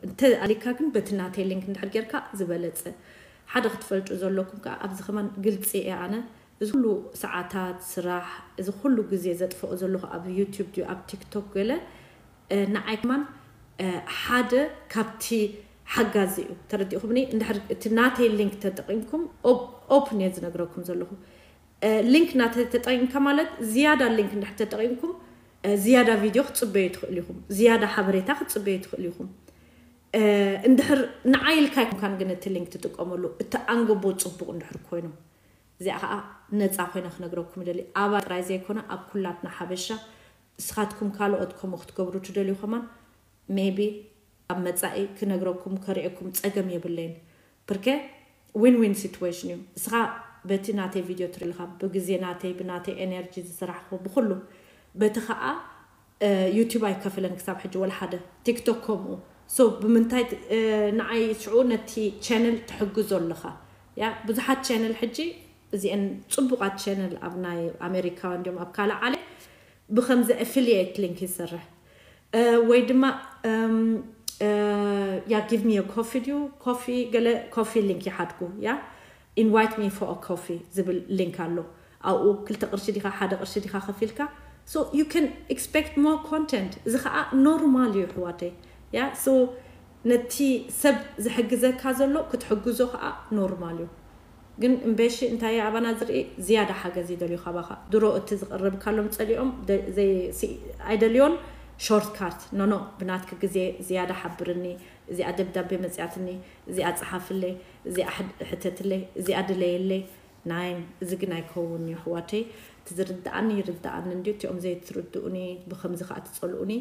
እንተ ኣሊካ ግን በቲ ናተይ ሊንክ እንድሕር ጌርካ ዝበለፀ። ሓደ ክትፈልጡ ዘለኩም ከዓ ኣብዚ ከማን ግልፂ እየ ኣነ። እዚ ኩሉ ሰዓታት ስራሕ፣ እዚ ኩሉ ግዜ ዘጥፍኦ ዘለኹ ኣብ ዩቲብ ድዩ ኣብ ቲክቶክ ገለ ንዓይ ከማን ሓደ ካብቲ ሓጋዚ እዩ። ተረዲእኩምኒ? እንድሕር እቲ ናተይ ሊንክ ተጠቂምኩም ኦፕን እየ ዝነግረኩም ዘለኹ። ሊንክ ናተይ ተጠቂምካ ማለት ዝያዳ ሊንክ እንድሕር ተጠቂምኩም ዝያዳ ቪድዮ ክትፅበዩ ትኽእሉ ኢኹም፣ ዝያዳ ሓበሬታ ክትፅበዩ ትኽእሉ ኢኹም። እንድሕር ንዓይ ኢልካ ኣይኮንካን ግን እቲ ሊንክ ትጥቀመሉ እቲ ኣንገቦ ፅቡቕ እንድሕር ኮይኑ፣ እዚኣ ከዓ ነፃ ኮይነ ክነግረኩም ይደሊ። ኣባ ጥራይ ዘይኮነ ኣብ ኩላትና ሓበሻ እስኻትኩም ካልኦት ከምኡ ክትገብሩ ትደልዩ ከማን ሜቢ ኣብ መፃኢ ክነግረኩም ከርእየኩም ፀገም የብለይን። ብርከ ዊን ዊን ሲትዌሽን እዩ። እስኻ በቲ ናተይ ቪድዮ ትርኢ ኣለኻ፣ ብግዜ ናተይ ብናተይ ኤነርጂ ዝስራሕኩ ብኩሉ በቲ ከዓ ዩቲብ ኣይከፍለን ክሳብ ሕጂ ወላ ሓደ። ቲክቶክ ከምኡ። ሶ ብምንታይ ንዓይ ሽዑ ነቲ ቻነል ትሕግዞ ኣለኻ? ያ ብዙሓት ቻነል ሕጂ እዚአን ፅቡቓት ቻነል ኣብ ናይ ኣሜሪካውያን ድዮም ኣብ ካልእ ዓለም ብከምዚ ኣፊሊየት ሊንክ ይሰርሕ ወይ ድማ ያ give me a coffee ድዩ ኮፊ ገለ ኮፊ ሊንክ ይሓድጉ። ያ invite me for a coffee ዝብል ሊንክ ኣሎ። ኣብኡ ክልተ ቅርሺ ዲኻ ሓደ ቅርሺ ዲኻ ከፊልካ so you can expect more content። እዚ ከዓ ኖርማል እዩ ኣሕዋተይ። ያ so ነቲ ሰብ ዝሕግዘካ ዘሎ ክትሕግዞ ከዓ ኖርማል እዩ። ግን እምበሺ እንታይ ኣባና ዝርኢ ዝያዳ ሓገዝ ይደልዩ ካባኻ። ድሮ እቲ ዝቕረብካሎም ጸሊኦም ኣይደልዮን። ሾርት ካት ኖኖ ብናትኪ ግዜ ዝያዳ ሓብርኒ፣ እዚኣ ደብዳቤ መጽያትኒ፣ እዚኣ ጸሓፍለይ፣ እዚኣ ሕተትለይ፣ እዚኣ ድለየለይ። ናይን እዚ ግን ኣይከውን እዩ ኣሕዋተይ። እቲ ዝርድኣኒ ይርድኣኒ እንድዩ፣ እቲኦም ዘይትርድኡኒ ብከምዚ ከዓ ትጸልኡኒ።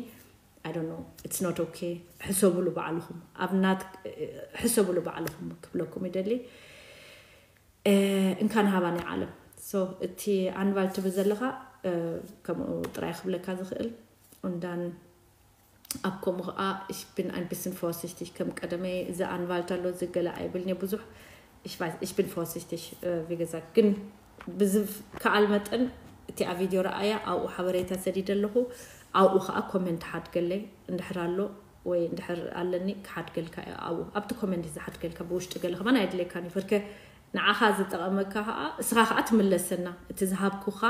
I don't know, it's not okay። ሕሰቡሉ ባዕልኹም ኣብ ናት ሕሰቡሉ ባዕልኹም ክብለኩም ይደሊ። እንካን ሃባኒ ዓለም። So እቲ ኣንቫል ትብል ዘለኻ ከምኡ ጥራይ ክብለካ ዝኽእል እንዳን ኣብ ከምኡ ከዓ ich bin ein bisschen vorsichtig ከም ቀደመይ እዚ ኣንቫልት ኣሎ ዝገለ ኣይብልኒ ብዙሕ ich bin vorsichtig። Wie gesagt ግን ብዝከኣል መጠን እቲ ኣብ ቪድዮ ረኣያ ኣብኡ ሓበሬታ ሰዲደ ኣለኹ። ኣብኡ ከዓ ኮመንት ሓድገለይ እንድሕር ኣሎ ወይ እንድሕር ኣለኒ ክሓድገልካ እየ። ኣብኡ ኣብቲ ኮመንት ዝሓድገልካ ብውሽጢ ገለ ከማን ኣየድልየካን እዩ። ፍርከ ንዓኻ ዝጠቐመካ ከዓ እስኻ ከዓ ትምለሰና። እቲ ዝሃብኩኻ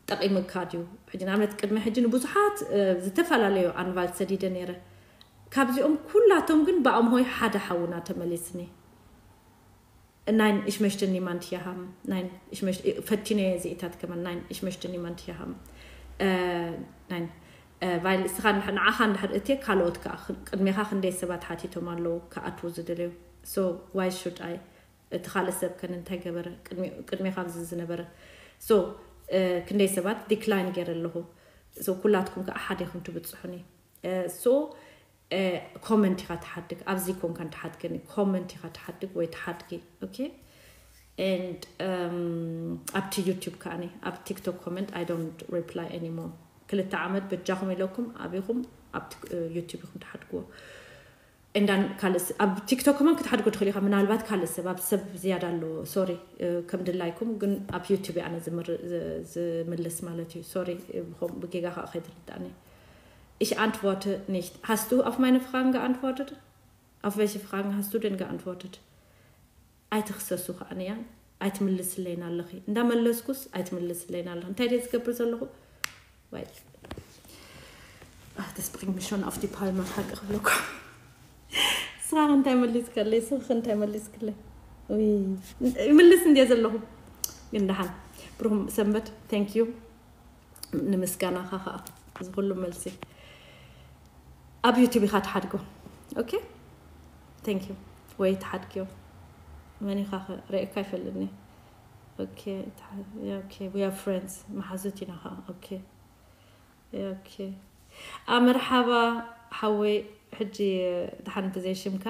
ጠቒምካ ድዩ? ሕጂ ንኣብነት ቅድሚ ሕጂ ንብዙሓት ዝተፈላለዩ ኣንቫልት ሰዲደ ነይረ። ካብዚኦም ኩላቶም ግን ብኣምሆይ ሓደ ሓውና ተመሊስኒ። Nein, ich möchte niemand hier haben. Nein, ich möchte ፈቲነ እዚኢታት ከመን nein, ich möchte niemand hier haben. Nein, weil እስኻ ንዓኻ እንድሕር እትየ ካልኦት ከዓ ቅድሜኻ ክንደይ ሰባት ሓቲቶም ኣለዉ ክኣትዉ ዝደለዩ። So why should I? እቲ ካልእ ሰብ ከን እንታይ ገበረ? ቅድሜኻ ኣብዚ ዝነበረ so ክንደይ ሰባት ዲክላይን ገይረ ኣለኹ። So ኩላትኩም ከዓ ሓደ ኢኹም ትብፅሑኒ። So ኮመንት ኢኻ ትሓድግ፣ ኣብዚ ኮንካ ትሓድገኒ፣ ኮመንት ኢኻ ትሓድግ ወይ ትሓድጊ። Okay and ኣብቲ ዩቲብ ከዓኒ ኣብ ቲክቶክ ኮመንት I don't reply anymore። ክልተ ዓመት በጃኹም ኢለኩም ኣቢኹም ኣብ ዩቲብ ኢኹም ትሓድግዎ። እንዳን ካልእ ኣብ ቲክቶክ ከማን ክትሓድጎ ትኽእል ኢኻ። ምናልባት ካልእ ሰብ ኣብ ሰብ ዝያዳ ኣሎ። ሶሪ፣ ከም ድላይኩም ግን ኣብ ዩቲብ ኣነ ዝምልስ ማለት እዩ። ሶሪ፣ ብጌጋ ከዓ ከይትርዳእኒ። Ich antworte nicht. Hast du auf meine Fragen geantwortet? Auf welche Fragen hast du denn geantwortet? ኣይትኽሰሱ ከዓንያ ኣይትምልስለይን ኣለኺ። እንዳመለስኩስ ኣይትምልስለይን ኣለኺ። እንታይ ደይ ዝገብር ዘለኹ? ዋይ፣ das bringt mich schon auf die Palme፣ ሓቂ ክብለኩ። ስኻ እንታይ መሊስከለይ? ስኽ እንታይ መሊስክለይ? ይምልስ እንድየ ዘለኹ። ግን ደሓን ብሩኹም ሰንበት። Thank you ንምስጋናኻ ከዓ እዚ ኩሉ መልሲ ኣብ ዩቲብ ኢኻ ትሓድጎ። ኦኬ፣ thank you። ወይ ትሓድግዮ መን ኢኻ ርኤካ ይፈልጥኒ። ኦኬ፣ we are friends፣ መሓዙት ኢና ከዓ። ኦኬ፣ ኦኬ። ኣ መርሓባ ሓወይ፣ ሕጂ ድሓንቲ ዘይሽምካ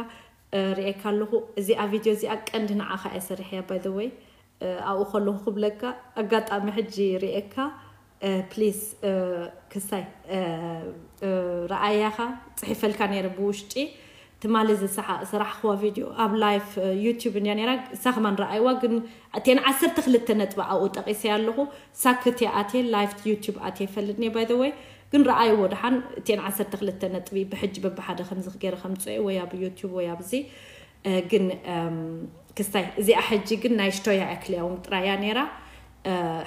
ርኤካ ኣለኹ። እዚኣ ቪድዮ እዚኣ ቀንዲ ንዓኻ እየ ሰሪሐያ። By the way፣ ኣብኡ ከለኹ ክብለካ ኣጋጣሚ ሕጂ ርኤካ፣ ፕሊስ ክስታይ ረኣያኻ ጽሒፈልካ ነይረ ብውሽጢ። ትማሊ ዝሰሓ- ዝሰራሕኽዋ ቪድዮ ኣብ ላይፍ ዩቲዩብ እንድያ ነይራ። እሳ ከማን ረኣይዋ፣ ግን እተን ዓሰርተ ክልተ ነጥቢ ኣብኡ ጠቒሰያ ኣለኹ። ሳክት እየ ኣትየ ላይፍ ዩቲዩብ ኣትየ ይፈልጥኒ። By the way፣ ግን ረኣይዎ ደሓን እተን ዓሰርተ ክልተ ነጥቢ ብሕጂ በብሓደ ከምዚ ክገይረ ከምፅኦ ወይ ኣብ ዩቲዩብ ወይ ኣብዚ ግን ክስታይ እዚኣ ሕጂ ግን ናይ ሽቶያ ኣክልያውን ጥራያ ነይራ።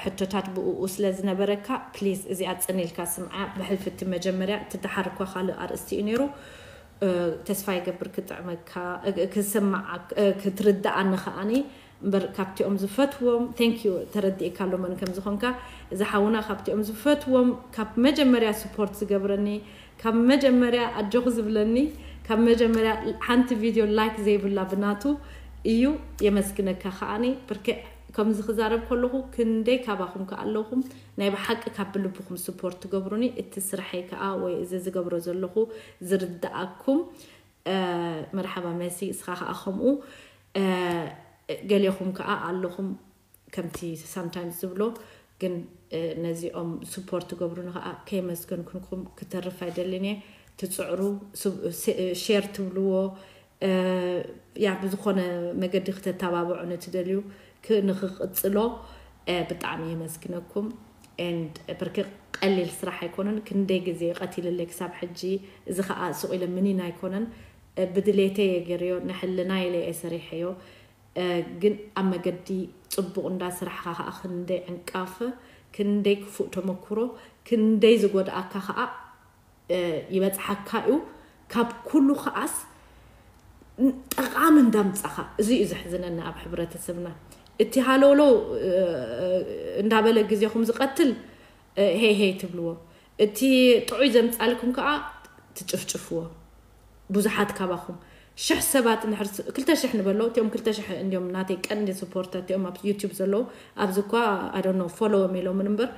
ሕቶታት ብእኡ ስለ ዝነበረካ ፕሊዝ እዚኣ ፅን ኢልካ ስምዓ። ብሕልፊ እቲ መጀመርያ እቲ ደሓር እኳ ካልእ ኣርእስቲ እዩ ነይሩ። ተስፋ ይገብር ክጥዕመካ፣ ክስምዓክ፣ ክትርድኣኒ ከዓኒ እምበር ካብቲኦም ዝፈትዎም፣ thank you፣ ተረዲእካ ኣሎ መን ከም ዝኾንካ። እዚ ሓውና ካብቲኦም ዝፈትዎም፣ ካብ መጀመርያ ስፖርት ዝገብረኒ፣ ካብ መጀመርያ ኣጆኺ ዝብለኒ፣ ካብ መጀመርያ ሓንቲ ቪድዮ ላይክ ዘይብላ ብናቱ እዩ። የመስግነካ ከዓኒ ብርኬ። ከምዚ ክዛረብ ከለኹ ክንደይ ካባኹም ከ ኣለኹም ናይ ብሓቂ ካብ ብልብኹም ስፖርት ትገብሩኒ። እቲ ስርሐይ ከኣ ወይ እዚ ዝገብሮ ዘለኹ ዝርድኣኩም። መርሓባ መሲ፣ እስኻ ከኣ ከምኡ። ገሌኹም ከኣ ኣለኹም ከምቲ ሳምታይምስ ዝብሎ፣ ግን ነዚኦም ስፖርት ትገብሩኒ ከኣ ከየመስገንኩንኩም ክተርፍ ኣይደልን እየ። ትጽዕሩ፣ ሼር ትብልዎ፣ ያ ብዝኾነ መገዲ ክተተባብዑ ንትደልዩ ንክቕጽሎ ብጣዕሚ የመስግነኩም። And ብርክ ቀሊል ስራሕ ኣይኮነን። ክንደይ ግዜ ቀቲልለይ ክሳብ ሕጂ። እዚ ከዓ ስቕ ኢለ ምኒን ኣይኮነን። ብድሌተይ እየ ገይረዮ፣ ንሕልና ኢለ እየ ሰሪሐዮ። ግን ኣብ መገዲ ጽቡቕ እንዳ ስራሕኻ ከዓ ክንደይ ዕንቃፍ፣ ክንደይ ክፉእ ተመክሮ፣ ክንደይ ዝጎድኣካ ከዓ ይበጽሓካ እዩ። ካብ ኩሉ ከኣስ ጠቓሚ እንዳምጻኻ፣ እዚ እዩ ዘሕዝነኒ ኣብ ሕብረተሰብና። እቲ ሃለውለው እንዳበለ ግዜኹም ዝቐትል ሄይ ሄይ ትብልዎ፣ እቲ ጥዑይ ዘምጻልኩም ከኣ ትጭፍጭፍዎ። ብዙሓት ካባኹም ሽሕ ሰባት እንድሕር ስ- ክልተ ሽሕ ንበሎ። እቲኦም ክልተ ሽሕ እንዲዮም ናተይ ቀንዲ ስፖርተር እቲኦም ኣብ ዩቲዩብ ዘለዉ። ኣብዚ እኳ ኣዶኖ ፎሎዎም ኢሎምን እምበር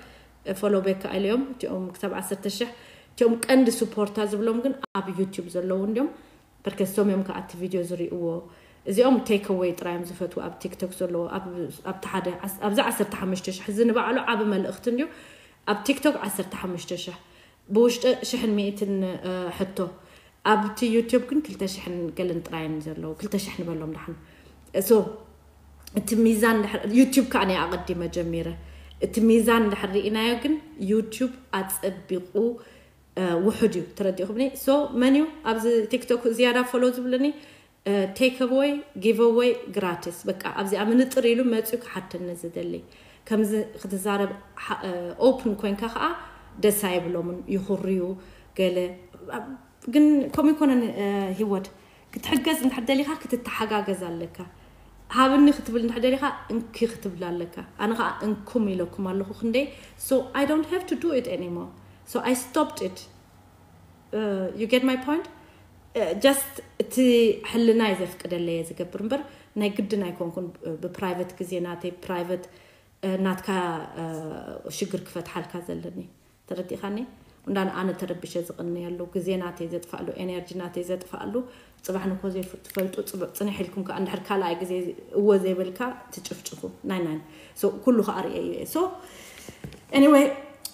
ፎሎ ቤክ ኢለዮም። እቲኦም ክሳብ ዓሰርተ ሽሕ እቲኦም ቀንዲ ስፖርታ ዝብሎም ግን ኣብ ዩቲዩብ ዘለዉ እንዲዮም። በርከሶም እዮም ከኣቲ ቪድዮ ዝርእይዎ። እዚኦም ቴክ ኣወይ ጥራይ እዮም ዝፈትዉ ኣብ ቲክቶክ ዘለዉ። ኣብ ኣብቲ ሓደ ዓስ- ኣብዚ ዓሰርተ ሓሙሽተ ሽሕ እዚ ንባዕሉ ዓቢ መልእኽቲ እንዲዩ። ኣብ ቲክቶክ ዓሰርተ ሓሙሽተ ሽሕ ብውሽጢ ሽሕን ሚእትን ሕቶ ኣብቲ ዩቲዩብ ግን ክልተ ሽሕን ገለን ጥራይን ዘለዉ። ክልተ ሽሕ ንበሎም ደሓን። So እቲ ሚዛን ድሕር ዩቲዩብ ከዓ ናይ ኣቐዲመ ጀሚረ። እቲ ሚዛን ድሕር ርኢናዮ ግን ዩቲዩብ ኣጸቢቑ ውሑድ እዩ። ተረዲኹምኒ? So መን እዩ ኣብዚ ቲክቶክ ዝያዳ ፎሎ ዝብለኒ? ቴክ ኣወይ ጊቭ ኣወይ ግራቲስ። በቃ ኣብዚኣ ምንጥር ኢሉ መፅዩ ክሓተኒ ዝደሊ ከምዚ ክትዛረብ ኦፕን ኮይንካ ከዓ ደስ ኣይብሎምን፣ ይኹርዩ ገለ። ግን ከምኡ ይኮነን። ሂወት ክትሕገዝ እንድሕር ደሊካ ክትተሓጋገዝ ኣለካ። ሃብኒ ክትብል እንድሕር ደሊካ እንኪ ክትብል ኣለካ። ኣነ ከዓ እንኩም ኢለኩም ኣለኹ ክንደይ። So I don't have to do it anymore. So I stopped it. You get my point? Just እቲ ሕልና እዩ ዘፍቅደለየ ዝገብር እምበር ናይ ግድን ኣይኮንኩን። ብፕራይቨት ግዜ ናተይ ፕራይቨት ናትካ ሽግር ክፈትሓልካ ዘለኒ ተረዲኻኒ። እንዳ ኣነ ተረቢሸ ዝቕንየሉ ግዜ ናተይ ዘጥፋእሉ ኤነርጂ ናተይ ዘጥፋእሉ ፅባሕ ንኮ ዘይትፈልጡ ፅቡቅ ፅንሕ ኢልኩም ከዓ እንድሕር ካልኣይ ግዜ እዎ ዘይበልካ ትጭፍጭፉ ናይ ናይ ኩሉ ከዓ ርእየ እዩ። So anyway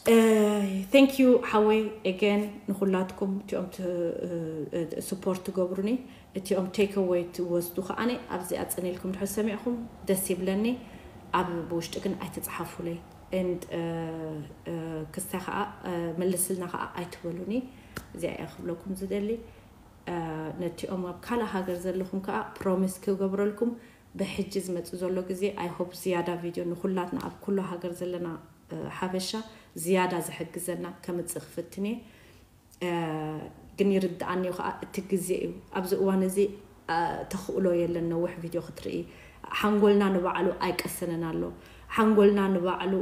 Thank you ሓወይ፣ again ንኹላትኩም እቲኦም support ትገብሩኒ፣ እቲኦም take away ትወስዱ ከዓኒ ኣብዚ ኣጽኒልኩም ድሕር ሰሚዕኹም ደስ ይብለኒ። ኣብ ብውሽጢ ግን ኣይትጽሓፉለይ። And ክስታይ ከዓ መልስልና ከዓ ኣይትበሉኒ። እዚኣ እየ ክብለኩም ዝደሊ። ነቲኦም ኣብ ካልእ ሃገር ዘለኹም ከዓ promise ክገብረልኩም፣ ብሕጂ ዝመጽእ ዘሎ ግዜ I hope ዝያዳ ቪድዮ ንኹላትና ኣብ ኩሉ ሃገር ዘለና ሓበሻ ዝያዳ ዝሕግዘና ከምጽእ ክፍትን እየ። ግን ይርድኣኒ እዩ ከዓ እቲ ግዜ እዩ። ኣብዚ እዋን እዚ ተኽእሎ የለን ነዊሕ ቪድዮ ክትርኢ። ሓንጎልና ንባዕሉ ኣይቀሰነን ኣሎ። ሓንጎልና ንባዕሉ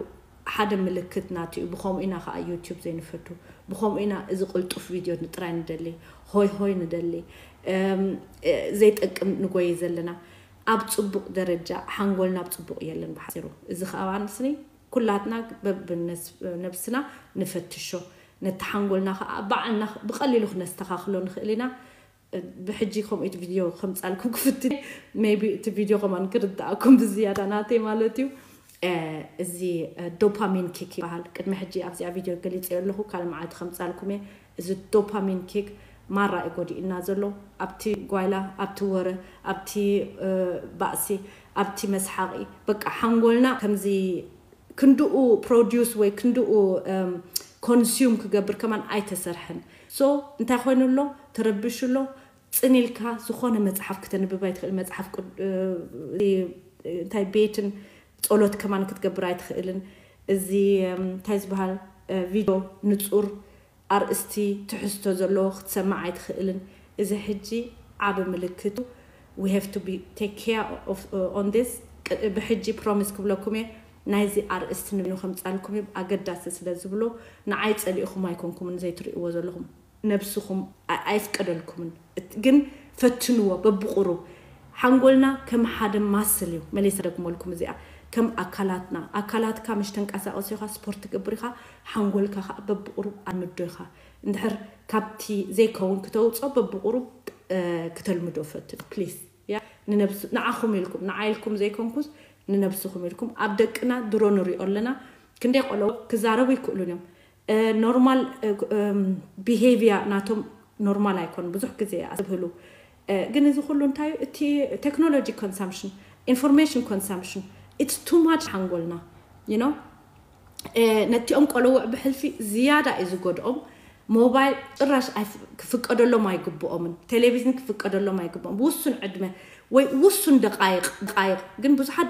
ሓደ ምልክት ናቱ እዩ። ብኸምኡ ኢና ከዓ YouTube ዘይንፈቱ። ብኸምኡ ኢና እዚ ቅልጡፍ ቪድዮ ንጥራይ ንደሊ፣ ሆይ ሆይ ንደሊ፣ ዘይጠቅም ንጎይ ዘለና። ኣብ ጽቡቕ ደረጃ ሓንጎልና ኣብ ጽቡቕ የለን ብሓፂሩ። እዚ ከዓ ኣንስኒ ኩላትና በብነብስና ንፈትሾ። ነቲ ሓንጎልና ከዓ ባዕልና ብቐሊሉ ክነስተኻኽሎ ንኽእል ኢና። ብሕጂ ከምኡ እቲ ቪድዮ ከምፃልኩም ክፍትን፣ maybe እቲ ቪድዮ ከማን ክርድኣኩም ብዝያዳ ናተይ ማለት እዩ። እዚ ዶፓሚን ኪክ ይበሃል። ቅድሚ ሕጂ ኣብዚኣ ቪድዮ ገሊፀ ኣለኹ፣ ካልእ መዓልቲ ከምፃልኩም እየ። እዚ ዶፓሚን ኪክ ማራ እዩ ጎዲእና ዘሎ። ኣብቲ ጓይላ፣ ኣብቲ ወረ፣ ኣብቲ ባእሲ፣ ኣብቲ መስሓቂ፣ በቃ ሓንጎልና ከምዚ ክንድኡ produce ወይ ክንድኡ consume ክገብር ከማን ኣይተሰርሐን። So እንታይ ኮይኑ ኣሎ? ተረቢሹ ኣሎ። ፅን ኢልካ ዝኾነ መፅሓፍ ክተንብብ ኣይትኽእል። መፅሓፍ እንታይ ቤትን ጸሎት ከማን ክትገብር ኣይትኽእልን። እዚ እንታይ ዝበሃል ቪድዮ ንጹር ኣርእስቲ ትሕዝቶ ዘለዎ ክትሰምዕ ኣይትኽእልን። እዚ ሕጂ ዓቢ ምልክቱ we have to be take care of on this። ብሕጂ promise ክብለኩም እየ፣ ናይዚ ኣርእስቲ ንበይኑ ከምጻልኩም እዩ። ኣገዳሲ ስለ ዝብሎ ንዓይ ጸሊእኹም ኣይኮንኩምን ዘይትርእይዎ ዘለኹም። ነብስኹም ኣይፍቀደልኩምን፣ ግን ፈትንዎ በብቁሩብ። ሓንጎልና ከም ሓደ ማስል እዩ። መሊሳ ደግመልኩም እዚኣ፣ ከም ኣካላትና፣ ኣካላትካ ምሽ ተንቀሳቀስ ኢኻ፣ ስፖርት ትገብር ኢኻ፣ ሓንጎልካ ከዓ በብቁሩብ ኣልምዶ ኢኻ። እንድሕር ካብቲ ዘይከውን ክተውፅኦ በብቁሩብ ክተልምዶ ፈትን ፕሊስ። ያ ንነብስ ንዓኹም ኢልኩም፣ ንዓ ኢልኩም ዘይኮንኩስ ንነብስኹም ኢልኩም። ኣብ ደቅና ድሮ ንሪኦ ኣለና። ክንደይ ቆሎ ክዛረቡ ይክእሉን እዮም። ኖርማል ቢሄቪያ ናቶም ኖርማል ኣይኮን። ብዙሕ ግዜ ኣስብህሉ። ግን እዚ ኩሉ እንታይ እዩ? እቲ ቴክኖሎጂ ኮንሳምፕሽን፣ ኢንፎርሜሽን ኮንሳምፕሽን፣ it's too much ሓንጎልና። You know ነቲኦም ቆለውዕ ብሕልፊ ዝያዳ እዩ ዝጎድኦም። ሞባይል ጭራሽ ክፍቀደሎም ኣይግብኦምን። ቴሌቪዝን ክፍቀደሎም ኣይግብኦም። ብውሱን ዕድመ ወይ ውሱን ደቃይቅ ደቃይቅ ግን ብዙሓት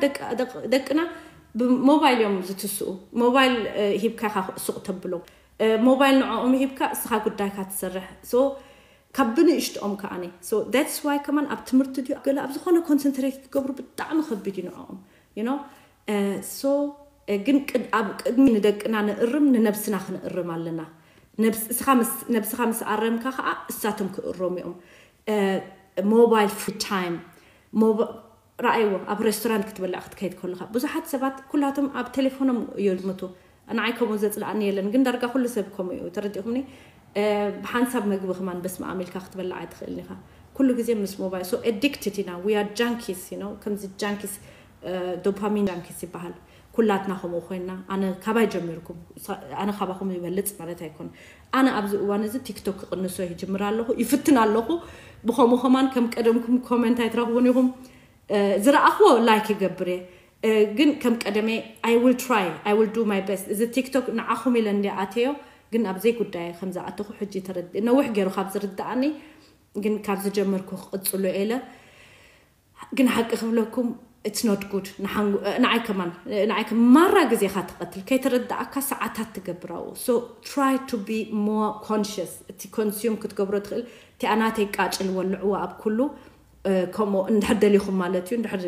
ደቅና ብሞባይል እዮም ዝትስኡ። ሞባይል ሂብካ ኢኻ ሱቕ ተብሎም። ሞባይል ንዕኦም ሂብካ እስኻ ጉዳይካ ትሰርሕ። So ካብ ብንእሽትኦም ከዓኒ። So that's why ከማን ኣብ ትምህርቲ ድዩ ገለ ኣብ ዝኾነ ኮንሰንትሬት ክገብሩ ብጣዕሚ ከቢድ እዩ ንዕኦም። You know so ግን ኣብ ቅድሚ ንደቅና ንእርም፣ ንነብስና ክንእርም ኣለና። ነብስኻ ምስ ኣረምካ ከዓ እሳቶም ክእረሙ እዮም። ሞባይል ፍሪ ታይም። ረኣይዎ፣ ኣብ ሬስቶራንት ክትበልዕ ክትከይድ ከለኻ ብዙሓት ሰባት ኩላቶም ኣብ ቴሌፎኖም እዮም ዝመቱ። ንዓይ ከምኡ ዘፅላእኒ የለን፣ ግን ዳርጋ ኩሉ ሰብ ከምኡ እዩ። ተረዲእኩምኒ? ብሓንሳብ መግቢ ከማን በስመ ኣብ ኢልካ ክትበልዕ ኣይትኽእልን ኢኻ። ኩሉ ግዜ ምስ ሞባይል። So addicted ኢና። We are junkies you know ከምዚ ጃንኪስ፣ ዶፓሚን ጃንኪስ ይበሃል። ኩላትና ከምኡ ኮይና፣ ኣነ ካባይ ጀሚርኩም፣ ኣነ ካባኹም ይበልፅ ማለት ኣይኮን። ኣነ ኣብዚ እዋን እዚ ቲክቶክ ክቕንሶ ይጅምር ኣለኹ፣ ይፍትን ኣለኹ። ብኸምኡ ከማን ከም ቀደምኩም ኮመንት ኣይትረኽቡን ኢኹም። ዝረኣኽዎ ላይክ ይገብር እየ፣ ግን ከም ቀደመይ I will try, I will do my best። እዚ ቲክቶክ ንዓኹም ኢለ እንደ ኣተዮ፣ ግን ኣብ ዘይጉዳየ ከም ዝኣተኹ ሕጂ ተረድ ነዊሕ ገይሩ ካብ ዝርድኣኒ፣ ግን ካብ ዝጀመርኩ ክቕፅሎ ኢለ። ግን ሓቂ ክብለኩም it's not good። ንዓይ ከማን ንዓይ ከም ማራ ግዜኻ ትቐትል፣ ከይተረዳኣካ ሰዓታት ትገብር ኣብኡ። So try to be more conscious። እቲ ኮንሱም ክትገብሮ ትኽእል። እቲኣ ናተይ ቃጭል ወልዕዋ ኣብ ኩሉ። ከምኡ እንድሕር ደሊኹም ማለት እዩ፣ እንድሕር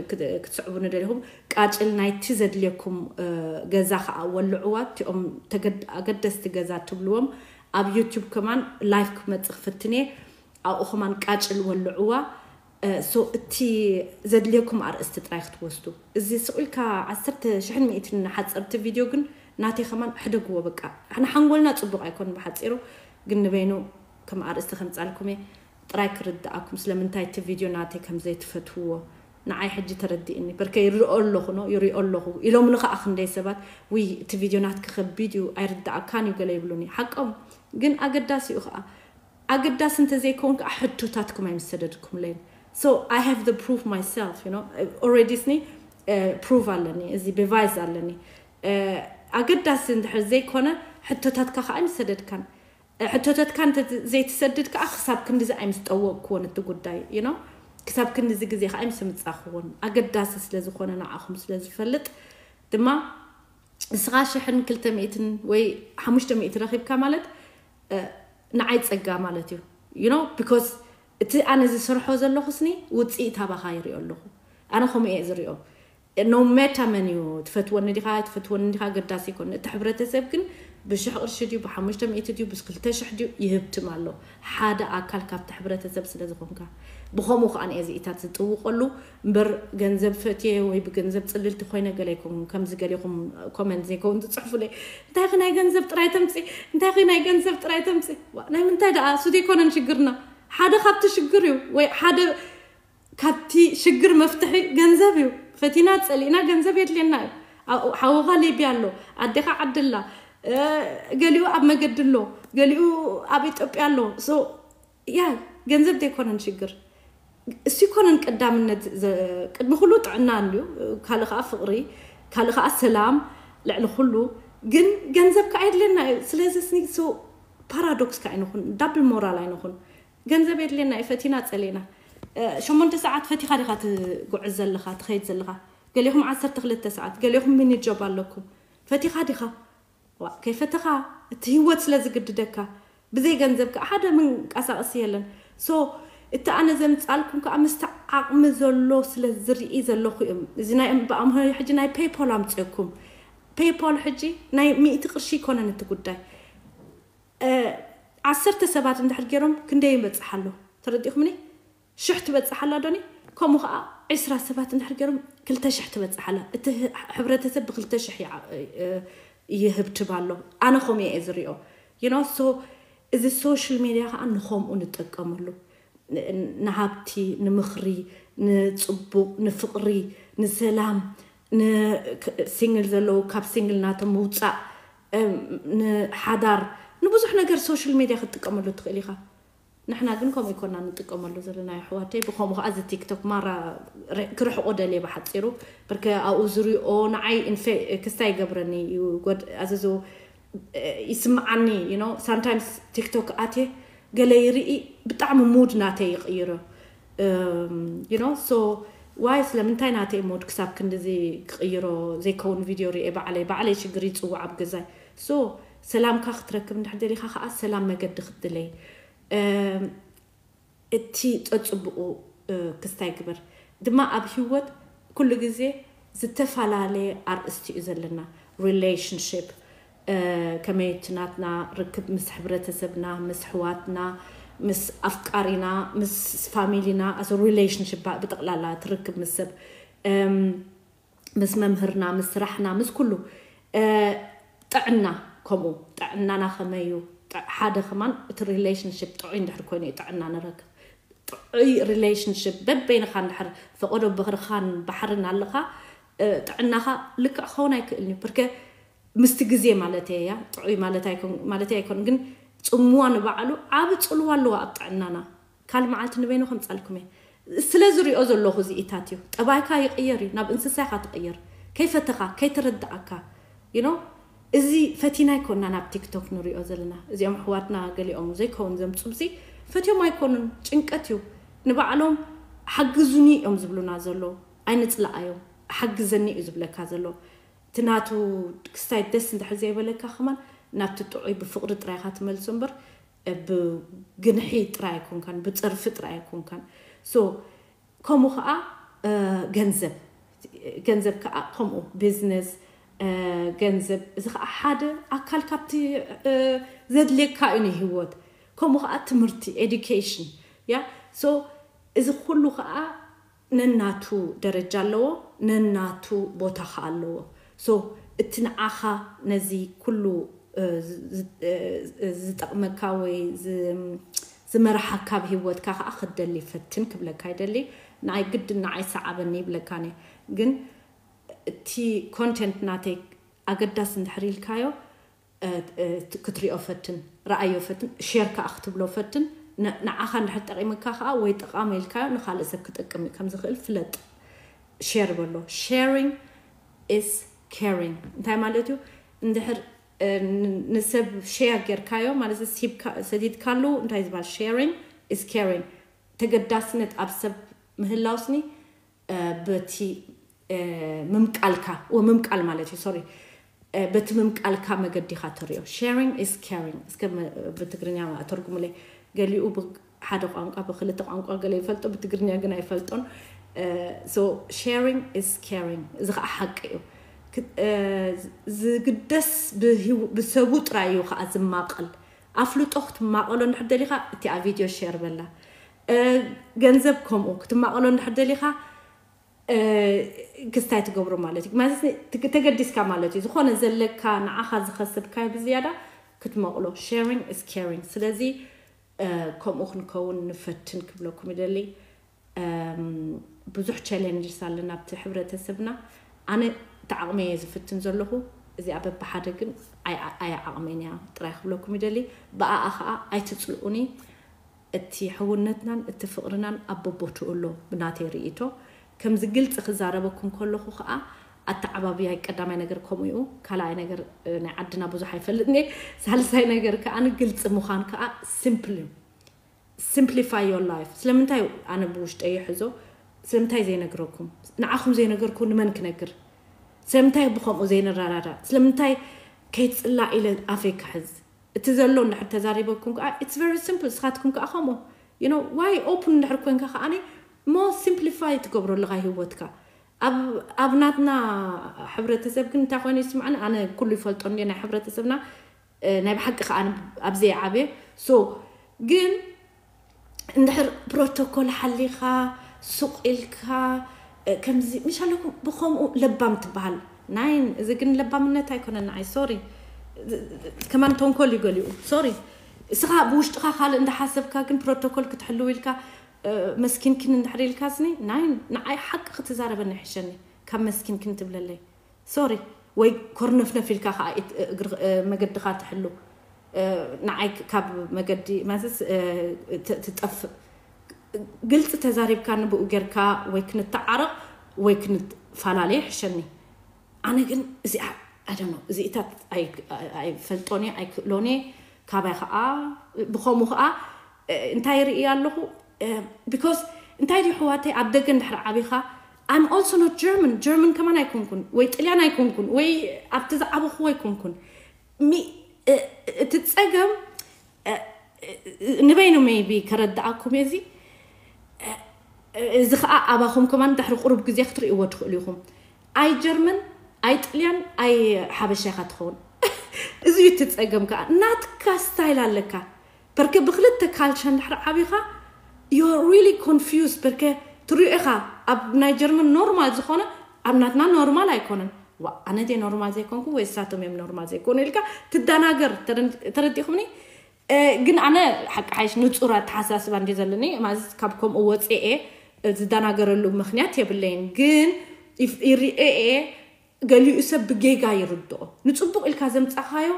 ክትስዕቡኒ ደሊኹም ቃጭል ናይቲ ዘድልየኩም ገዛ ከዓ ወልዕዋ። እቲኦም ኣገደስቲ ገዛ ትብልዎም ኣብ ዩቱብ ከማን ላይፍ ክመፅእ ክፍትን እየ። ኣብኡ ከማን ቃጭል ወልዕዋ። So እቲ ዘድልየኩም ኣርእስቲ ጥራይ ክትወስዱ። እዚ ስቕ ኢልካ ዓሰርተ ሽሕን ሚእትን ሓፀርቲ ቪድዮ ግን ናተይ ከማን ሕደግዎ። በቃ ንሓንጎልና ፅቡቕ ኣይኮን ብሓፂሩ፣ ግን ንበይኑ ከም ኣርእስቲ ከምፃልኩም እየ። ጥራይ ክርድኣኩም ስለምንታይ እቲ ቪድዮ ናተይ ከም ዘይትፈትውዎ። ንዓይ ሕጂ ተረዲእኒ። በርከ ይሪኦ ኣለኹ፣ ኖ፣ ይሪኦ ኣለኹ ኢሎምኒ ከዓ ክንደይ ሰባት፣ "ውይ፣ እቲ ቪድዮ ናትኪ ከቢድ እዩ፣ ኣይርዳእካን እዩ" ገለ ይብሉኒ። ሓቆም፣ ግን ኣገዳሲ እዩ ከዓ። ኣገዳሲ እንተዘይከውን ከዓ ሕቶታትኩም ኣይምሰደድኩምለይን። So I have the proof myself, you know. Already ስኒ ፕሩፍ ኣለኒ፣ እዚ ቢቫይስ ኣለኒ። ኣገዳሲ እንድሕር ዘይኮነ፣ ሕቶታትካ ከዓ ኣይምሰደድካን። ሕቶታትካ ዘይትሰድድ ከዓ ክሳብ ክንድዚ ኣይምስጠወቅኩዎን እቲ ጉዳይ፣ you know። ክሳብ ክንድዚ ግዜ ከዓ ኣይምስምፃኽዎን። ኣገዳሲ ስለዝኾነ ንዓኹም ስለዝፈልጥ ድማ፣ ንስኻ ሽሕን ክልተ ሚእትን ወይ ሓሙሽተ ሚእቲ ረኺብካ ማለት ንዓይ ፀጋ ማለት እዩ። You know, because እቲ ኣነ ዝሰርሖ ዘለኹ ስኒ ውፅኢት ኣባኻ ይሪኦ ኣለኹ። ኣነ ከምኡ እየ ዝሪኦ። No matter መን እዩ፣ ትፈትወኒ ዲኻ ትፈትወኒ ዲኻ ኣገዳሲ ይኮን። እቲ ሕብረተሰብ ግን ብሽሕ ቅርሺ ድዩ፣ ብሓሙሽተ ሚእቲ ድዩ፣ ብክልተ ሽሕ ድዩ፣ ይህብትም ኣሎ። ሓደ ኣካል ካብቲ ሕብረተሰብ ስለ ዝኾንካ። ብኸምኡ ከዓ ንእዚኢታት ዝጥውቀሉ እምበር፣ ገንዘብ ፈትየ ወይ ብገንዘብ ፅልልቲ ኮይነ ገለ ይኮን። ከምዚ ገሌኹም ኮመንት ዘይከውን ትፅሕፉለይ፣ "እንታይ ኺ ናይ ገንዘብ ጥራይ ተምፂ፣ እንታይ ኺ ናይ ገንዘብ ጥራይ ተምፂ?" ዋ፣ ናይ ምንታይ ደኣ እሱ ዘይኮነን ሽግርና። ሓደ ካብቲ ሽግር እዩ፣ ወይ ሓደ ካብቲ ሽግር መፍትሒ ገንዘብ እዩ። ፈቲና ፀሊእና ገንዘብ የድልየና እዩ። ሓውኻ ሊብያ ኣሎ፣ ኣዴኻ ዓድላ፣ ገሊኡ ኣብ መገዲ ኣሎ፣ ገሊኡ ኣብ ኢትዮጵያ ኣሎ። ሶ ያ፣ ገንዘብ ዘይኮነን ሽግር፣ እሱ ይኮነን ቀዳምነት። ቅድሚ ኩሉ ጥዕና እንድዩ፣ ካልእ ከዓ ፍቅሪ፣ ካልእ ከዓ ሰላም፣ ልዕሊ ኩሉ ግን ገንዘብ ከዓ የድልየና እዩ። ስለዚ ስኒ ሶ ፓራዶክስ ከዓ ኣይንኹን፣ ዳብል ሞራል ኣይንኹን። ገንዘብ የድልየና እዩ፣ ፈቲና ፀሊእና። ሸሞንተ ሰዓት ፈቲኻ ዲኻ ትጉዕዝ ዘለኻ፣ ትኸይድ ዘለኻ? ገሌኹም ዓሰርተ ክልተ ሰዓት፣ ገሌኹም ሚኒ ጆብ ኣለኩም። ፈቲኻ ዲኻ? ዋ፣ ከይፈተኻ፣ እቲ ህይወት ስለ ዝግድደካ። ብዘይ ገንዘብ ከዓ ሓደ መንቀሳቐሲ የለን። ሶ እቲ ኣነ ዘምፃልኩም ከዓ ምስቲ ዓቕሚ ዘሎ ስለ ዝርኢ ዘለኹ እዮም። እዚ ናይ ብኣምሆ ሕጂ ናይ ፔይፖል ኣምፅእኩም። ፔይፖል ሕጂ ናይ ሚእቲ ቅርሺ ይኮነን እቲ ጉዳይ። ዓሰርተ ሰባት እንድሕር ገይሮም ክንደይ ይበፅሕ ኣሎ? ተረዲእኩምኒ? ሽሕ ትበፅሕ ኣላ ዶኒ? ከምኡ ከዓ ዕስራ ሰባት እንድሕር ገይሮም ክልተ ሽሕ ትበፅሕ ኣላ። እቲ ህ- ሕብረተሰብ ብክልተ ሽሕ ይዓ- እ- ይህብትብ ኣሎ። ኣነ ከምኡ እየ ዝሪኦ። You know, so እዚ ሶሻል ሚድያ ከዓ ንኸምኡ ንጥቀመሉ። ን- ንሃብቲ፣ ንምኽሪ፣ ንፅቡቅ፣ ንፍቅሪ፣ ንሰላም፣ ንሲንግል ዘለዉ ካብ ሲንግል ናቶም ምውፃእ፣ እም፣ ንሓዳር፣ ንብዙሕ ነገር ሶሻል ሚድያ ክትጥቀመሉ ትኽእል ኢኻ። ንሕና ግን ከምኡ ይኮና ንጥቀመሉ ዘለና ኣሕዋተይ። ብኸምኡ ከዓ እዚ ቲክቶክ ማራ ር- ክርሕቆ ደልየ ብሓፂሩ። ብርከ ኣብኡ ዝሪኦ ንዓይ ኢንፌ- ክስታይ ይገብረኒ እዩ። ጎድ- ኣዘዞ ይስምዓኒ። You know, ሳምታይምስ ቲክቶክ ኣትየ ገለ ይርኢ፣ ብጣዕሚ ሙድ ናተይ ይቕይሮ። You know, so ዋይ፣ ስለምንታይ ናተይ ሙድ ክሳብ ክንድዚ ክቕይሮ? ዘይከውን ቪድዮ ርኤ ባዕለይ፣ ባዕለይ ሽግር ይፅዋዕ ኣብ ገዛይ። So ሰላምካ ክትረክብ እንድሕር ደሊኻ ከዓ ሰላም መገዲ ክትድለይ። እቲ ፀፅቡቑ ክስታይ ግበር ድማ ኣብ ህይወት ኩሉ ግዜ ዝተፈላለየ ኣርእስቲ እዩ ዘለና። ሪሌሽንሽፕ፣ ከመይ እቲ ናትና ርክብ ምስ ሕብረተሰብና፣ ምስ ኣሕዋትና፣ ምስ ኣፍቃሪና፣ ምስ ፋሚሊና፣ ኣስ ሪሌሽንሽፕ ብጠቕላላ ትርክብ ምስ ሰብ፣ ምስ መምህርና፣ ምስ ስራሕና፣ ምስ ኩሉ። ጥዕና ከምኡ፣ ጥዕናና ከመይ እዩ? ሓደ ከማን እቲ ሪሌሽንሽፕ ጥዑይ እንድሕር ኮይኑ እዩ ጥዕና ንረክብ። ጥዑይ ሪሌሽንሽፕ በበይንኻ እንድሕር ፈቐዶ በኽርኻን ባሕርን ኣለኻ፣ ጥዕናኻ ልክዕ ክኸውን ኣይክእልን እዩ። ብርከ ምስቲ ግዜ ማለት እያ። ጥዑይ ማለት ኣይኮን- ማለት ኣይኮን፣ ግን ፅምዋ ንባዕሉ ዓብ ፅልዋ ኣለዋ ኣብ ጥዕናና። ካልእ መዓልቲ ንበይኑ ከምፃልኩም እየ። ስለ ዝሪኦ ዘለኹ እዚኢታት እዩ። ጠባይካ ይቕየር እዩ፣ ናብ እንስሳ ኢኻ ትቕየር። ከይፈተኻ፣ ከይተረዳእካ፣ you know፣ እዚ ፈቲና ኣይኮና ናብ ቲክቶክ ንሪኦ ዘለና። እዚኦም ኣሕዋትና ገሊኦም ዘይከውን ዘምፁ፣ እዚ ፈትዮም ኣይኮኑን፣ ጭንቀት እዩ። ንባዕሎም ሓግዙኒ እዮም ዝብሉና ዘለዉ። ኣይንፅላኣዮም። ሓግዘኒ እዩ ዝብለካ ዘሎ። እቲ ናቱ ክስታይ ደስ እንድሕር ዘይበለካ ከማን ናብቲ ጥዑይ ብፍቕሪ ጥራይካ ትመልሶ እምበር ብግንሒ ጥራይ ኣይኮንካን፣ ብፀርፊ ጥራይ ኣይኮንካን። So ከምኡ ከዓ ገንዘብ፣ ገንዘብ ከዓ ከምኡ ቢዝነስ፣ ገንዘብ እዚ ከዓ ሓደ ኣካል ካብቲ ዘድልየካ እዩ ንህይወት። ከምኡ ከዓ ትምህርቲ፣ ኤዱኬሽን፣ ያ። So እዚ ኩሉ ከዓ ነናቱ ደረጃ ኣለዎ፣ ነናቱ ቦታ ከዓ ኣለዎ። So እቲ ንዓኻ ነዚ ኩሉ ዝጠቕመካ ወይ ዝመርሓካ ኣብ ህይወትካ ከዓ ክትደሊ ፈትን ክብለካ ይደሊ። ንዓይ ግድን ንዓይ ሰዓበኒ ይብለካን እየ። ግን እቲ ኮንቴንት ናተይ ኣገዳሲ እንድሕር ኢልካዮ ክትሪኦ ፈትን፣ ረኣዮ ፈትን፣ ሼር ከዓ ክትብሎ ፈትን። ንዓኻ እንድሕር ጠቂምካ ከዓ ወይ ጠቃሚ ኢልካዮ ንካልእ ሰብ ክጠቅም ከም ዝኽእል ፍለጥ። ሼር በሎ። Sharing is caring እንታይ ማለት እዩ? እንድሕር ንሰብ ሼር ጌርካዮ ማለት ሰዲድካሉ እንታይ ዝበሃል? Sharing is caring። ተገዳስነት ኣብ ሰብ ምህላውስኒ በቲ ምምቃልካ ምምቃል ማለት እዩ። ሶሪ በቲ ምምቃልካ መገዲኻ ትሪኦ። Sharing is caring እስከ ብትግርኛ ተርጉሙለይ። ገሊኡ ሓደ ቋንቋ ብክልተ ቋንቋ ገለ ይፈልጦ ብትግርኛ ግን ኣይፈልጦን። Sharing is caring እዚ ከዓ ሓቂ እዩ። ዝግደስ ብሰቡ ጥራይ እዩ ከዓ ዝማቐል። ኣፍልጦ ክትማቐሎ እንድሕር ደሊኻ እቲኣ ቪድዮ ሼር በላ። ገንዘብ ከምኡ ክትማቐሎ እንድሕር ደሊኻ ክስታይ ትገብሮ ማለት እዩ። ማለት ተገዲስካ ማለት እዩ። ዝኾነ ዘለካ ንዓኻ ዝኸሰብካዮ ብዝያዳ ክትመቕሎ። Sharing is caring። ስለዚ ከምኡ ክንከውን ንፈትን ክብለኩም ይደሊ። ብዙሕ ቻሌንጅስ ኣለና ኣብቲ ሕብረተሰብና። ኣነ እቲ ዓቕመይ እየ ዝፍትን ዘለኹ። እዚኣ በብሓደ ግን ኣይ ዓቕመይን እያ ጥራይ ክብለኩም ይደሊ። ብኣኣ ከዓ ኣይትፅልኡኒ። እቲ ሕውነትናን እቲ ፍቕርናን ኣብ በቦትኡ ኣሎ ብናተይ ርእይቶ። ከምዚ ግልፂ ክዛረበኩም ከለኹ ከዓ ኣተዓባብያይ ቀዳማይ ነገር ከምኡ እዩ። ካልኣይ ነገር ናይ ዓድና ብዙሕ ኣይፈልጥን እየ። ሳልሳይ ነገር ከዓ ንግልፂ ምዃን ከዓ ሲምፕል እዩ። Simplify your life። ስለምንታይ ኣነ ብውሽጠ ይሕዞ? ስለምንታይ ዘይነግረኩም? ንዓኹም ዘይነገርኩ ንመን ክነግር? ስለምንታይ ብኸምኡ ዘይንረዳዳእ? ስለምንታይ ከይትፅላእ ኢለ ኣፈይ ክሕዝ? እቲ ዘሎ እንድሕር ተዛሪበኩም ከዓ it's very simple። ንስኻትኩም ከዓ ከምኡ you know why open እንድሕር ኮንካ ከዓ more simplify ትገብሮ ኣለኻ ህይወትካ። ኣብ ናትና ሕብረተሰብ ግን እንታይ ኮይኑ ይስምዓኒ? ኣነ ኩሉ ይፈልጦ እንዲ ናይ ሕብረተሰብና ናይ ብሓቂ ከዓ ኣብዚ ዓብየ so ግን እንድሕር ፕሮቶኮል ሓሊኻ ሱቕ ኢልካ ከምዚ ምሽ ኣለኩም ብኸምኡ ለባም ትበሃል። ናይን እዚ ግን ለባምነት ኣይኮነን ንዓይ ሶሪ። ከማን ተንኮል እዩ ገሊኡ ሶሪ። እስኻ ብውሽጥኻ ካልእ እንዳሓሰብካ ግን ፕሮቶኮል ክትሕልው ኢልካ መስኪንክን እንድሕር ኢልካ ስኒ ናይን ንዓይ ሓቂ ክትዛረበኒ ይሕሸኒ ካብ መስኪንክን ትብለለይ። ሶሪ ወይ ኮርነፍነፍ ኢልካ ከዓ መገድኻ ትሕሉ። ንዓይ ካብ መገዲ ማለትስ ትጠፍእ። ግልፂ ተዛሪብካ ንብኡ ጌርካ ወይ ክንተዓረቕ ወይ ክንፈላለ ይሕሸኒ። ኣነ ግን እዚኣ ኣደኖ እዚኢታት ኣይፈልጦን እየ ኣይክእሎን እየ። ካባይ ከዓ ብኸምኡ ከዓ እንታይ ርኢ ኣለኹ because እንታይ ድዩ ሕዋተይ ኣብ ደገ እንድሕር ዓቢኻ I'm also not German German ከማን ኣይኮንኩን ወይ ጥልያን ኣይኮንኩን ወይ ኣብቲ ዝዓበኹዎ ኣይኮንኩን። እቲ ፀገም ንበይኑ maybe ከረድኣኩም እየ እዚ እዚ ከዓ ኣባኹም ከማን ድሕሪ ቁሩብ ግዜ ክትርእይዎ ትኽእሉ ኢኹም። ኣይ ጀርመን ኣይ ጥልያን ኣይ ሓበሻ ኢኻ ትኸውን። እዚ እዩ እቲ ፀገም ከዓ ናትካ ስታይል ኣለካ። በርከ ብክልተ ካልቸር እንድሕር ዓቢኻ you're really confused በርከ ትሪኦ ኢኻ ኣብ ናይ ጀርመን ኖርማል ዝኾነ ኣብ ናትና ኖርማል ኣይኮነን። ዋ ኣነ ድየ ኖርማል ዘይኮንኩ ወይ እሳቶም እዮም ኖርማል ዘይኮኑ ኢልካ ትደናገር። ተረዲኹምኒ? ግን ኣነ ሓቂ ሓይሽ ንፁር ኣተሓሳስባ እንዲ ዘለኒ ማለት ካብ ከምኡ ወፅኤ ዝደናገረሉ ምክንያት የብለይን። ግን ይርኤ ገሊኡ ሰብ ብጌጋ ይርድኦ። ንፅቡቕ ኢልካ ዘምፃኻዮ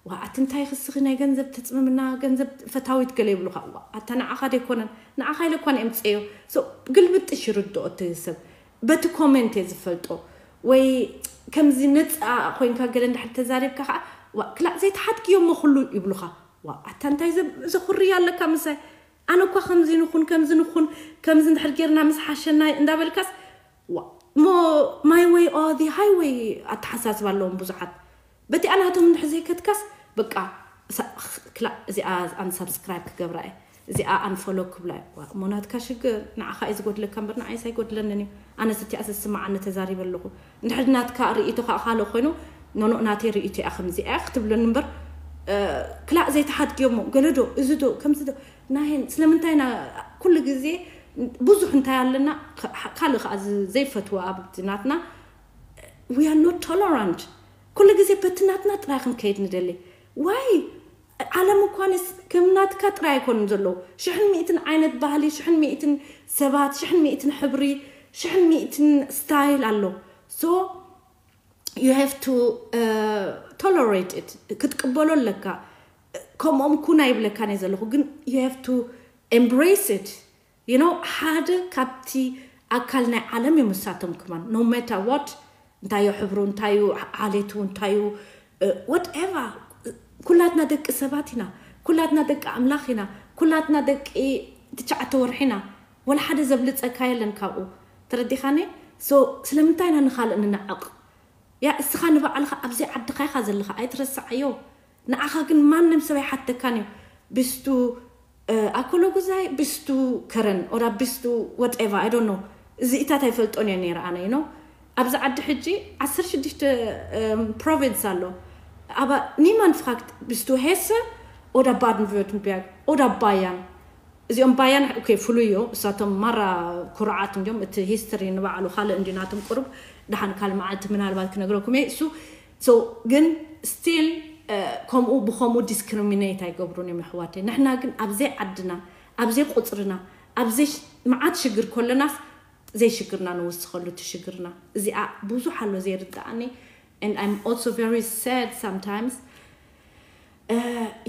ዋ ኣቲ እንታይ ክስኺ ናይ ገንዘብ ተፅምምና ገንዘብ ፈታዊት ገለ ይብሉኻ። ዋ ኣታ ንዓኻ ደይኮነን ንዓኻ ኢለ እኳ የምፅኤዮ። ግልብጥሽ ይርድኦ እቲ ሰብ በቲ ኮሜንት እየ ዝፈልጦ። ወይ ከምዚ ነፃ ኮይንካ ገለ እንድሕር ተዛሪብካ ከዓ ዋ ክላእ ዘይተሓድግዮ እሞ ኩሉ ይብሉኻ። ዋ ኣታ እንታይ ዘኹርያ ኣለካ ምሳይ? ኣነ እኳ ከምዚ ንኹን ከምዚ ንኹን ከምዚ እንድሕር ጌርና ምስ ሓሸና እንዳበልካስ ሞ my way or the highway ኣተሓሳስባ ኣለዎም ብዙሓት። በቲኣ ናቶም እንድሕር ዘይከድካስ በቃ ክላ እዚኣ ኣንሳብስክራይብ ክገብራ እየ እዚኣ ኣንፈሎ ክብላ እየ። እሞ ናትካ ሽግር ንዓኻ እዩ ዝጎድለካ እምበር ንዓይስ ኣይጎድለንን እዩ። ኣነስ እቲኣ ዝስምዓኒ ተዛሪበ ኣለኹ። እንድሕር ናትካ ርእይቶ ከዓ ካልእ ኮይኑ ኖኖ ናተይ ርእይቶ እያ ከምዚ እያ ክትብለኒ እምበር ክላእ ዘይተሓድግዮሞ ገለዶ እዚ ዶ ከምዚ ዶ ናይን ስለምንታይ ኢና ኩሉ ግዜ ብዙሕ እንታይ ኣለና ካልእ ከዓ ዘይፈትዎ ኣብቲ ናትና we are not tolerant ኩሉ ግዜ በቲ ናትና ጥራይ ክንከይድ ንደሊ why ዓለም እኳ ንስ ከም ናትካ ጥራይ ኣይኮኑን ዘለዉ። ሽሕን ሚእትን ዓይነት ባህሊ፣ ሽሕን ሚእትን ሰባት፣ ሽሕን ሚእትን ሕብሪ፣ ሽሕን ሚእትን ስታይል ኣሎ። So you have to uh, tolerate it። ክትቅበሎ ኣለካ። ከምኦም ኩን ኣይብለካን እየ ዘለኹ፣ ግን you have to embrace it። You know፣ ሓደ ካብቲ ኣካል ናይ ዓለም እዮም ንሳቶም ከማን። No matter what፣ እንታዩ ሕብሩ፣ እንታዩ ዓሌቱ፣ እንታዩ whatever፣ ኩላትና ደቂ ሰባት ኢና። ኩላትና ደቂ ኣምላኽ ኢና። ኩላትና ደቂ ትሽዓተ ወርሒ ኢና። ወላ ሓደ ዘብልጸካ የለን ካብኡ። ተረዲኻኒ? So ስለምንታይ ኢና ንኻልእ ንነዕቕ? ያ እስኻ ንባዕልኻ ኣብዚ ዓድኻ ኢኻ ዘለኻ፣ ኣይትረስዓዮ። ንዓኻ ግን ማንም ሰብ ኣይሓተካን እዩ። ብስቱ ኣኮሎጉዛይ፣ ብስቱ ከረን ኦራ ብስቱ whatever፣ I don't know። እዚኢታት ኣይፈልጦን እየ ነይረ ኣነ። You know፣ ኣብዚ ዓዲ ሕጂ ዓሰርተ ሽዱሽተ ፕሮቪንስ ኣሎ። ኣባ ኒማን ፍኻክት ብስቱ ሄሰ ኦዳ ባድን ቨርትንቢያግ ኦዳ ባያን። እዚኦም ባያን ኦኬ ፍሉይ እዮ። እሳቶም ማራ ኩርዓት እንዲዮም። እቲ ሂስትሪ ንባዕሉ ካልእ እንዲ ናቶም ቁሩብ ደሓን ካል መዓልቲ ምናልባት ክነግረኩም እየ። እሱ so ግን ስቲል ከምኡ ብከምኡ ዲስክሪሚኔት ኣይገብሩን እዮም ኣሕዋተይ። ንሕና ግን ኣብዘይ ዓድና፣ ኣብዘይ ቁፅርና፣ ኣብዘይ ሽ- መዓት ሽግር ከለናስ ዘይሽግርና ንውስኸሉ እቲ ሽግርና። እዚኣ ብዙሕ ኣሎ ዘይርድኣኒ። And I'm also very sad sometimes።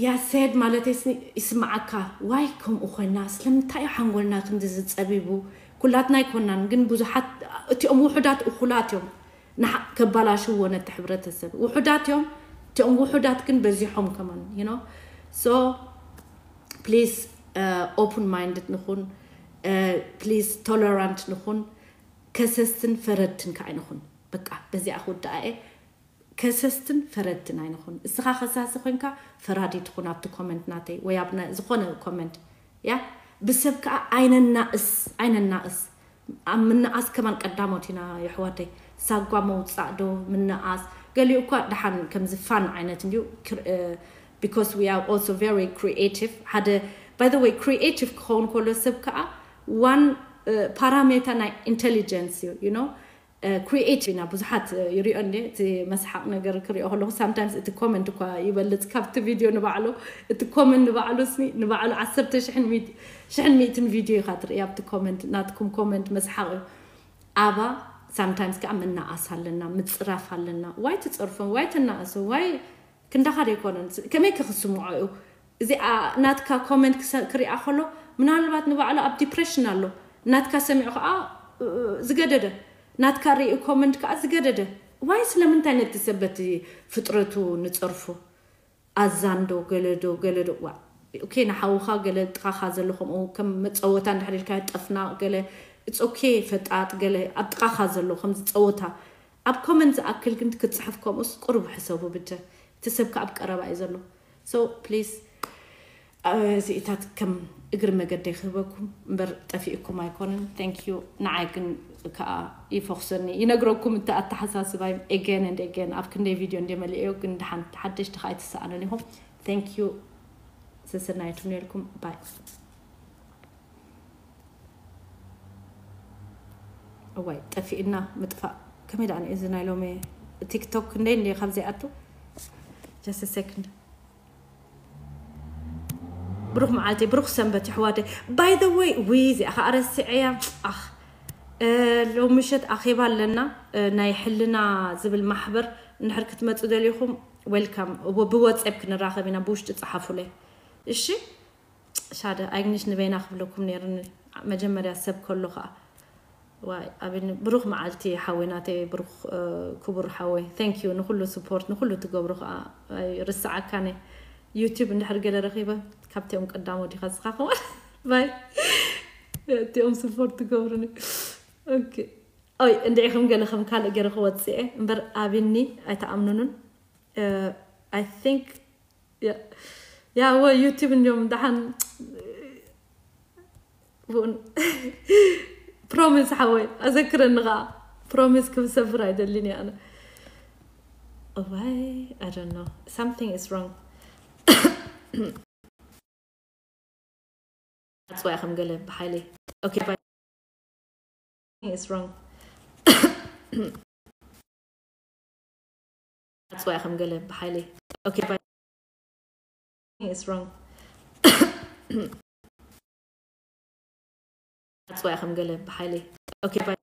ያ sad ማለት ስኒ ይስማዓካ። ዋይ ከምኡ ኮይና ስለምንታይ እዩ ሓንጎልና ክንዲ ዝፀቢቡ? ኩላትና ኣይኮናን፣ ግን ብዙሓት እቲኦም ውሑዳት እኹላት እዮም ንሓ- ከባላሽዎ ነቲ ሕብረተሰብ። ውሑዳት እዮም እቲኦም ውሑዳት፣ ግን በዚሖም ከማን። You know? So please open minded ንኹን። Please tolerant ንኹን። ከሰስትን ፈረድትን ከዓ ኣይንኹን። በቃ በዚኣ ክውድኣ እየ። ከሰስትን ፈረድትን ኣይንኹን። እስኻ ከሳሲ ኮይንካ ፈራዲ ትኹን ኣብቲ ኮመንት ናተይ ወይ ኣብ ናይ ዝኾነ ኮመንት። ያ ብሰብ ከዓ ኣይነናእስ ኣይነናእስ። ኣብ ምንኣስ ከማን ቀዳሞት ኢና የሕዋተይ። ሳጓ መውፃእ ዶ ምንኣስ? ገሊኡ እኳ ደሓን ከምዚ ፋን ዓይነት እንዲዩ። Because we are also very creative። ሓደ by the way creative ክኸውን ከሎ ሰብ ከዓ one ፓራሜታ ናይ ኢንቴሊጀንስ እዩ። You know? ክሪኤቲቭ ኢና ብዙሓት ይሪኦ እንደ እቲ መስሓቕ ነገር ክሪኦ ከለኹ ሳምታይምስ እቲ ኮመንት እኳ ይበልፅ ካብቲ ቪድዮ ንባዕሉ። እቲ ኮመንት ንባዕሉ ስኒ ንባዕሉ ዓሰርተ ሽሕን ሚእት- ሽሕን ሚእትን ቪድዮ ኢኻ ትርኢ ኣብቲ ኮመንት። ናትኩም ኮመንት መስሓቕ እዩ። ኣባ ሳምታይምስ ከዓ ምናኣስ ኣለና፣ ምፅራፍ ኣለና። ዋይ ትፀርፎም ዋይ ተናእሶም ዋይ ክንዳኻ ዶ ኣይኮነን? ከመይ ከክስምዖ እዩ? እዚኣ ናትካ ኮመንት ክሰ- ክሪኣ ከሎ ምናልባት ንባዕሉ ኣብ ዲፕሬሽን ኣሎ። ናትካ ሰሚዑ ከዓ ዝገደደ፣ ናትካ ርእዩ ኮመንት ከዓ ዝገደደ። ዋይ ስለምንታይ ነቲ ሰብ በቲ ፍጥረቱ ንፀርፎ? ኣዛን ዶ ገለ ዶ ገለ ዶ ዋ ኦኬ ንሓውኻ ገለ ጥቓኻ ዘሎ ከምኡ ከም መፀወታ እንድሕር ኢልካ ጠፍና ገለ it's okay ፈጣጥ ገለ ኣብ ጥቓኻ ዘሎ ከምዚ ፀወታ ኣብ ኮመንት ዝኣክል ግን ክትፅሕፍ ከምኡስ ቁሩብ ሕሰቡ ብጀ እቲ ሰብ ከዓ ኣብ ቀረባ እዩ ዘሎ so please እዚኢታት ከም እግሪ መገደይ ክህበኩም እምበር ጠፊእኩም ኣይኮነን thank you ንዓይ ግን ከዓ ይፈኹሰኒ ይነግረኩም እቲ ኣተሓሳስባይ again and again ኣብ ክንደይ ቪድዮ እንደ መሊአዮ ግን ድሓን ሓደሽቲ ከዓ ኣይትሰኣኑን ኢኹም thank you ሰሰናይቱ ነርኩም ባይ እዋይ ጠፊእና ምጥፋእ ከመይ ደኣ እዚ ናይ ሎሚ ቲክቶክ ክንደይ እንደ ካብ ዘይኣቱ just second ብሩኽ መዓልቲ ብሩኽ ሰንበት ይሕዋተይ by the way ዊ እዚኣ ከዓ ረሲዐያ ኣኽ ሎሚ ምሸት ኣኼባ ኣለና ናይ ሕልና ዝብል ማሕበር እንድሕር ክትመፁ ደሊኹም welcome ብወፀብ ክንራኸብ ኢና ብውሽጢ ፀሓፉለይ እሺ ሻደ ኣይግንሽ ንበይና ክብለኩም ነይርኒ መጀመርያ ሰብ ከሎ ከዓ ዋይ ኣብኒ ብሩኽ መዓልቲ ሓወይ ናተይ ብሩኽ ክቡር ሓወይ thank you ንኩሉ support ንኩሉ ትገብሩ ከዓ ርስዓካነ YouTube እንድሕር ገለ ረኺበ ካብቲኦም ቀዳሞ ዲኻ ዝኻኸዋ ባይ እቲኦም support ትገብሩኒ okay ኦይ እንድዒኹም ገለ ከም ካልእ ገይረ ክወፅእ እምበር ኣብኒ ኣይተኣምኑኑን I think ያ ወ YouTube እንዲዮም ደሓን ቡን ፕሮሚስ ሓወይ ኣዘክረኒ ከዓ ፕሮሚስ ክብሰፍር ኣይደልን እየ ኣነ ዋይ I don't know something is wrong ኣፅዋይ ከም ገለ ብሓይለይ okay is wrong ኣፅዋይ ከም ገለ ብሓይለይ okay is wrong. ኣጽዋያ ከም ገለ ብሓይለይ። Okay, bye.